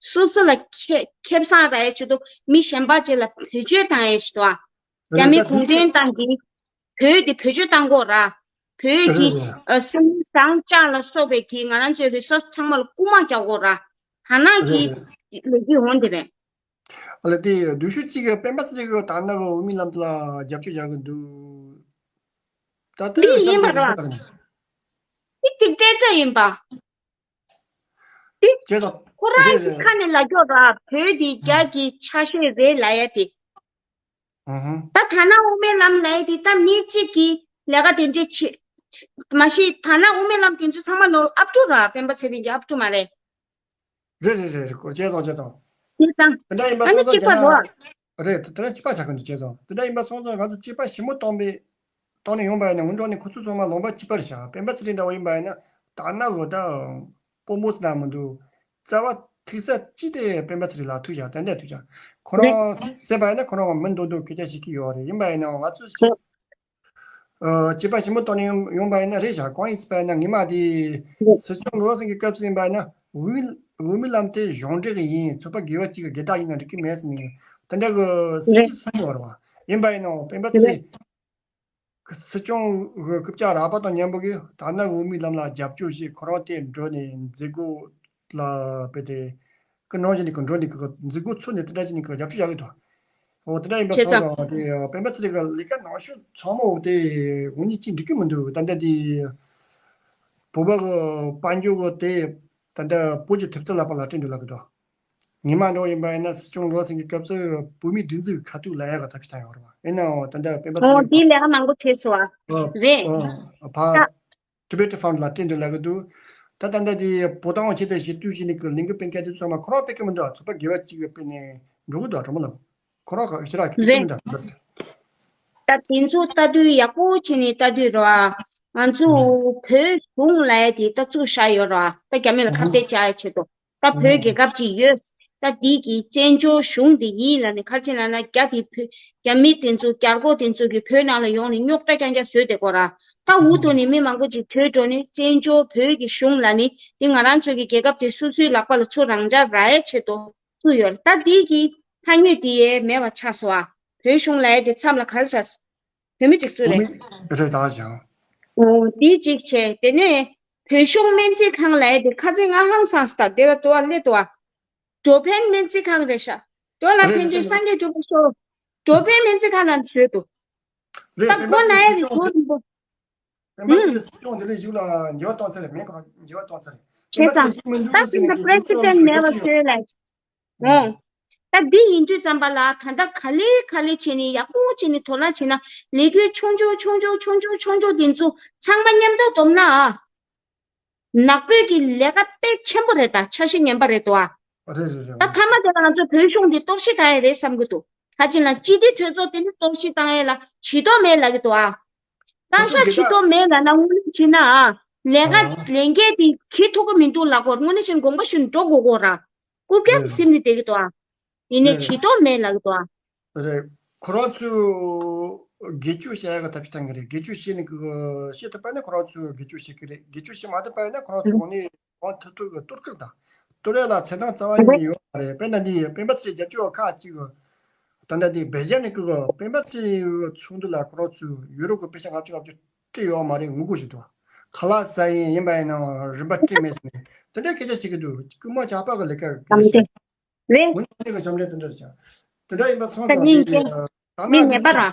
སོ་སོ་ལ་ཁེ་ཁེ་བཟང་རག་ཡ་ཆེད་དུ་མི་གཞན་པ་ཅིག་ལ་བེད་སྤྱོད་བཏང་ཡ་ཞིག་དོ། རྒྱ་མི་གུང་ཁྲན་ཏང་གིས་བོད་དེ་བེད་སྤྱོད་བཏང་གོ་ར། བོད་ཀྱི་ཨ་སེམས་བཟང་ཅག་ལ་སོགས་པའི་གི་ང་རང་ཚོའི་resource ཚང་མ་ལ་རྐུ་མ་རྒྱག་གོ་ར། དར་ནག་གི་ལས་འགུལ་འོང་དེ་རེད། ཨ་ལ་དེ་བདུད་ཤུགས་གཅིག་གི་སྤེན་པ་ཚེ་རིང་གི་དར་ནག་གི་དབུ་མའི་ལམ་དུ་ལ་རྒྱབ་སྐྱོར་བྱ་གི་འདུག་ད་ལྟ་འདི་ཡིན་པ་ར། འདི་ཏིག་ཏྲེ་ཏྲ་ཡིན་པ། འདི་བྱས་ཙང་ཁོ་རང་རེད་གི་རེད། ཁ་ནས་ལ་སྐྱོ་ར་བོད་འདི་རྒྱ་གི་ཆ་ཤས་རེད་ལ་ཡ་དེ། ཨུ་ཧུ། ད་དར་ནག་དབུ་མའི་ལམ་ལ་ཡ་དེ་ད་མི་གཅིག་གི་ལས་ཀ་དེ་འདྲས་བྱེད། མ་གཞི་དར་ནག་དབུ་མའི་ལམ་དེ་ཚོ་ཚང་མ་ལོ་ཨབ་ཕྲུག་ར་སྤེན་པ་ཚེ་རིང་གི་ཨབ་ཕྲུག་མ་རེད། རེད་རེད་རེད་རེད་སྐོར་བྱས་ཙང་བྱས་ཙང་། བྱས་ཙང་། དེ་འདྲ་ཡིན་པ་ཨ་ནི་སོང་ཙང་གཅིག་པ་རེད་བ། རེད་དེ་འདྲ་གཅིག་པ་ཆགས་ཀྱི་འདུག་བྱས་ཙང་དེ་འདྲ་ཡིན་པ་སོང་ཙང་ང་ཚོ་གཅིག་པ་ཞིབ་མོ་བཏང་པའི་བཏང་ནས་ཡོང་པ་ཡིན་ན་འུ་འདྲ་ནི་ཁོ་ཚོ་ཚང་མ་ལུང་པ་གཅིག་པ་རེད་ཤག་སྤེན་པ་ཚེ་རིང་འདྲ་བོ་ཡིན་པ་ཡིན་ན་དར་ནག་གི་ད་དཔོན་པོ་ཟེར་ན་མི་འདུག་རྩ་བ་ཐིག་ས་གཅིག་དེ་སྤེན་པ་ཚེ་རིང་ལ་ཐུག་ཤག་ཏན་ཏན་ཐུག་ཤག་ཁོ་རང་ཟེར་བ་ཡིན་ན་ཁོ་རང་མི་འདུག་འདུག་སྐད་ཆ་བཤད་ཀྱི་ཡོད་རེད། ཡིན་པ་ཡིན་ན་ང་ཚོ་ཨ་སྐྱེས་པ་ཞིབ་མོ་བཏང་ནས་ཡོང་ཡོང་པ་ཡིན་ན་རེད་བཞག་གང་ཡིན་ཟེར་བ་ཡིན་ན་ངེད་མ་དེ་སྲིད་སྐྱོང་བློ་སེང་གི་སྐབས་སུ་ཡིན་པ་ཡིན་ན་འོས་འོས་མི་ལམ་དེ་གཞུང་འབྲེལ་གི་ཡིན། ཚོགས་པ་དགེ་བ་གཅིག་གི་དགེ་རྟགས་ཡིན་ན་འགྲིག་གི་མེད་ཟེར་ནས་དེ་འདྲ་གི་སྲིད་ཇུས་བཟུང་ཡོད་རེད་བ། ཡིན་པ་ཡིན་ནའང་སྤེན་པ་ཚེ་རིང་སྲིད་སྐྱོང་གི་རྐུབ་བཀྱག་རག་པ་དང་མཉམ་པོ་གི་དར་ནག་འོས་མི་ལམ་ལ་རྒྱབ་སྐྱོར་བྱས་ཁོ་རང་དེ་འགྲོ་ནས་མཛད་སྒོ་ལ་དཔེ་དེ་ཀི་ནང་བཞིན་ནས་ཀི་འགྲོ་ནས་ཀི་མཛད་སྒོ་ཚུགས་ནས་དེ་འདྲ་བྱས་ནས་ཀི་རྒྱབ་སྐྱོར་བྱ་གི་འདུག་ཨོ་དེ་འདྲ་ཡིན་པ་བྱས་སོང་ཙང་། ཙང་དེ་སྤེན་པ་ཚེ་རིང་གི་ལས་ཀ་ནང་ཤོས་ཚང་མ་འོ་དེ་འུ་གཉིས་གཅིག་འགྲིག་གི་མི་འདུག་ད་ལྟ་དེ་བོད་པ་གི་དཔལ་འབྱོར་གི་དེ་ད་ལྟ་བོད་ཀྱི་ཐེབས་རྩ་ལག་པ་ལ་སྤྲད་འདོད་ལབ་གི་འདུག་ཉི་མ་འགྲོ་ཡིན་པ་ཡིན་ན་སྲིད་སྐྱོང་ལོ་སིང་གི་སྐབས་སུ་བོད་མིའི་སྒྲིག་འཛུགས་ཁ་ཐུག་ལ་ཡག་གི་ཐབས་ཤེས་བཏང་ཡོད་རེད་བ། ཡིན་ནའང་ད་ལྟ་སྤེན་པ་ཚེ་ཨོ་རིང་དེའི་ལས་ཀ་མང་པོ་བྱས་སོང་བ། ཨོ་རེད། ཨོ་ཕ་ད་Tibet Fund ལ་སྤྲད་འདོད་ལབ་གི་འདུག་ད་ད་ལྟ་དེ་བོད་དང་ཆེད་དུ་ཞི་དུས་ཞི་ནི་གི་ལིང་གི་སྤེལ་མཁན་དེ་ཚོ་ཚང་མ་ཁོ་རང་སྤེལ་གི་མི་འདུག་ཚོགས་པ་དགེ་བ་གཅིག་གི་སྤེལ་ནས་འགྲོ་གི་འདུག་གྲོགས་མོ་ལགས། ཁོ་རང་གི་ཞི་རག་གི་སྤེལ་གི་རེད། མི་འདུག་ད་དེ་ཚོ་ལྟ་དུས་ཡག་པོ་བྱས་ནས་ལྟ་དུས་ར། ང་ཚོ་ཨ་བོད་གཞུང་ལ་དེ་ལྟ་བཅུག་བཞག་ཡོད་ར། ད་རྒྱ་མི་ལ་ཁ་ཨ་གཏད་བཅག་ཡ་ཆེད་དུ། ད་བོད་རྒྱལ་ཁབ་ཅིག་ཡོད། ད་འདི་གི་བཙན་བྱོལ་གཞུང་འདི་ཡིན་ལབ་ནས་ཁ་ཆེ་ན་ན་རྒྱ་དེ་བོད་རྒྱ་མི་དེ་ཚོ་རྒྱལ་སྒོ་དེ་ཚོ་གི་བོད་ནང་ལ་ཡོང་ནས་རྙོག་དྲ་རྐྱང་རྐྱང་བཟོས་ཏེ་གོ་ར། ད་འུ་ཐུག་ནས་མི་མང་པོ་ཅིག་བྲོས་འགྲོ་ནས་བཙན་བྱོལ་བོད་ཀྱི་གཞུང་ལ་ནི་འདི་ང་རང་ཚོ་གི་རྒྱལ་ཁབ་དེ་སོ་སོའི་ལག་པ་ལ་ཚུར་རང་འཇགས་རག་ཡས་ཆེད་དུ་བཙུགས་ཡོད་རེད། ད་འདི་གི་ཐ་སྙད་དེ་ཡས་མེད་པ་ཆགས་སོང་ཨ། བོད་གཞུང་ལ་ཡས་དེ་མཚམས་ལ་ག་རེ་ཆགས་སོང་། བོད་མི་སྒྲིག་འཛུགས་རེད། བོད་མི་རེད་ད་ཞང་། འོ་དེ་གཅིག་བྱས་དེ་ནས་བོད་གཞུང་སྨན་རྩིས་ཁང་ལ་ཡས་དེ་ཁ་ཚིག་ང་ཧང་སངས་སྟ་དེ་བ་དོ་བ་ལེ་དོ་བ། འགྲོ་ཕན་སྨན་རྩིས་ཁང་རེད་ཤག་འགྲོ་ལ་རེད་ཕན་ཆེན་རེད་སངས་རྒྱས་སྒྲུབ་པ་ཤོག་འགྲོ་ཕན་སྨན་རྩིས་ཁང་ལ་བཟོས་འདུག་རེད། ད་སྤེན་པ་མགོ་ན་ཚེ་ཡ་རེད་སྲིད་སྐྱོང་གོ་དེ་རིང་པོ། སྤེན་པ་ཚེ་ཡ་སྲིད་སྐྱོང་དེ་རིང་གཞུག་ལ་འགྱུར་བ་གཏོང་ཚར་རེད། མེད་ཁོ་རང་འགྱུར་བ་གཏོང་ཚར་རེད། སྤེན་པ་བྱས་ཚེ་ཙང་སྐྱིད་མི་འདུག་ད་ཟེར་ནས་སྤེན་པ་གཞུག་ལ་president་མེད་པ་བཟོས་ལ། ཨོ། ད་འདི་ཡིན་དུས་ཙམ་པ་ལ་ད་ལྟ་ག་ལེ་ག་ལེ་བྱས་ནས་ཡག་པོ་བྱས་ནས་དོ་སྣང་བྱས་ན་ལས་འགུལ་ཆུང་ཆུང་ཆུང་ཆུང་ཆུང་ཆུང་ཆུང་ཆུང་དེ་ཚོ་ཚང་མ་མཉམ་དུ་བསྡོམས་ན་ཨ། ནག་པོའི་གི་ལས་ཀ་དཔེ་ཆེན་པོ་རེད། ད་འཆར་གཞི་ངན་པ་རེད་དོ་ཨ། རེད་རེད་རེད། ད་མཐའ་མ་དེ་ལ་ང་ཚོ་བོད་གཞུང་འདི་གཏོར་བཤིག་བཏང་ཡས་རེད་བསམ་གི་འདུག་ད་ཅི་ན་སྤྱི་འཐུས་གྲོས་ཚོགས་དེ་ནི་གཏོར་བཤིག་བཏང་ཡས་ལ་བྱེད་དོ་མེད་ལབ་གི་འདུག་ཨ། ང་ཚོ་བཏང་ཤག་རྒྱལ་ཁབ་བྱེད་དོ་མེད་ལབ་ན་དངོས་གནས་བྱས་ན་ཨ། ལས་ཀ་ཨ་ལས་འགན་དེ་བྱེད་ཐུབ་ཀྱི་མི་འདུག་ལབ་དགོས། དངོས་གནས་བྱས་ན་དགོངས་པ་ཞུ་ནས་འགྲོ་དགོས་དགོས་ར། རྐུབ་བཀྱག་རེད་གི་ཟིན་ནས་བསྡད་ཀྱི་འདུག་ཨ། ཡིན་ནའི་རེད་བྱེད་ཐུབ་མེད་ལབ་ཀྱི་འདུག་ཨ། རེད། ཁོ་རང་ཚོས་སྒེར་གཅོད་བྱ་ཡག་གི་ཐབས་ཤེས་བཏང་གི་རེད། སྒེར་གཅོད་བྱེད་ནི་གི་བྱེད་ཐུབ་པ་ནི་ཁོ་རང་ཚོས་སྒེར་གཅོད་བྱེད་ཀྱི་རེད། སྒེར་གཅོད་བྱེད་མ་ཐུབ་པ་ཡིན་ན་ཁོ་རང་ཚོ་དངོས་གནས་གང་ཐུབ་ཐུབ་ཀྱི་གཏོར་སྐྱོན་དང་གཏོར་ཡག་ལ་ཚད་ལྡན་རྩ་བ་ཉིད་ནས་ཡོད་མ་རེད། དཔེར་ན་འདི་སྤེན་པ་ཚེ་རིང་རྒྱབ་སྐྱོར་ཁག་ཅིག་གི་ད་ལྟ་འདི་སྦེལ་ཇམ་ནས་ཀྱི་སྤེན་པ་ཚེ་རིང་ཚོགས་འདུ་ལ་ཁོ་རང་ཚོས་ཡུ་རོབ་ཀྱི་པེ་ཤ་ལྔ་བཅུ་ལྔ་བཅུ་སྤྲད་ཡོད་མ་རེད་ངུ་དགོས་ཞིག་འདུག་ཁ་ལག་ཟ་ཡིན་ཡིན་པ་ཡིན་ནའང་རིན་པ་སྤྲད་མེད་ཟེར་ནས་དེ་འདྲའི་སྐད་ཆ་བཤད་ཀྱི་འདུག་རྐུན་མ་ཇག་པ་གི་ལས་ཀ་གི་ལས་བྱ། རེད། འོན་ཀྱང་ལས་ཀ་བྱམས་འདྲེན་དེ་འདྲ་རེད་བྱ། དེ་འདྲ་ཡིན་པ་སོང་ད་ཙང་དེ་ཡིན་ཀྱང་ད་མི་ནག་ངན་པ་རང་།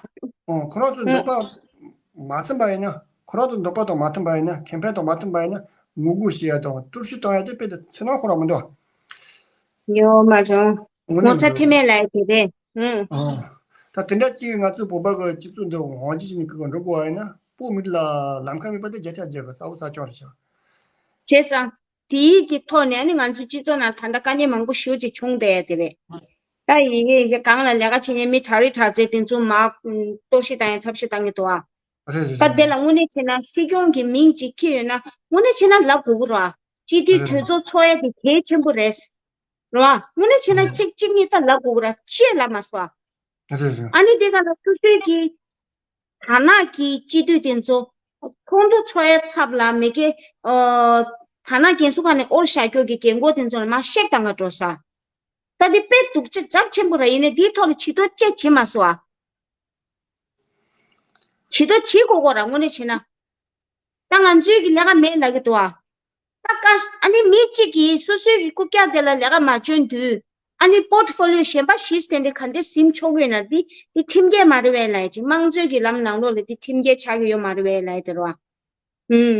ཁོ་རང་ཚོ་འདོད་པ་མ་ཚིམ་པ་ཡིན་ན་ཁོ་རང་ཚོ་འདོད་པ་དང་མ་མཐུན་པ་ཡིན་ན་ཁེ་ཕན་དང་མ་མཐུན་པ་ཡིན་ན་ངོ་རྒོལ་བྱེད་ཡ་དང་གཏོར་བཤིག་གཏོང་ཡ་དེ་དཔེ་དེ་ཚེ་ནང་ཁོ་རང་མི་འདུག་ཡོད་མ་རེད། ངོ་ཚ་ཐི་མེད་ལ་དེ་རེད། ཨང་། ད་དེ་འདྲ་ཅིག་ང་ཚོའི་བོད་པ་གི་སྤྱི་ཚོགས་འདི་དབང་ཆ་ཅིག་ནས་ཀི་གི་འགྲོ་དགོས་པ་ཡིན་ན་བོད་མི་རིགས་ལ་ལམ་ཁ་མེད་པ་དེ་བརྒྱ་ཆ་བརྒྱ་གི་གསལ་པོ་གསལ་རྐྱང་རེད་ཤག་བྱས་ཙང་། དེའི་གི་ཐོག་ནས་ནི་ང་ཚོའི་སྤྱི་ཚོགས་ནང་ད་ལྟ་དཀའ་ངལ་མང་པོ་ཞེ་པོ་ཅིག་བྱུང་བསྡད་ཡ་དེ་རེད། ད་ཡི་གེ་གང་ལ་ལས་ཀ་བྱེད་མཁན་མི་དྲག་རིགས་དྲག་རྫས་དེ་ཚོ་མར་གཏོར་བཤིག་བཏང་ཡ་ཐབས་ཤེས་བཏང་གི་འདུག་ཨ། རེད་རེད་ད་རེད། དེ་ལ་དངོས་གནས་བྱས་ན་སྲིད་སྐྱོང་གི་མིང་ཅིག་འཁྱེར་ཡོད་ན་དངོས་གནས་བྱས་ན་ལབ་དགོས་ཀྱི་རེད་ཨ། སྤྱི་འཐུས་གྲོས་ཚོགས་ཚོགས་ཡ་དེ་གལ་ཆེན་པོ་རེད། རེད་བ། དངོས་གནས་བྱས་ན་གཅིག་གཅིག་གཉིས་ད་ལབ་དགོས་ར་ཅི་ཡང་ལབ་མ་སོང་ཨ། རེད་རེད། ཨ་ནི་དེ་ག་ལ་སོ་སོའི་གི་དར་ནག་གི་སྤྱི་འཐུས་དེ་ཚོ་ཚོགས་འདུ་ཚོགས་ཡ་ཚབ་ལ་མི་སྒེར་ཨ་དར་ནག་རྒན་གསོ་ཁང་ནས་དབོར་བཞག་རྒྱུ་གི་རྒན་གོག་དེ་ཚོ་ལ་མར་གཤེགས་བཏང་ག་འགྲོ་ས། ད་དེ་དཔེ་སྡུག་ཅག་ཚབས་ཆེན་པོ་ར་ཡིན་ནའི་དེའི་ཐོག་ལ་ཇུས་གཏོགས་ཅི་བྱེད་མ་སོང་ཨ། ཇུས་གཏོགས་བྱེད་དགོས་གོ་ར་དངོས་གནས་བྱས་ན། ད་ང་ཚོའི་གི་ལས་ཀ་མེད་ལབ་ཀྱི་འདུག་ཨ། ད་ཀ་ཨ་ནི་མི་གཅིག་གིས་སོ་སོའི་གི་རྐུབ་བཀྱག་དེ་ལ་ལས་ཀ་མ་འཇོན་དུས་ཨ་ནི་པོར་ཊི་ཕོ་ལི་ཡོ་གཞན་པ་བཞི་བསྟན་ཏེ་ག་འདྲས་ཟིན་ཆོག་གི་ཡོད་ན་འདི་འདི་ཁྲིམས་འགལ་མ་རེད་པས་ལབ་ཡ་ཅིག་དམངས་གཙོའི་གི་ལམ་ནང་ལོགས་ལ་འདི་ཁྲིམས་འགལ་ཆགས་ཀྱི་ཡོད་མ་རེད་པས་ལབ་ཡ་དེ་རེད་བ། ཨུམ།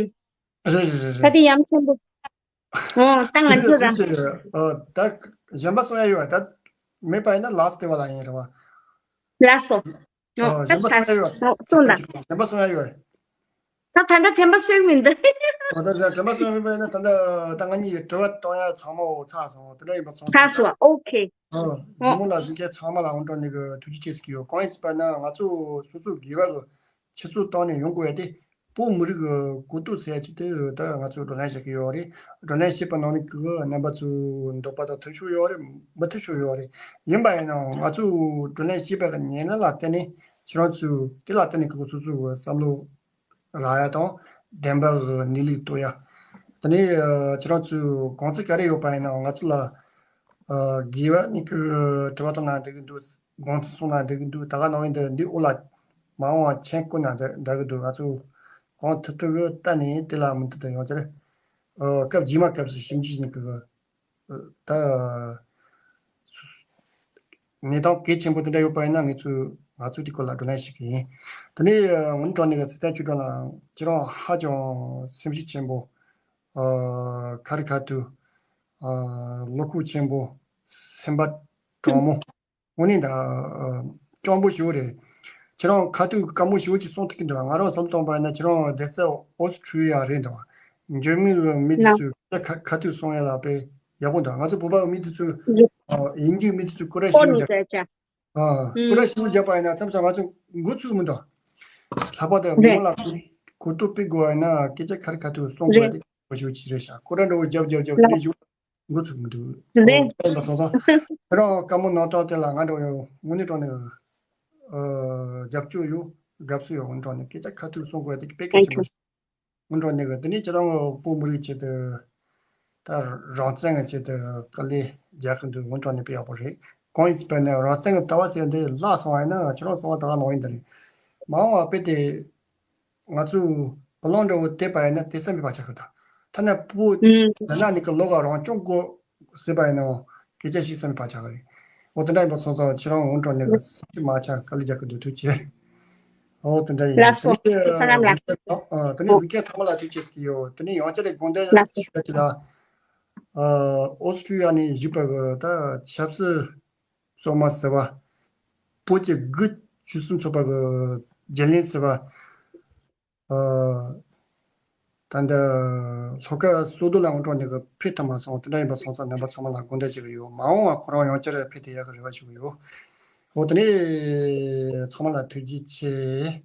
རེད་རེད་རེད་ད་རེད། འདི་ཡ་མཚན་པོ། ཨོ་ད་ང་ཚོ་རང་། ཨོ་ད་གཞན་པ་གསུང་ཡ་ཡོད་པ་ད་མེད་པ་ཡིན་ན་ལཱསི་ཊི་དེ་བ་ལ་ཡིན་རེད་བ། ལགས་སོ། ཨོ་ད་གཞན་པ་གསུང་ཡ་ཡོད་པ། གསུངས་དང་། གཞན་པ་གསུང་ཡ་ཡོད་པ། ད་ད་ལྟ་དྲན་པ་གསོས་མི་འདུག་ཨོ་ད་དྲན་པ་གསོས་མེད་པ་ཡིན་ན་ད་ལྟ་ད་ང་གཉིས་ཀྱི་དྲི་བ་གཏོང་ཡ་ཚང་མ་ཚར་སོང་དེ་འདྲ་ཡིན་པ་སོང་ཚར་སོང་ད། ཨོ་ཁེ། ཨོ་གཟིགས་མོ་ལ་གཟིགས་མཁན་ཚང་མ་ལ་ཨོང་ཀྲོ་ནས་གི་ཐུགས་རྗེ་ཆེ་ཟེར་གི་ཡོད། གང་ཡིན་ཟེར་བ་ན་ང་ཚོ་སོ་སོ་དགེ་བ་གི་ཆུ་ཚོད་བཏང་ནས་ཡོང་དགོས་ཡ་དེ་བོད་མི་རིགས་ཀྱི་གོ་རྟོགས་ཟེར་ཡ་ཅིག་དེ་ད་ང་ཚོས་བགྲོ་གླེང་བྱེད་ཀྱི་ཡོད་རེད། བགྲོ་གླེང་བྱེད་པ་ནང་ནས་ཀྱི་རྣམ་པ་ཚོའི་འདོད་པ་དང་མཐུན་ཕྱོགས་ཡོད་རེད། མི་མཐུན་ཕྱོགས་ཡོད་རེད། ཡིན་པ་ཡིན་ནའང་ང་ཚོས་བགྲོ་གླེང་བྱེད་པ་གི་ཉེ་ལམ་ལ་བརྟེན་ནས་ཁྱེད་རང་ཚོས་དེ་ལ་བརྟེན་ནས་ཀྱི་སོ་སོའི་བསམ་བློ་རག་ཡ་དང་བདེན་པ་གི་གནས་ལུགས་རྟོགས་ཡ། དེ་ནས་ཁྱེད་རང་ཚོའི་དགོངས་ཚུལ་ག་རེ་ཡོད་པ་ཡིན་ནའང་ང་ཚོ་ལ། ཨ་དགེ་བ་གཉིས་ཀྱི་དྲི་བ་གཏོང་ན་འགྲིག་གི་འདུག་དགོངས་ཚུལ་གསུང་ན་འགྲིག་གི་འདུག་ད་ག་ནང་བཞིན་དུ་འདི་འོག་ལ་མ་འོངས་པ་མཆན་བཀོད་ན་འདྲ་འདྲ་གི་འདུག་ང་ཚོ་གང་ཐུབ་ཐུབ་ཀྱིས་བལྟས་ནས་དེ་ལ་མུ་མཐུད་དུ་ཡོང་ཆེད། ཨ་སྐབས་རྗེས་མ་སྐབས་སུ་ཞིབ་འཇུག་བྱས་ནས་ཀྱི་ད་ གནས་སྟངས་གལ་ཆེན་པོ་དེ་འདྲ་ཡོད་པ་ཡིན་ན་ངེད་ཚོས་ང་ཚོས་དེ་སྐོར་ལ་བགྲོ་གླེང་ཞུ་གི་ཡིན། དེ་ནས་ཨ་ངོ་ནས་དྲང་གནས་ཀྱི་ཚེ་བརྟན་ཆོས་སྒྲོན་ལགས་ཁྱེད་རང་ཧ་ཅང་སེམས་ཤུགས་ཆེན་པོ། ཨ། ཁ་རི་ཁ་ཐུག་ཨ། བློ་ཁོག་ཆེན་པོ། སེམས་པ་དྲང་མོ། དངོས་གནས་ད། ཨ། སྤྱང་པོ་ཞེ་པོ་རེད། ཁྱེད་རང་ཁ་ཐུག་དཀའ་མོ་ཞེ་པོ་ཅིག་གསུང་ཐུབ་ཀྱི་འདུག་ང་རང་བསམ་བཏང་པ་ཡིན་ན་ཁྱེད་རང་སྡོད་ས་ཨོ་སི་ཁྲུ་ལི་ཡ་རེད་འདུག་འཇར་མན་གྱི་མི་དེ་ན། ཚོས་ཁ་ཁ་ཁ་ཐུག་གསུང་ཡ་ལ་དཔེ་ཡག་པོ་འདུག་ང་ཚོ་བོད་པ་གི་མི་དེ་ཚོས། ཨ། དབྱིན་ཇིའི་མི་དེ་ཚོས་སྐུར་ར་ཞེ་པོ་རྒྱག་ཨ། ཁོ་རང་ཞིབ་འཇགས་པ་ཡིན་ན་མཚམས་མཚམས་ང་ཚོ་འགོ་ཚུགས་མི་འདུག་ལྷག་པར་དུ་མི་མང་ལ་གོ་གོ་རྟོགས་སྤེལ་དགོས་པ་ཡིན་ན་སྐད་ཆ་ཁ་རི་ཁ་ཐུག་གསུང་དགོས་པ་དེ་གོ་ཞུ་ཅི་རེད་ཤག་ཁོ་རང་འདྲ་བོ་རྒྱབ་རྒྱབ་རྒྱབ་དེ་འདྲ་ཞུ་འགོ་ཚུགས་མི་འདུག་ཨོ་དེ་འདྲ་སོང་ཙང་ཁྱེད་རང་བཀའ་མོལ་གནང་སྟངས་དེ་ལ་ང་འདྲ་བོ་ཡོད་དངོས་གནས་དྲང་གནས་ཨ། རྒྱབ་སྐྱོར་ཡོད། དགའ་བསུ་ཡོད། དངོས་དྲང་གནས་སྐད་ཆ་ཁ་ཐུག་གསུང་དགོས་པ་དེ་དཔེ་གལ་ཆེན་པོ་ཞིག་དངོས་དྲང་གནས་གི་དེ་ནས་ཁྱེད་རང་བོད་མི་རིགས་ཆེད་དུ་ད་རང་བཙན་གི་ཆེད་དུ་དཀའ་ལས་རྒྱག་གི་འདུག་དངོས་དྲང་གནས་དཔེ་ཡག་པོ་རེད། གང་ཡིན་ཟེར་བ་ཡིན་ན་རང་བཙན་གི་ལྟ་བ་ཟེར་འདི་བརླག་སོང་བ་ཡིན་ན་ཁྱེད་རང་གསུང་བ་ད་ག་ནང་བཞིན་དེ་རེད། མ་འོངས་པ་དཔེ་དེ་ང་ཚོ་བུ་ལོན་འདྲ་བོ་བལྟས་པ་ཡིན་ན་དེ་བསམ་པའི་བག་ཆགས་ཤིག་དང་། ཐ་ན་བོད་ཨུམ། རྒྱ་ནག་ནས་གི་ལོག་ག་རང་སྐྱོང་དགོས་ཟེར་བ་ཡིན་ནའང་སྐད་ཆ་ཞིག་བསམ་པའི་བག་ཆགས་རེད། འོ་དེ་འདྲ་ཡིན་པ་སོང་ཙང་ཁྱེད་རང་དངོས་དྲང་གནས་གི་སེམས་ཤུགས་མ་ཆག་དཀའ་ལས་རྒྱག་གི་འདུག་ཐུགས་རྗེ་ཆེ། འོ་དེ་འདྲ་ཡིན། ལགས་སོ། དེ་ནས་ཚང་མ་ལ། ཨ། དེ་ནས་གཟིགས་མཁན་ཚང་མ་ལ་ཐུགས་རྗེ་ཆེ་ཟེར་གྱི་ཡོད། དེ་ནས་ཡང་བསྐྱར་དགོངས་དག་ལགས་སོ། ཞུ་ཡ་ཅིག་ལ། ཨ། ཨོ་སི་ཀྲི་ཡ་ནས་བཞུགས་པ་གི་ད་ཆབ་སྲིད་བཙོན་མ་ཟེར་བ། བོད་ཀྱི་དགུ་བཅུ་གསུམ་ཚོགས་པ་གི་རྒྱུན་ལས་ཟེར་བ། ཨ། ད་ལྟ་ལྷོ་ཁ་སོ་སྡོད་ལ་དངོས་དྲང་གནས་གི་ཕེབས་ཐུབ་མ་སོང་། དེ་འདྲ་ཡིན་པ་སོང་ཙང་རྣམ་པ་ཚང་མ་ལ་དགོངས་དག་ཞུ་གི་ཡོད། མ་འོངས་པ་ཁོ་རང་ཡང་བསྐྱར་ཕེབས་ཐུབ་ཡག་གི་རེ་བ་ཞུ་གི་ཡོད། འོ་དེ་ནས་ཚང་མ་ལ་ཐུགས་རྗེ་ཆེ།